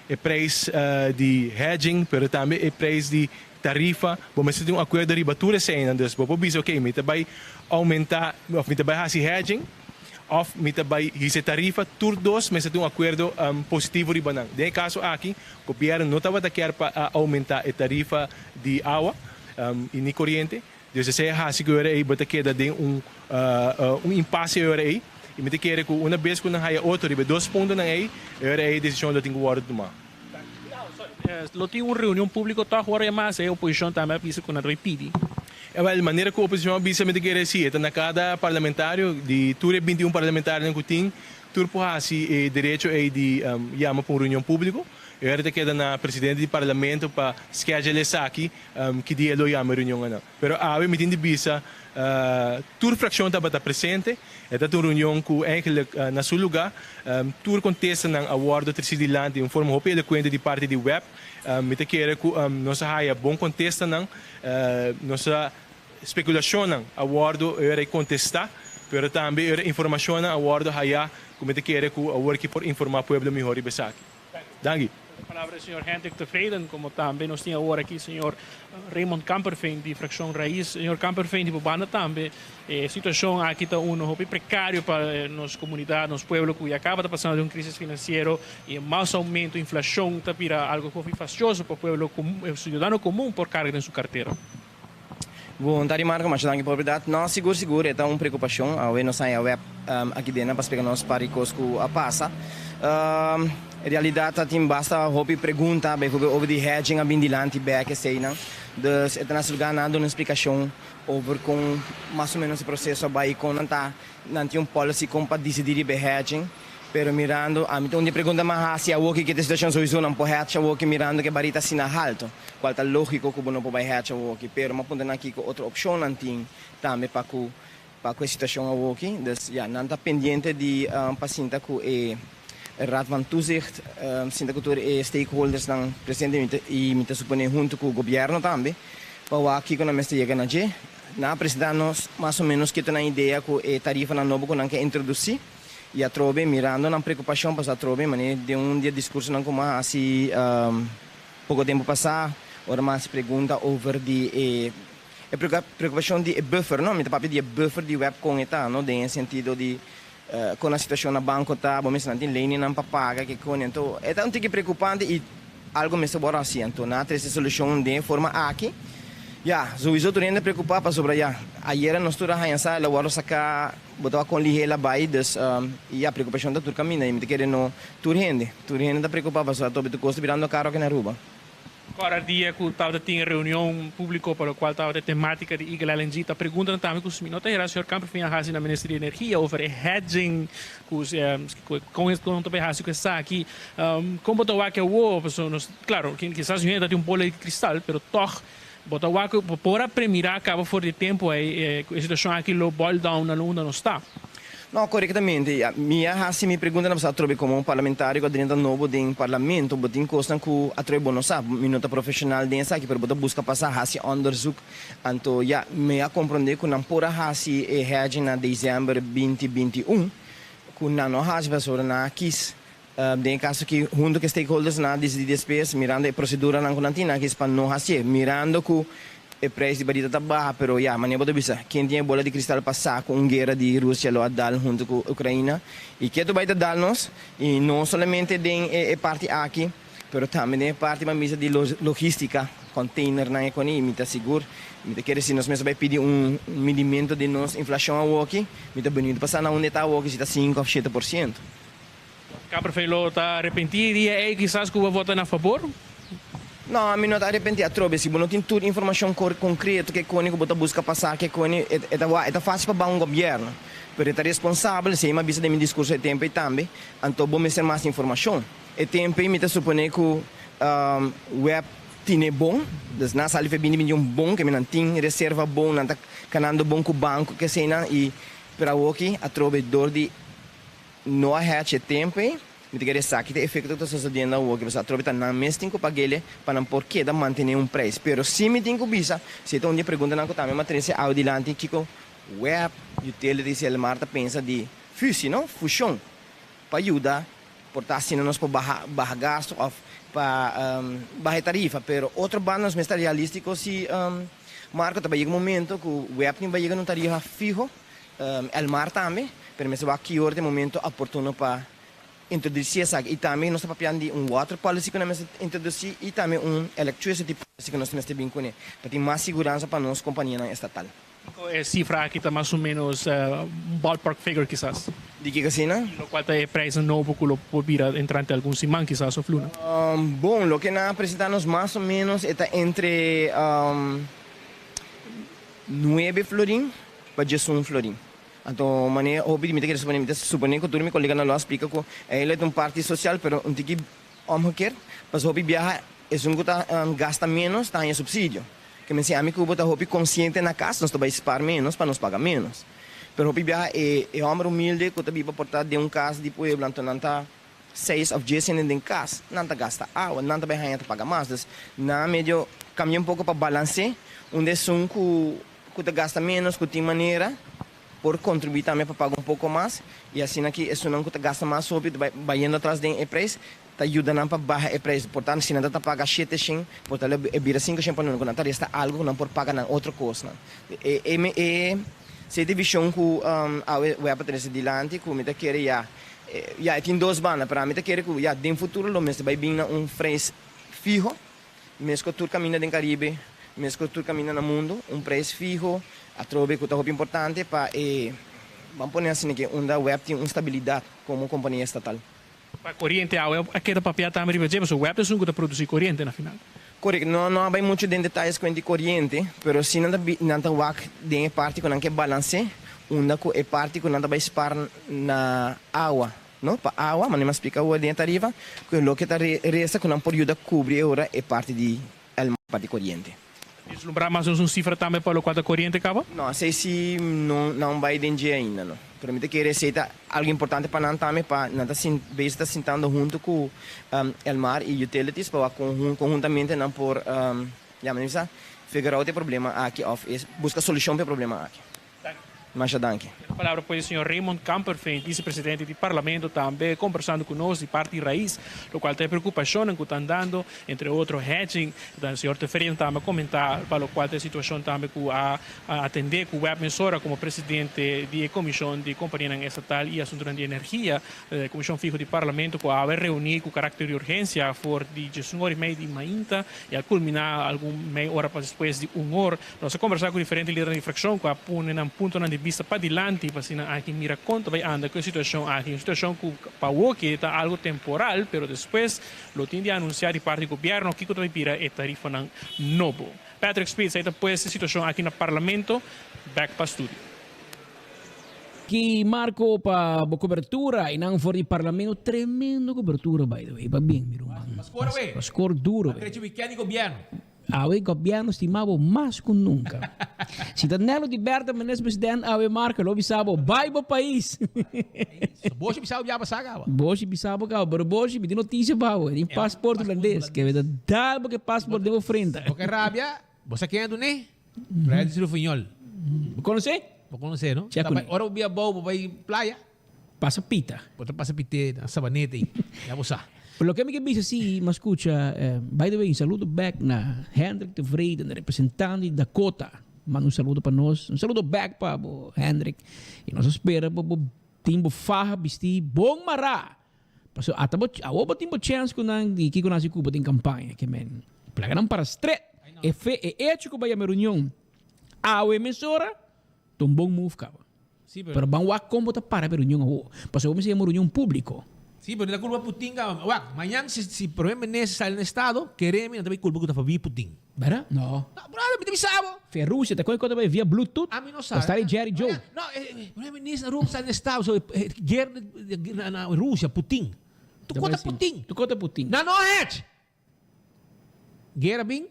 e prijs di hedging, pero tambe e prijs di tarifa. Bo mester tin un acuerdo riba tur eseinan. Dus bo por bisa, ok, mi ta bay aumenta of mi ta bay haci hedging of mi ta bay hisa e tarifa. Tur dos mester tin un acuerdo positivo riba nan. Den e caso aki, gobierno no tabata kier pa aumenta e tarifa di awa i ni koriente. Dus esei a hasi ku e ora ei bo ta keda den un un impase e ora ei. I mi ta kere ku una bes ku nan haya otro riba e dos puntonan ei, e ora ei e desishon lo tin ku wòrdu tumá. Lo tin un reunion públiko tòg ora e mas e oposishon tambe a bisa ku nan ta bai pidi. Ewel, manera ku oposishon a bisa mi ta kere si e ta na kada parlamentario, di tur e 21 parlamentarionan ku tin, tur por hasi e derecho ei di yama pa un reunion públiko. E ora ta keda na presidente di parlamento pa schedule esaki ki dia lo yama e reunion anan. Pero awe mi tin di bisa tur fraccion tabata presente. E ta un reunion cu eigenlijk na su luga. Tur contestanan a wordo treci dilanti den un forma hopi elocuente di parti di web. Mi ta kere cu nos a haya bon contestanan. Nos a speculacionnan a wordo e ora ei contesta, pero tambe e ora informacionnan a wordo haya cu mi ta kere cu awor ki por informa pueblo mihor riba esaki. Danki. E palabra di señor Hendrik Tevreden, como tambe nos tin awor aki señor Raymond Kamperveen di fraccion Raiz. Señor Kamperveen, di bo banda tambe e situacion aki ta uno hopi precario pa nos comunidad, nos pueblo cu ya caba ta pasando den un crisis financiero y e mas aumento, inflacion ta bira algo hopi fastioso pa pueblo, e ciudadano comun por carga den su cartera. Bon tardi Marco, masha danki pa oportunidat. No, sigur sigur e ta un preokupashon. Awe nos haña web aki den pa splika nos par di kos ku a pasa. Realidat ta tin basta hopi pregunta, bijvoorbeeld over di hedging a bin dilanti bek eseinan. Dus e ta na su lugar nan a duna un splikashon over kon mas o menos e proseso a bai, kon nan ta nan tin un policy kon pa disidí riba e hedging. Pero mirando, ami ta un di pregunta mas hasi awoki ke ta situacion sowiso nan por hecha awoki mirando ke bari ta asina halto, cual ta logico cu bo no por bay hecha awoki, pero m'a puntra nan kico otro opcion nan tin tambe pa cu pa cu e situacion awoki, dus ya nan ta pendiente di pa sinta cu e Raad van Toezicht, sinta cu tur e stakeholders nan presente mi ta y mi ta supone hunto cu gobierno tambe pa wak kico nan mester yega na dje. Nan a presenta nos mas o menos kico ta nan idea cu e tarifanan nobo cu nan ke introduci. I atrobe, mirando nan preokupashon, pasobra atrobe, manera den un di e diskursonan ku mi a hasi poko tempu pasá, ora mi a hasi pregunta over di e e preokupashon di e buffer, no? Mi ta papia di e buffer di web kon e ta, no? Den e sentido di kon nan situashon na banko ta, bo mester nan tin leninnan pa paga, ke koni. Anto e ta un tiki preokupante i algu mester wòrdu hasi. Anto nan a trese solushon den e forma aki. Ya, souiso tur hende preokupá pasobra ya, ayera nos tur a haña sa el a wòrdu saká. Bo ta wak kon lihé el a bai, dus ya, preokupashon ta tur kaminda i mi ta kere no tur hende, tur hende ta preokupá pasobra tobe tur kos ta birando karo aki na Aruba. Kòrda dia ku tabata tin e reunion públiko pa lokual tabata e temátika di Eagle LNG ta preguntanan tambe ku si mi no ta hera señor Kamperveen a hasi na Minister di Energia over e hedging ku kon e kon ta bai hasi ku esaki. Kon bo ta wak awor pasobra nos klaro kisas un hende ta tin un bola di kristal pero tòg Bo ta wak bo por a premira caba for di tempo ey cu e situacion aki lo boil down na lo unda nos ta. No, corectamente. Ya, mi a haci mi pregunta na pasado atrobe como un parlamentario cu a drenta nobo den parlamento. Bo tin cosnan cu atrobe bo no sa. Mi no ta profesional den esaki, pero bo ta busca pa sa, haci onderzoek. Anto, ya, mi a comprende cu nan por a haci e hedging na december 2021, cu nan no a haci pasobra nan a kies Den e kaso aki hunto ku e stakeholders nan a disidí despues mirando e proseduranan ku nan tin nan kis pa no hasié mirando ku e preis di barita ta baha pero ya manera bo ta bisa ken tin e bola di kristal pa sa ku un guera di Rusia lo a dal hunto ku Ukraina i ke ta bai ta dal nos i no solamente den e parti aki pero tambe den e parti ban bisa di logistica. containernan e koni y mi ta sigur, mi ta kere si nos mester bai pidi un midimento di nos inflacion awoki, mi ta beniudo pa sa na unda e ta awoki, si ta cinco of 7%. Kaperveen lo ta arepentí e dia ei kisas ku bo a vota na fabor? No, mi no ta arepentí atrobe. Si bo no tin tur informashon konkreto ke koni ku bo ta buska pa sa ke koni, e ta e ta fásil pa baha un gobièrnu. Pero e ta responsabel, esei mi a bisa den mi diskurso e tempu ei tambe, anto bo mester mas informashon. E tempu ei mi ta suponé ku web tine bon, dus nan a sali fe bini bini un bon, ke mi nan tin reserva bon, nan ta kanando bon ku banko keseinan i pero awoki atrobe dor di No a haci e tempo ey, mi ta kere sa ki ta efecto cu ta sosodiendo awor, pasobra atrobe ta nan mes tin cu pag'ele pa nan por keda mantene un prijs. Pero si mi tin cu bisa, si e ta un di e preguntanan cu tambe m'a trece awe dilanti, kico web, utilities y Elmar ta pensa di fusie, no? Fusion, pa yuda por ta asina nos por baha baha gasto of pa baha e tarifa. Pero otro banda nos mes ta realistico si Marco, ta bay yega un momento cu web tin bay yega na un tarifa fiho. Elmar tambe, pero mester wak ki ora ta e momento oportuno pa introduci esaki. Y tambe nos ta papiando di un water policy cu nan mester introduci y tambe un electricity policy cu nos mester bin cune pa tin mas siguransa pa nos companianan estatal. Kico e cifra aki ta mas o menos, un ballpark figure kisas? Di kico asina? Di locual ta e prijsnan nobo cu lo por bira entrante algun siman kisas of luna. Bon, loke nan a presenta nos mas o menos e ta entre nuebe florin pa 11 florin. Anto manera hopi di mi ta kere supone, mi ta supone ku tur mi koleganan lo a splika ku eigenlijk ta un parti sosial pero un tiki omgekeerd, pasobra hopi biaha esun ku ta gasta menos ta haña supsidio. Ke men si ami ku bo ta hopi konsiente na kas nos ta bai spar menos pa nos paga menos. Pero hopi biaha e e hòmber humilde ku ta biba por ta den un kas di pueblo anto nan ta seis òf dies hende den kas, nan ta gasta awa, nan ta bai haña ta paga mas. Dus nan a medio kambia un poko pa balans'é unda esun ku ku ta gasta ménos, ku tin manera, por kontribuí tambe pa paga un poko mas, i asina ki esunnan ku ta gasta mas hopi ta bai bayendo atras den e preis, ta yuda nan pa baha e preis. Por tanto, si nan ta ta paga shete shen, por tal e bira sinku shen pa nan, ku nan ta resta algu ku nan por paga nan otro kosnan. E e e esei ta e vishon ku awe web a trese dilanti, ku mi ta kere ya, ya e tin dos banda, pero ami ta kere ku ya den futuro lo mester bai bin na un preis fiho, Meskos tur kaminda den Karibe, meskos tur kaminda na mundu, un preis fiho atrobe ku ta hopi importante pa e, ban pone asina ke unda web tin un stabilidat komo kompania estatal. Pa koriente awe a keda papia tambe riba dje, pasobra web ta esun ku ta produsí koriente na final. Korekto, no no a bai muchu den detayes kuent di koriente, pero si nan ta nan ta wak den e parti ku nan ke balans'é, unda ku e parti ku nan ta bai spar na awa. No, pa awa, manera mi a splika awor den e tarifa, ku e loke ta resta ku nan por yuda kubri e ora e parti di el parti koriente. Vislumbrá mas nos un sifra tambe pa lokual ta koriente kaba? No, esei si no nan bai den dje ainda no. Pero mi ta kere esei ta algu importante pa nan tambe pa nan ta sin bezig ta sintando huntu ku Elmar i Utilities pa wak kon konhuntamente nan por ya mi sa figure out e problema aki òf buska solushon pa e problema aki. Masha danki. E palabra pues di señor Raymond Kamperveen, vicepresidente di Parlamento, tambe combersando cu nos di parti Raiz, locual ta e preocupacionnan cu ta andando, entre otro hedging. Dan señor Tevreden tambe a comenta pa locual ta e situacion tambe cu a atende cu Web Mesora como presidente di e comision di companianan estatal y asuntonan di energia, comision fiho di Parlamento cu awe reuni cu caracter di urgencia for di diesun ora y mei di mainta y a culmina algun mei ora pa despues di un or. Nos a kombersá ku diferente lidernan di frakshon ku a pone nan puntonan di bista padilanti pa asina aki mira kon ta bai anda ku e situashon aki. Un situashon ku pa awoki ta algu temporal, pero despues lo tin di anunsiá di parti di gobièrnu kiko ta bai bira e tarifanan nobo. Patrick Spitz, ei ta pues e situashon aki na Parlamento. Bèk pa studio. Ki marco pa bo cobertura y nan for di parlamento tremendo cobertura by the way pa bien mi ruman. Pa score duro. Pa trechi weekend di gobierno. Awe gobierno stima bo mas cu nunca. Si ta Nelo di Berta Minister President awe Marco lo bisa bo bay bo pais. Boshi bisa bo bia pasa caba. Boshi bisa bo caba pero Boshi mi tin noticia pa bo. Tin paspoort Hulandes ke ta dal bo ke paspoort den bo frenta. Bo ke rabia bo sa ken a dun'e? Regis Rufiñol. Bo conoce? Bo conoce no? Ora bo bia abou bo bay playa. Pasa pita. Bo ta pasa pite na Sabaneta ei. Ya bo sa. Loke mi ke bisa si, mi a skucha, by the way, un saludo bek na Hendrik Tevreden, representante di Dakota. Manda un saludo pa nos. Un saludo bek pa bo, Hendrik. I nos a spera pa bo tin bo faha bisti bon mará. Pasobra ata bo, awor bo tin bo chèns ku nan di kiko nan hasi ku bo den kampaña. Ke men, plaga nan para stret. E fe, e hecho ku bo a yama e reunion awe mesora ta un bon move kaba. Sí, pero. Pero ban wak kon bo ta para pa e reunion awo. Pasobra bo mester yama un reunion públiko. Sí, pero ta kulpa Putin kaba. Wak, mañan si si Prome Minister sali na estado, kere mi nan ta bay kulpa ku ta pabia Putin. Bera? No. No, brother, mi ta bisa bo. Fe Rusia ta koe ku ta bay via Bluetooth. Ami no sa. Pa sta di Jerry Joe. No, Prome Minister na Rusia sali na estado, so guera na na Rusia, Putin. Tu kota Putin. Tu kota Putin. Nan no hech. Guera bin,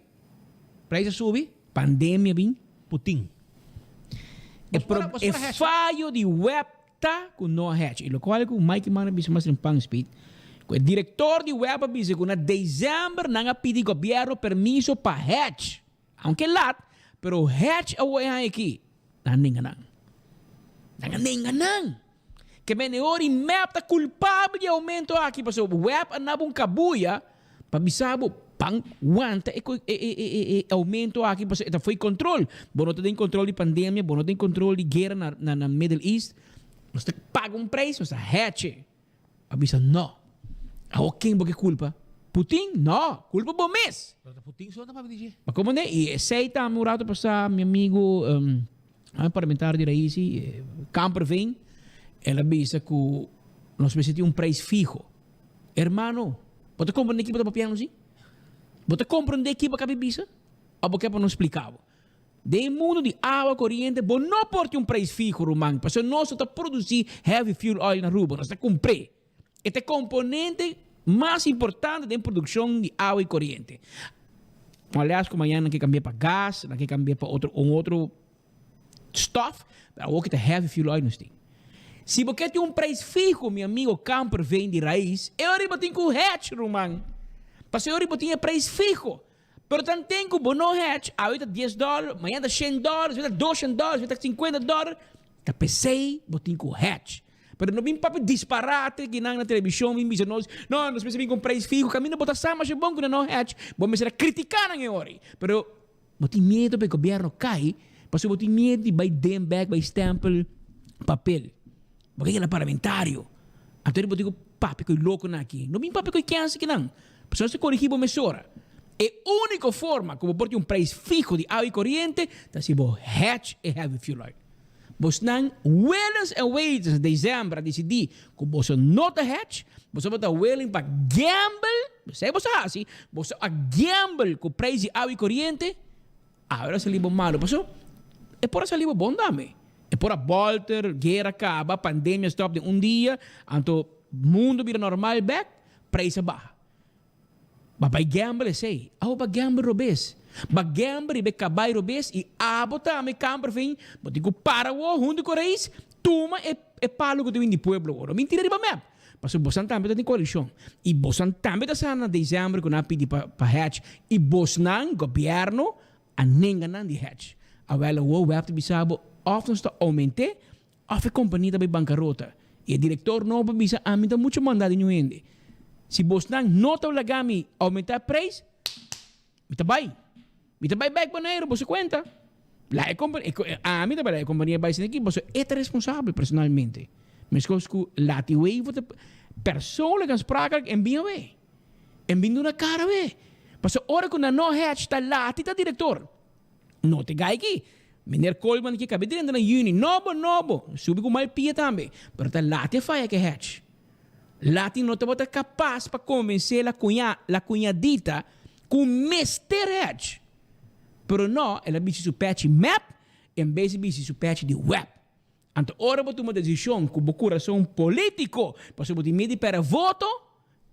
prijs a subi. Pandemia bin. Putin. E, pro, e fayo di web ta ku no a hatch. I lokual ku Mike Mann a bisa mas den Pan Speed, ku e direktor di web a bisa ku na december nan a pidi gobierno permiso pa hatch. Aunke lat, pero hatch awor e haña aki. Nan a nenga nan. Nan a nenga nan. Ke meneor i mep ta kulpabel di e oumento aki pasobra web a naba un kabuya pa bisa bo ban wanta e e oumento aki pasobra e ta fo'i kontrol. Bo no ta den kontrol di pandemia, bo no ta den kontrol di guera na na Middle East. Nos ta paga un prijs, nos ta heche. A bisa no. Awor ken bo ke kulpa? Putin? No, kulpa bo mes. Pero ta Putin so ta papia di dje. Ma komo ne? I esei tambe un rato pasá mi amigo un parlamentario di Raisi, Kamperveen, el a bisa ku nos mester tin un prijs fiho. Hermano, bo ta komprendé ki bo ta papiando si? Bo ta komprendé ki bo a kabi bisa? Òf bo ke pa nos splika bo? Den e mundu di awa koriente bo no por tin un prijs fiho ruman pasobra nos no ta produci heavy fuel oil na Aruba, nos ta cumpr'e. E ta e componente mas importante den produccion di awa y koriente. Alias cu mañana nan ke cambia pa gas, nan ke cambia pa otro un otro stof, pero awor ki ta heavy fuel oil nos tin. Si bo ke tin un prijs fiho mi amigo Kamperveen di Raiz, e ora bo tin cu hedge ruman, pasobra e ora bo tin e prijs fiho. Pero tanten ku bo no hedge, awe ta dies dòler, mañana ta shen dòler, despues ta doshen dòler, despues ta sinkuenta dòler, ta p'esei bo tin ku hedge. Pero no bin papia disparate ki nan na televishon bin bisa nos, no, nos mester bin ku un prijs fiho, kaminda bo ta sa masha bon ku nan no hedge, bo mester a kritiká nan e ora ei. Pero bo tin miedu pa e gobièrnu kai, pasobra bo tin miedu di bai den bèk bai stèmpel papel. Bo ke keda parlamentario. Anto bo tin ku papia ku e lokonan aki. No bin papia ku e kèns akinan. Pasobra nos ta korigí bo mesora. E úniko forma ku bo por tin un preis fiho di awa i koriente ta si bo hedge e heavy fuel oil. Bosnan willens en wetens desèmber a disidí ku boso no ta hedge, boso tabata willing pa gamble, esei boso a hasi, boso a gamble ku preis di awa i koriente, Awe a sali bo malo paso e por a sali bo bon tambe. E por a bolter, guera caba, pandemia stop den un dia, anto mundo bira normal bek, prijs a baha. Ba bay gamble esey. Abo ba gamble robes. Ba gamble riba e cabay robes y abo tambe kamperveen bo tin cu para awo hunto cu Reis tuma e e palo cu ta bin di pueblo awor. Mintira riba mep. Pasobra bosan tambe ta den koalishon. I bosan tambe ta sa na desèmber ku nan a pidi pa pa hedge. I bosnan, gobièrnu, a nenga nan di hedge. Awèl awor web ta bisa bo òf nos ta oument'é òf e kompania ta bai bankarota. I e direktor nobo a bisa ami ta muchu manda di niun hende. Si bosnan no ta laga mi oumentá e preis, Mi ta bai. Mi ta bai bek Boneiru, boso kuenta. La e kompania, ami ta bai la e kompania bai sin aki, boso e ta responsabel personalmente. Meskos ku Lati Wever ta persoonlijk aansprakelijk en bin awe. En bin duna kara awe. Pasobra ora ku nan no hedge ta Lati ta direktor. No te gai aki. Meneer Koolman ki kabe drenta na yüni. Nobo, nobo. Subi ku mal pia tambe. Pero ta Lati a faya ke hedge. Lati no tabata kapas pa konvensé la kuñá, la kuñadita ku mester hedge. Pero no, el a bisti su pèchi mep en bes di bisti su pèchi di wèp. Anto ora bo tuma desishon ku bo kurason polítiko pasobra bo tin miedu di pèrdè voto,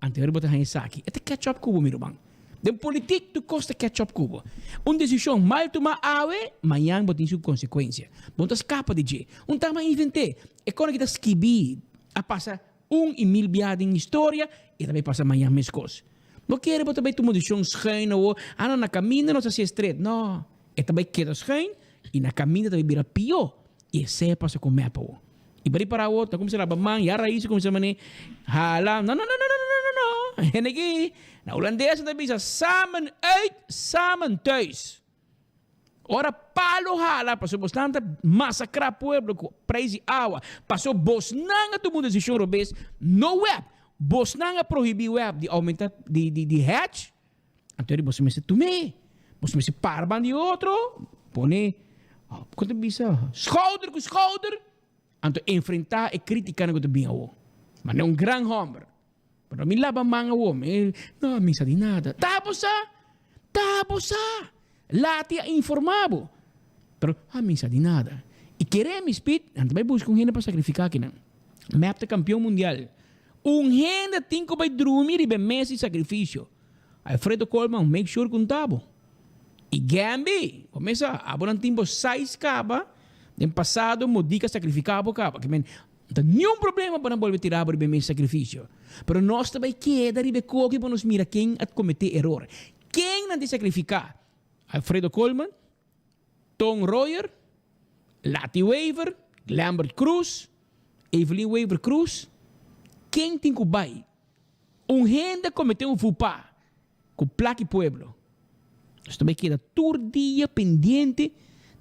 anto ora bo ta haña esaki. E ta catch up ku bo, mi ruman. Den politik tur kos ta catch up ku bo. Un desishon mal tumá awe, mañan bo tin su konsekuensia. Bo no ta skapa di dje. Un tama invent'é. E kòne ki ta skibí a pasa un i mil biaha den historia i ta bai pasa mañan meskos. No kere bo ta bai tuma desishon schuin awo, ah no na kaminda nos hasié stret. No, e ta bai keda schuin i na kaminda ta bai bira pió. I esei a pasa ku mep awo. I pa ripará awo ta kuminsá laba man, ya rais a kuminsá manera hala. No, no, no, no, no, no, no, no. Hende aki, na hulandes nan ta bisa samen uit, samen thuis. Ora palo hala, pasobra bosnan ta masakrá pueblo ku preis di awa, pasobra bosnan a tuma un desishon robes, no web, bosnan a prohibí web di oumentá di di di hedge, anto boso mester tum'é. Boso mester para ban di otro, pone, kon ta bisa, schouder ku schouder, anto enfrentá e krítikanan ku ta bin awor. Ma no un gran hòmber. Pero mi laba man awor, mi, no, mi sa di nada. Ta bo sa! Ta bo sa! Lati a informá bo. Pero, ah, mi sa di nada. I kere mi spit, nan ta bai buska un hende pa sakrifiká kinan. Mep ta kampion mundial. Un hende tin ku bai drumi riba e mes di sakrifisio. Alfredo Koolman, make sure ku n'ta bo. I Gambi, bo mes sa, abo nan tin bo size kaba, den pasado Modica sakrifiká bo kaba. Ke men, no ta niun problema pa nan bolbe tira bo riba e mes sakrifisio. Pero nos ta bai keda riba e koki pa nos mira ken a kometé eror. Ken nan tin sakrifiká? Alfredo Koolman, Toon Royer, Lati Wever, Glambert Cruz, Evelyn Wever Cruz. Ken tin ku bai? Un hende a kometé un faux-pas ku plak i pueblo. Nos ta bai keda tur dia pendiente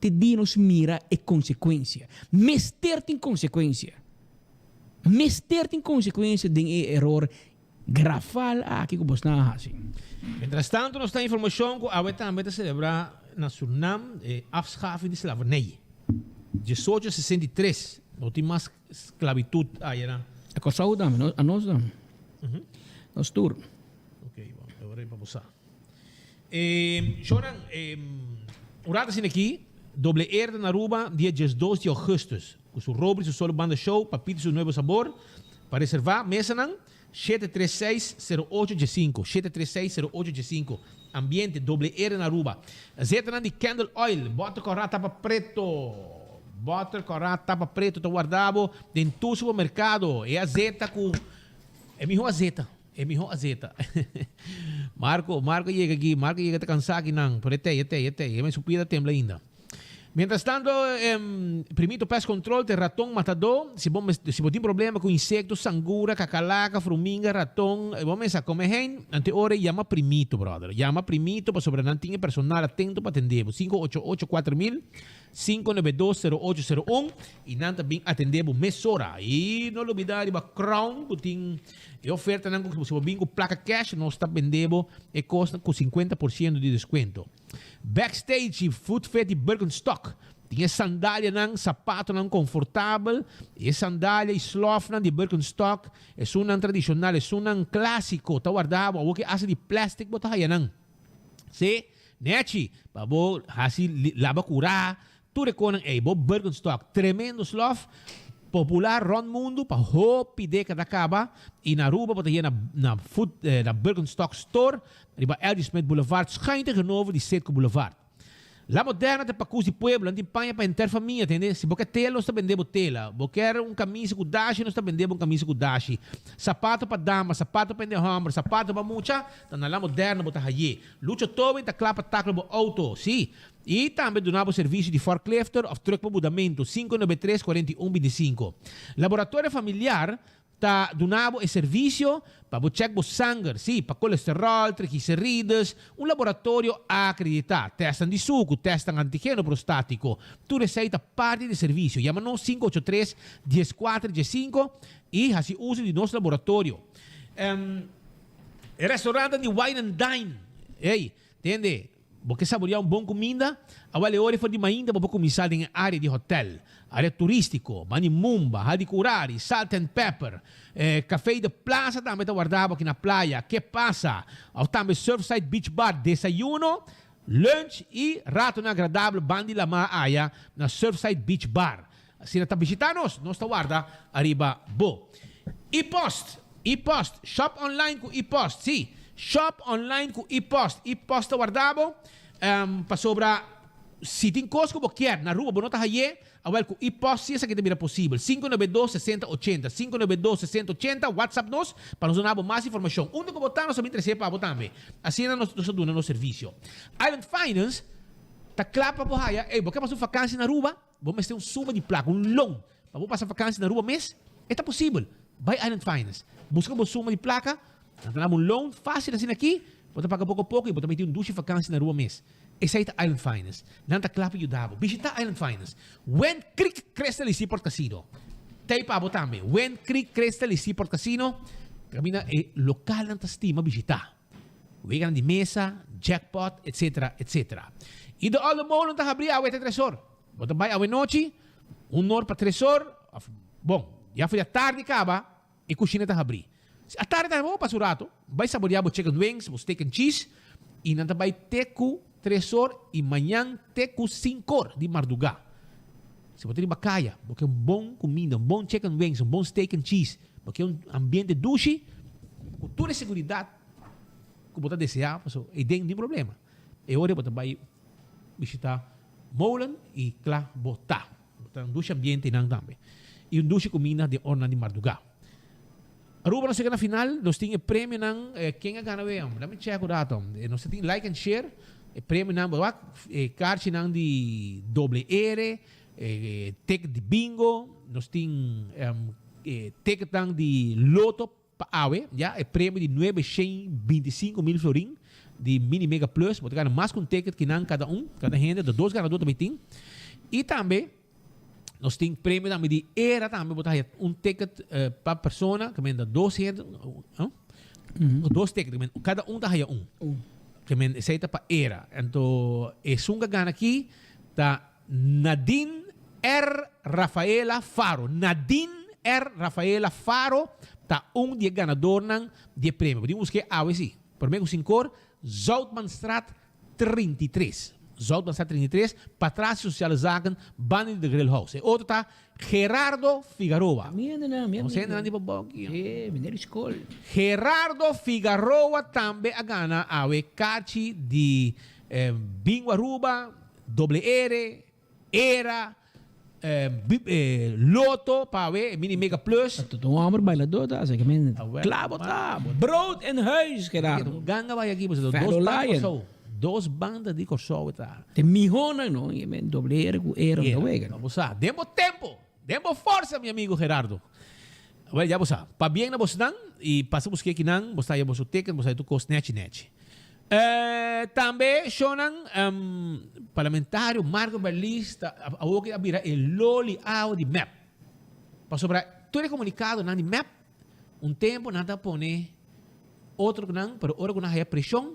te dia nos mira e konsekuensia. Mester tin konsekuensia. Mester tin konsekuensia den e eror grafal aki ku bosnan a hasi. Mientras tanto nos ta informashon ku awe tambe ta selebrá na Surnam e afschaffing di slavernij. 1863, no tin mas Sklabitut ayera. A Kòrsou tambe, no, a nos tambe. Nos tur. Ok, bon, e ora pa bo sa. Eh, Shonan, eh, un rato asina aki, Doble R ta na Aruba dia 12 di augustus, ku su Robri su solo banda show, Papito su nuevo sabor. Pa reserva mesanan, 736 08 15, 736 08 15. Ambiente, Doble R na Aruba. Zetanan di Candle Oil, bòter kòrá tapa preto. Bòter kòrá tapa preto ta warda bo den tur supermerkado. E azeta ku e mihó azeta, e mihó azeta. Marco, Marco yega aki, Marco yega ta kansá akinan, pero e tei, e tei, e tei. E men su pia ta tembla ainda. Mientras tanto, Primito Pest Control ta e raton matadó. Si bo si bo tin problema ku insekto, sangura, kakalaka, fruminga, raton, bo mester a kome hein, ante ora yama Primito, brother. Yama Primito pasobra nan tin e personal atento pa atendé bo. 588 4000, 592 0801 i nan ta bin atendé bo mesora. I no lubidá riba Crown ku tin e ofertanan ku si bo bin ku plaka cash nos ta bende bo e kosnan ku 50% di deskuento. Backstage i Footfit di Birkenstock tin e sandalianan, sapatonan konfortabel, e sandalia i slòfnan di Birkenstock, esunnan tradishonal, esunnan klásiko ta warda bo, awor ke asa di plèstik bo ta haya nan. Sí, nèchi, pa bo hasi laba kurá, Tur e konan ei, bo Birkenstock, tremendo slof, popular rond mundu pa hopi dekada kaba i na Aruba bo ta hia na na foot na Birkenstock store riba LG Smith Boulevard schuin tegenover di Citgo Boulevard. La Moderna ta pakus di pueblo, nan tin paña pa henter famia, tende? Si bo ke tela nos ta bende bo tela, bo kier un kamisa ku dashi nos ta bende bo un kamisa ku dashi, sapato pa dama, sapato pa hende homber, sapato pa mucha, ta na La Moderna bo ta haye. Lucho Towing ta kla pa takla bo auto, si. I tambe duna bo servisio di forklifter òf trùk pa budamentu, 593 41 25. Laboratorio Familiar ta duna bo e servisio pa bo chèk bo sanger, sí, pa kolesteròl, triglicerides, un laboratorio akreditá, tèstnan di suku, tèstnan antigeno prostátiko, tur esei ta parti di e servisio. Yama nos 583 14 15 i hasi uso di nos laboratorio. E restaurantnan di Wine and Dine, ey, tende? Bo ke saboreá un bon kuminda? Awal e ora for di mainta bo por kuminsá den e área di hotèl, área turístiko, Bani Mumba, Hadi Kurari, Salt and Pepper, Café de Plaza tambe ta wardá bo aki na playa, Ke Pasa, òf tambe Surfside Beach Bar, desayuno, lunch i ratonan agradabel banda di lamá aya na Surfside Beach Bar. Asina ta bishitá nos, nos ta warda ariba bo. E-post, e-post, shop online ku e-post, sí, shop online ku e-post. E-post ta warda bo, pasobra si tin kos ku bo kier na Aruba bo no ta haye, awel ku e-post sí esaki ta bira posibel. 592 60 80, 592 60 80, WhatsApp nos pa nos duna bo mas informashon. Unda ku bo ta nos ta bin trese pa bo tambe. Asina nos ta duna nos servisio. Island Finance ta kla pa bo haya, ey bo ke pasa un fakansi na Aruba? Bo mester un suma di plaka, un loan, pa bo pasa vakansi na Aruba mes? E ta posibel. Bai Island Finance. Buska bo suma di plaka, nan ta dabo un loan fácil asina aki, bo ta paga poko poko i bo ta meti un dushi vakansi na Aruba mes. Esei ta Island Finance. Nan ta kla pa yuda bo. Bishita Island Finance. Wind Creek Crystal i Seaport Casino. T'ei pa bo tambe. Wind Creek Crystal i Seaport Casino, kaminda e lokalnan ta stima bishita. Weganan di mesa, jackpot, etc. Etc. Y De Olde Molen ta habri awe te tres or. Bo ta bay awe nochi, un or pa tres or, of bon, ya for di atardi caba, e cushina ta habri. Si atardi ta habri, bo pasa un rato, bay saborea bo chicken wings, bo steak and cheese, y nan ta bay te cu tres or y mañan te cu cinco or di marduga. Si bo ta riba caya, bo ke un bon cuminda, un bon chicken wings, un bon steak and cheese, bo ke un ambiente dushi, cu tur e seguridad cu bo ta desea, pasobra eyden tin problema. E ora bo ta bay bishita Molen y cla bo ta. Bo ta un dushi ambiente eynan tambe. Y un dushi cuminda den oranan di marduga. Aruba nos yega na final, nos tin e premionan, ken a gana wea? Lami check un rato. Nos ta tin like and share, e premionan, bo wak e karchinan di doble R, e ticket di bingo, nos tin e ticketnan di loto pa awe, ya, e premio di nuebe shen binti sinku mil florin di Mini Mega Plus, bo ta gana mas ku un ticket kinan kada un, kada hende, dos ganador ta bay tin. Y tambe. Nos tin premio tambe di era tambe, bo ta haya un ticket pa persona, que men da dos hende, huh? Dos ticket, que men, cada un ta haya un. Que men, esey ta pa era. Anto, esun que gana aki ta Nadine R. Rafaela Faro. Nadine R. Rafaela Faro ta un di e ganadornan di e premio. Bo tin busque awe si. Prome cu sincor, Zoutmanstraat 33. Zoutmanstraat 33, patras di Sociale Zaken, banda di The Grill House. E otro ta Gerardo Figaroa. Mi hende nan, mi Nos amigo. hende nan di Bobonki. E, meneer di skol. Gerardo Figaroa tambe a gana awe karchi di Bingo Aruba, Doble R, Era, Loto pa awe, Mini Mega Plus. Ta un homber bailador ta, así que men kla bo ta. Brood en huis, Gerardo. Ganga bai aki, pasobra dos Fellow banda di Lion. Kòrsou. Dos banda di Kòrsou ta. Te mihonan no, i men doble R ku era no ta wega. Bo sa, den bo tempo, den bo forsa mi amigo Gerardo. Wel, ya bo sa. Pabien na bosnan i pasa busk'é kinan, bo ta haya boso ticket, bo sa tur kos nechi nechi. Tambe shownan parlamentario Marco Berlis ta awor a bira e loli awa di mep. Pasobra tur e comunicadonan di mep un tempo nan ta pone otro cu nan, pero ora cu nan haya presion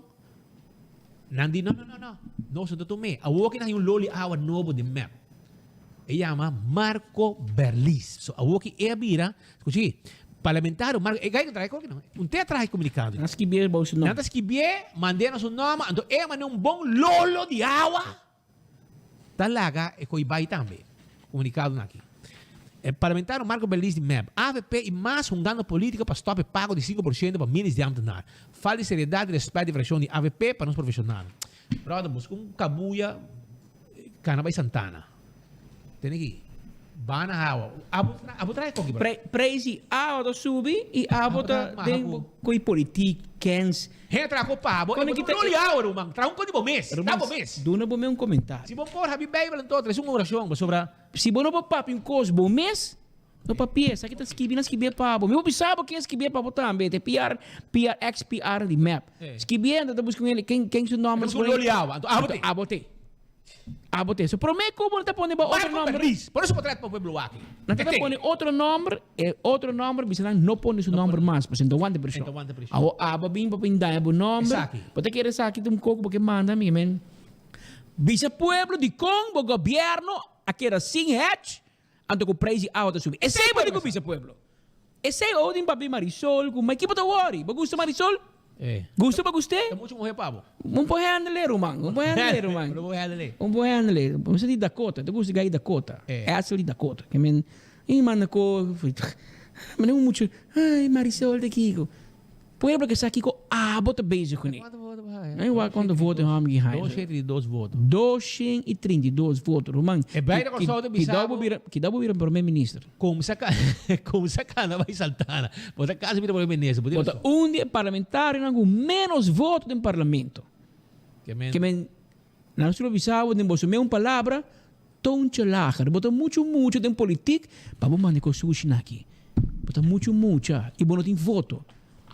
nan di no no no no, nos no ta tum'é. Awor ki nan haya un loli awa nobo di mep. E yama Marco Berlis. So awor ki e a bira, scucha aki, parlamentario Marco, e gai traha koki no, un te a traha e comunicado. Nan skibié bou su nomber. Nan ta skibié, mand'é na su nomber, anto e a manda un bon lolo di awa, ta laga e koi bai tambe. Comunicado nan aki. E parlamentario Marco Berlis di mep, avp y mas hungando politica pa stop e pago di 5% pa miles di ambtenaar. Falta di seriedad y respet di fraccion di avp pa nos profesional. Brother, busca un cabuya. Cana bay Santana. Tene ki bana hawa. Abo abo trae koki bro. Pre prijs di awa ta subi y abo ta den cu politiek kens. Hende traha cu pa bo. Con E bo no li awa ruman. Traha un con di bo mes. Ta bo mes. Duna bo mes un comentario. Si bo por habi bijbel anto trese un oracion pasobra. Si bo no por papia un cos bo mes. No papia, esaki ta skibi, nan skibié pa bo. Mi por bisa bo ken skibié pa bo tambe, te PR, PR, ex PR di mep. Skibié, anto ta buska un hende, ken, ken su nomber. E ta buska un loli awa, anto abo te. Abo te. Abo te. So prome ku bo ta pone bo otro Marco nomber. Berlis, por eso bo trae pa pueblo aki. Nan ta pone otro nomber, e otro nomber bisa nan no pone su nomber mas, pasobra e ta wanta preshon. E ta wanta preshon. Awo abo a bin pa bin daña bo nomber. Esaki. Bo ta kere esaki ta un koko bo ke manda mi, men. Bisa pueblo dikon bo gobierno a keda sin hèch Anto ku prijs di awa ta subi. Esei bo di ku bisa pueblo. Esei o tin papia Marisol ku mai kibo ta wori? Bo gusta Marisol? Gusta bo gust'é? Ta muchu muhé pa bo. Un por handle ruman, un por handle ruman. Un por handle. Un por handle. Mi sa di Dakota, ta gusta gai Dakota. Edsel di Dakota. Ke men i manda ko mane un muchu ai Marisol ta kiko. Pueblo ke sa kiko abo ta bezig kuné. Kuantu voto bo haya? Ai wak kuantu voto e hòmber ki haya. 232 voto. 232 voto, ruman. E bai na Kòrsou ta bisa bo. Kidau bo bira prome minister. Kumsa kumsa kana bai Santana. Bo ta kasi bira prome minister. Bo ta un di e parlamentarionan ku ménos voto den parlamento. Ke men. Ke men nan lo bisa bo den boso meun palabra, toontje lager. Bo ta muchu muchu den politik pa bo manda e kos sushi nan aki. Bo ta muchu mucha i bo no tin voto.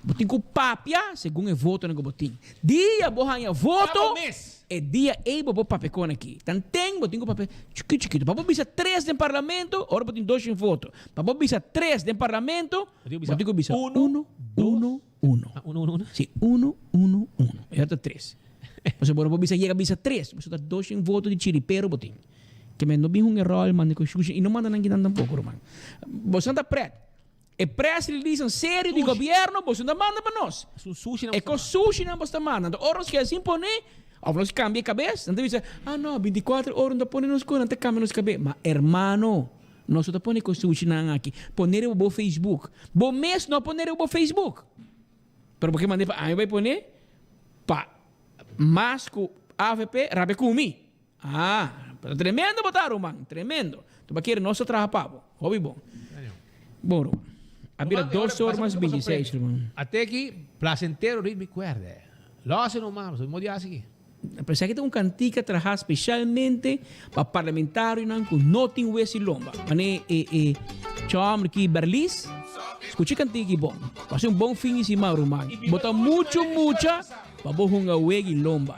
Bo tin ku papia segun e votonan ku bo tin. Dia bo haña voto, e dia ei bo por papia kon aki. Tanten bo tin ku papia chikitu chikitu. Pa bo bisa tres den parlamento, ora bo tin doshen voto. Pa bo bisa tres den parlamento, bo tin ku bisa uno, uno, uno. Si, uno, uno, uno. E ta tres. Pasobra bo no por bisa yega bisa tres, pasobra ta doshen voto di chiripero bo tin. Ke men no bin hunga e ròl manda ku shushi i no manda nan kinan tampoko ruman. Boso ta prèt. E press release nan serio di gobièrnu boso no ta manda pa nos. E kos sushi nan boso ta manda. Anto ora nos keda sin pone òf nos kambia e kabes nan ta bisa, ah no, bintikuater ora no ta pone nos kos nan ta kambia nos kabes. Ma hermano, nos no ta pone kos sushi nan aki. Pone riba bo Facebook. Bo mes no a pone riba bo Facebook. Pero bo ke manda pa ami bai pone pa mas ku avp rabia ku mi. Ah, pero tremendo bo ta ruman, tremendo. Tu ba kere nos ta traha pa bo. Hopi bon. Bon ruman. A bira dos or mas 26 ruman. Ate aki placentero ritmo y cuerde. Lose no mas, pasobra mi modo di haci aki. Pero esaki ta un cantica traha specialmente pa parlamentarionan cu no tin wes y lomba. Mane e e chomber ki Berlies, scucha e cantica aki bon. Pasa un bon fin di siman ruman. Bo ta mucho mucha. Pa bo hunga wegi lomba.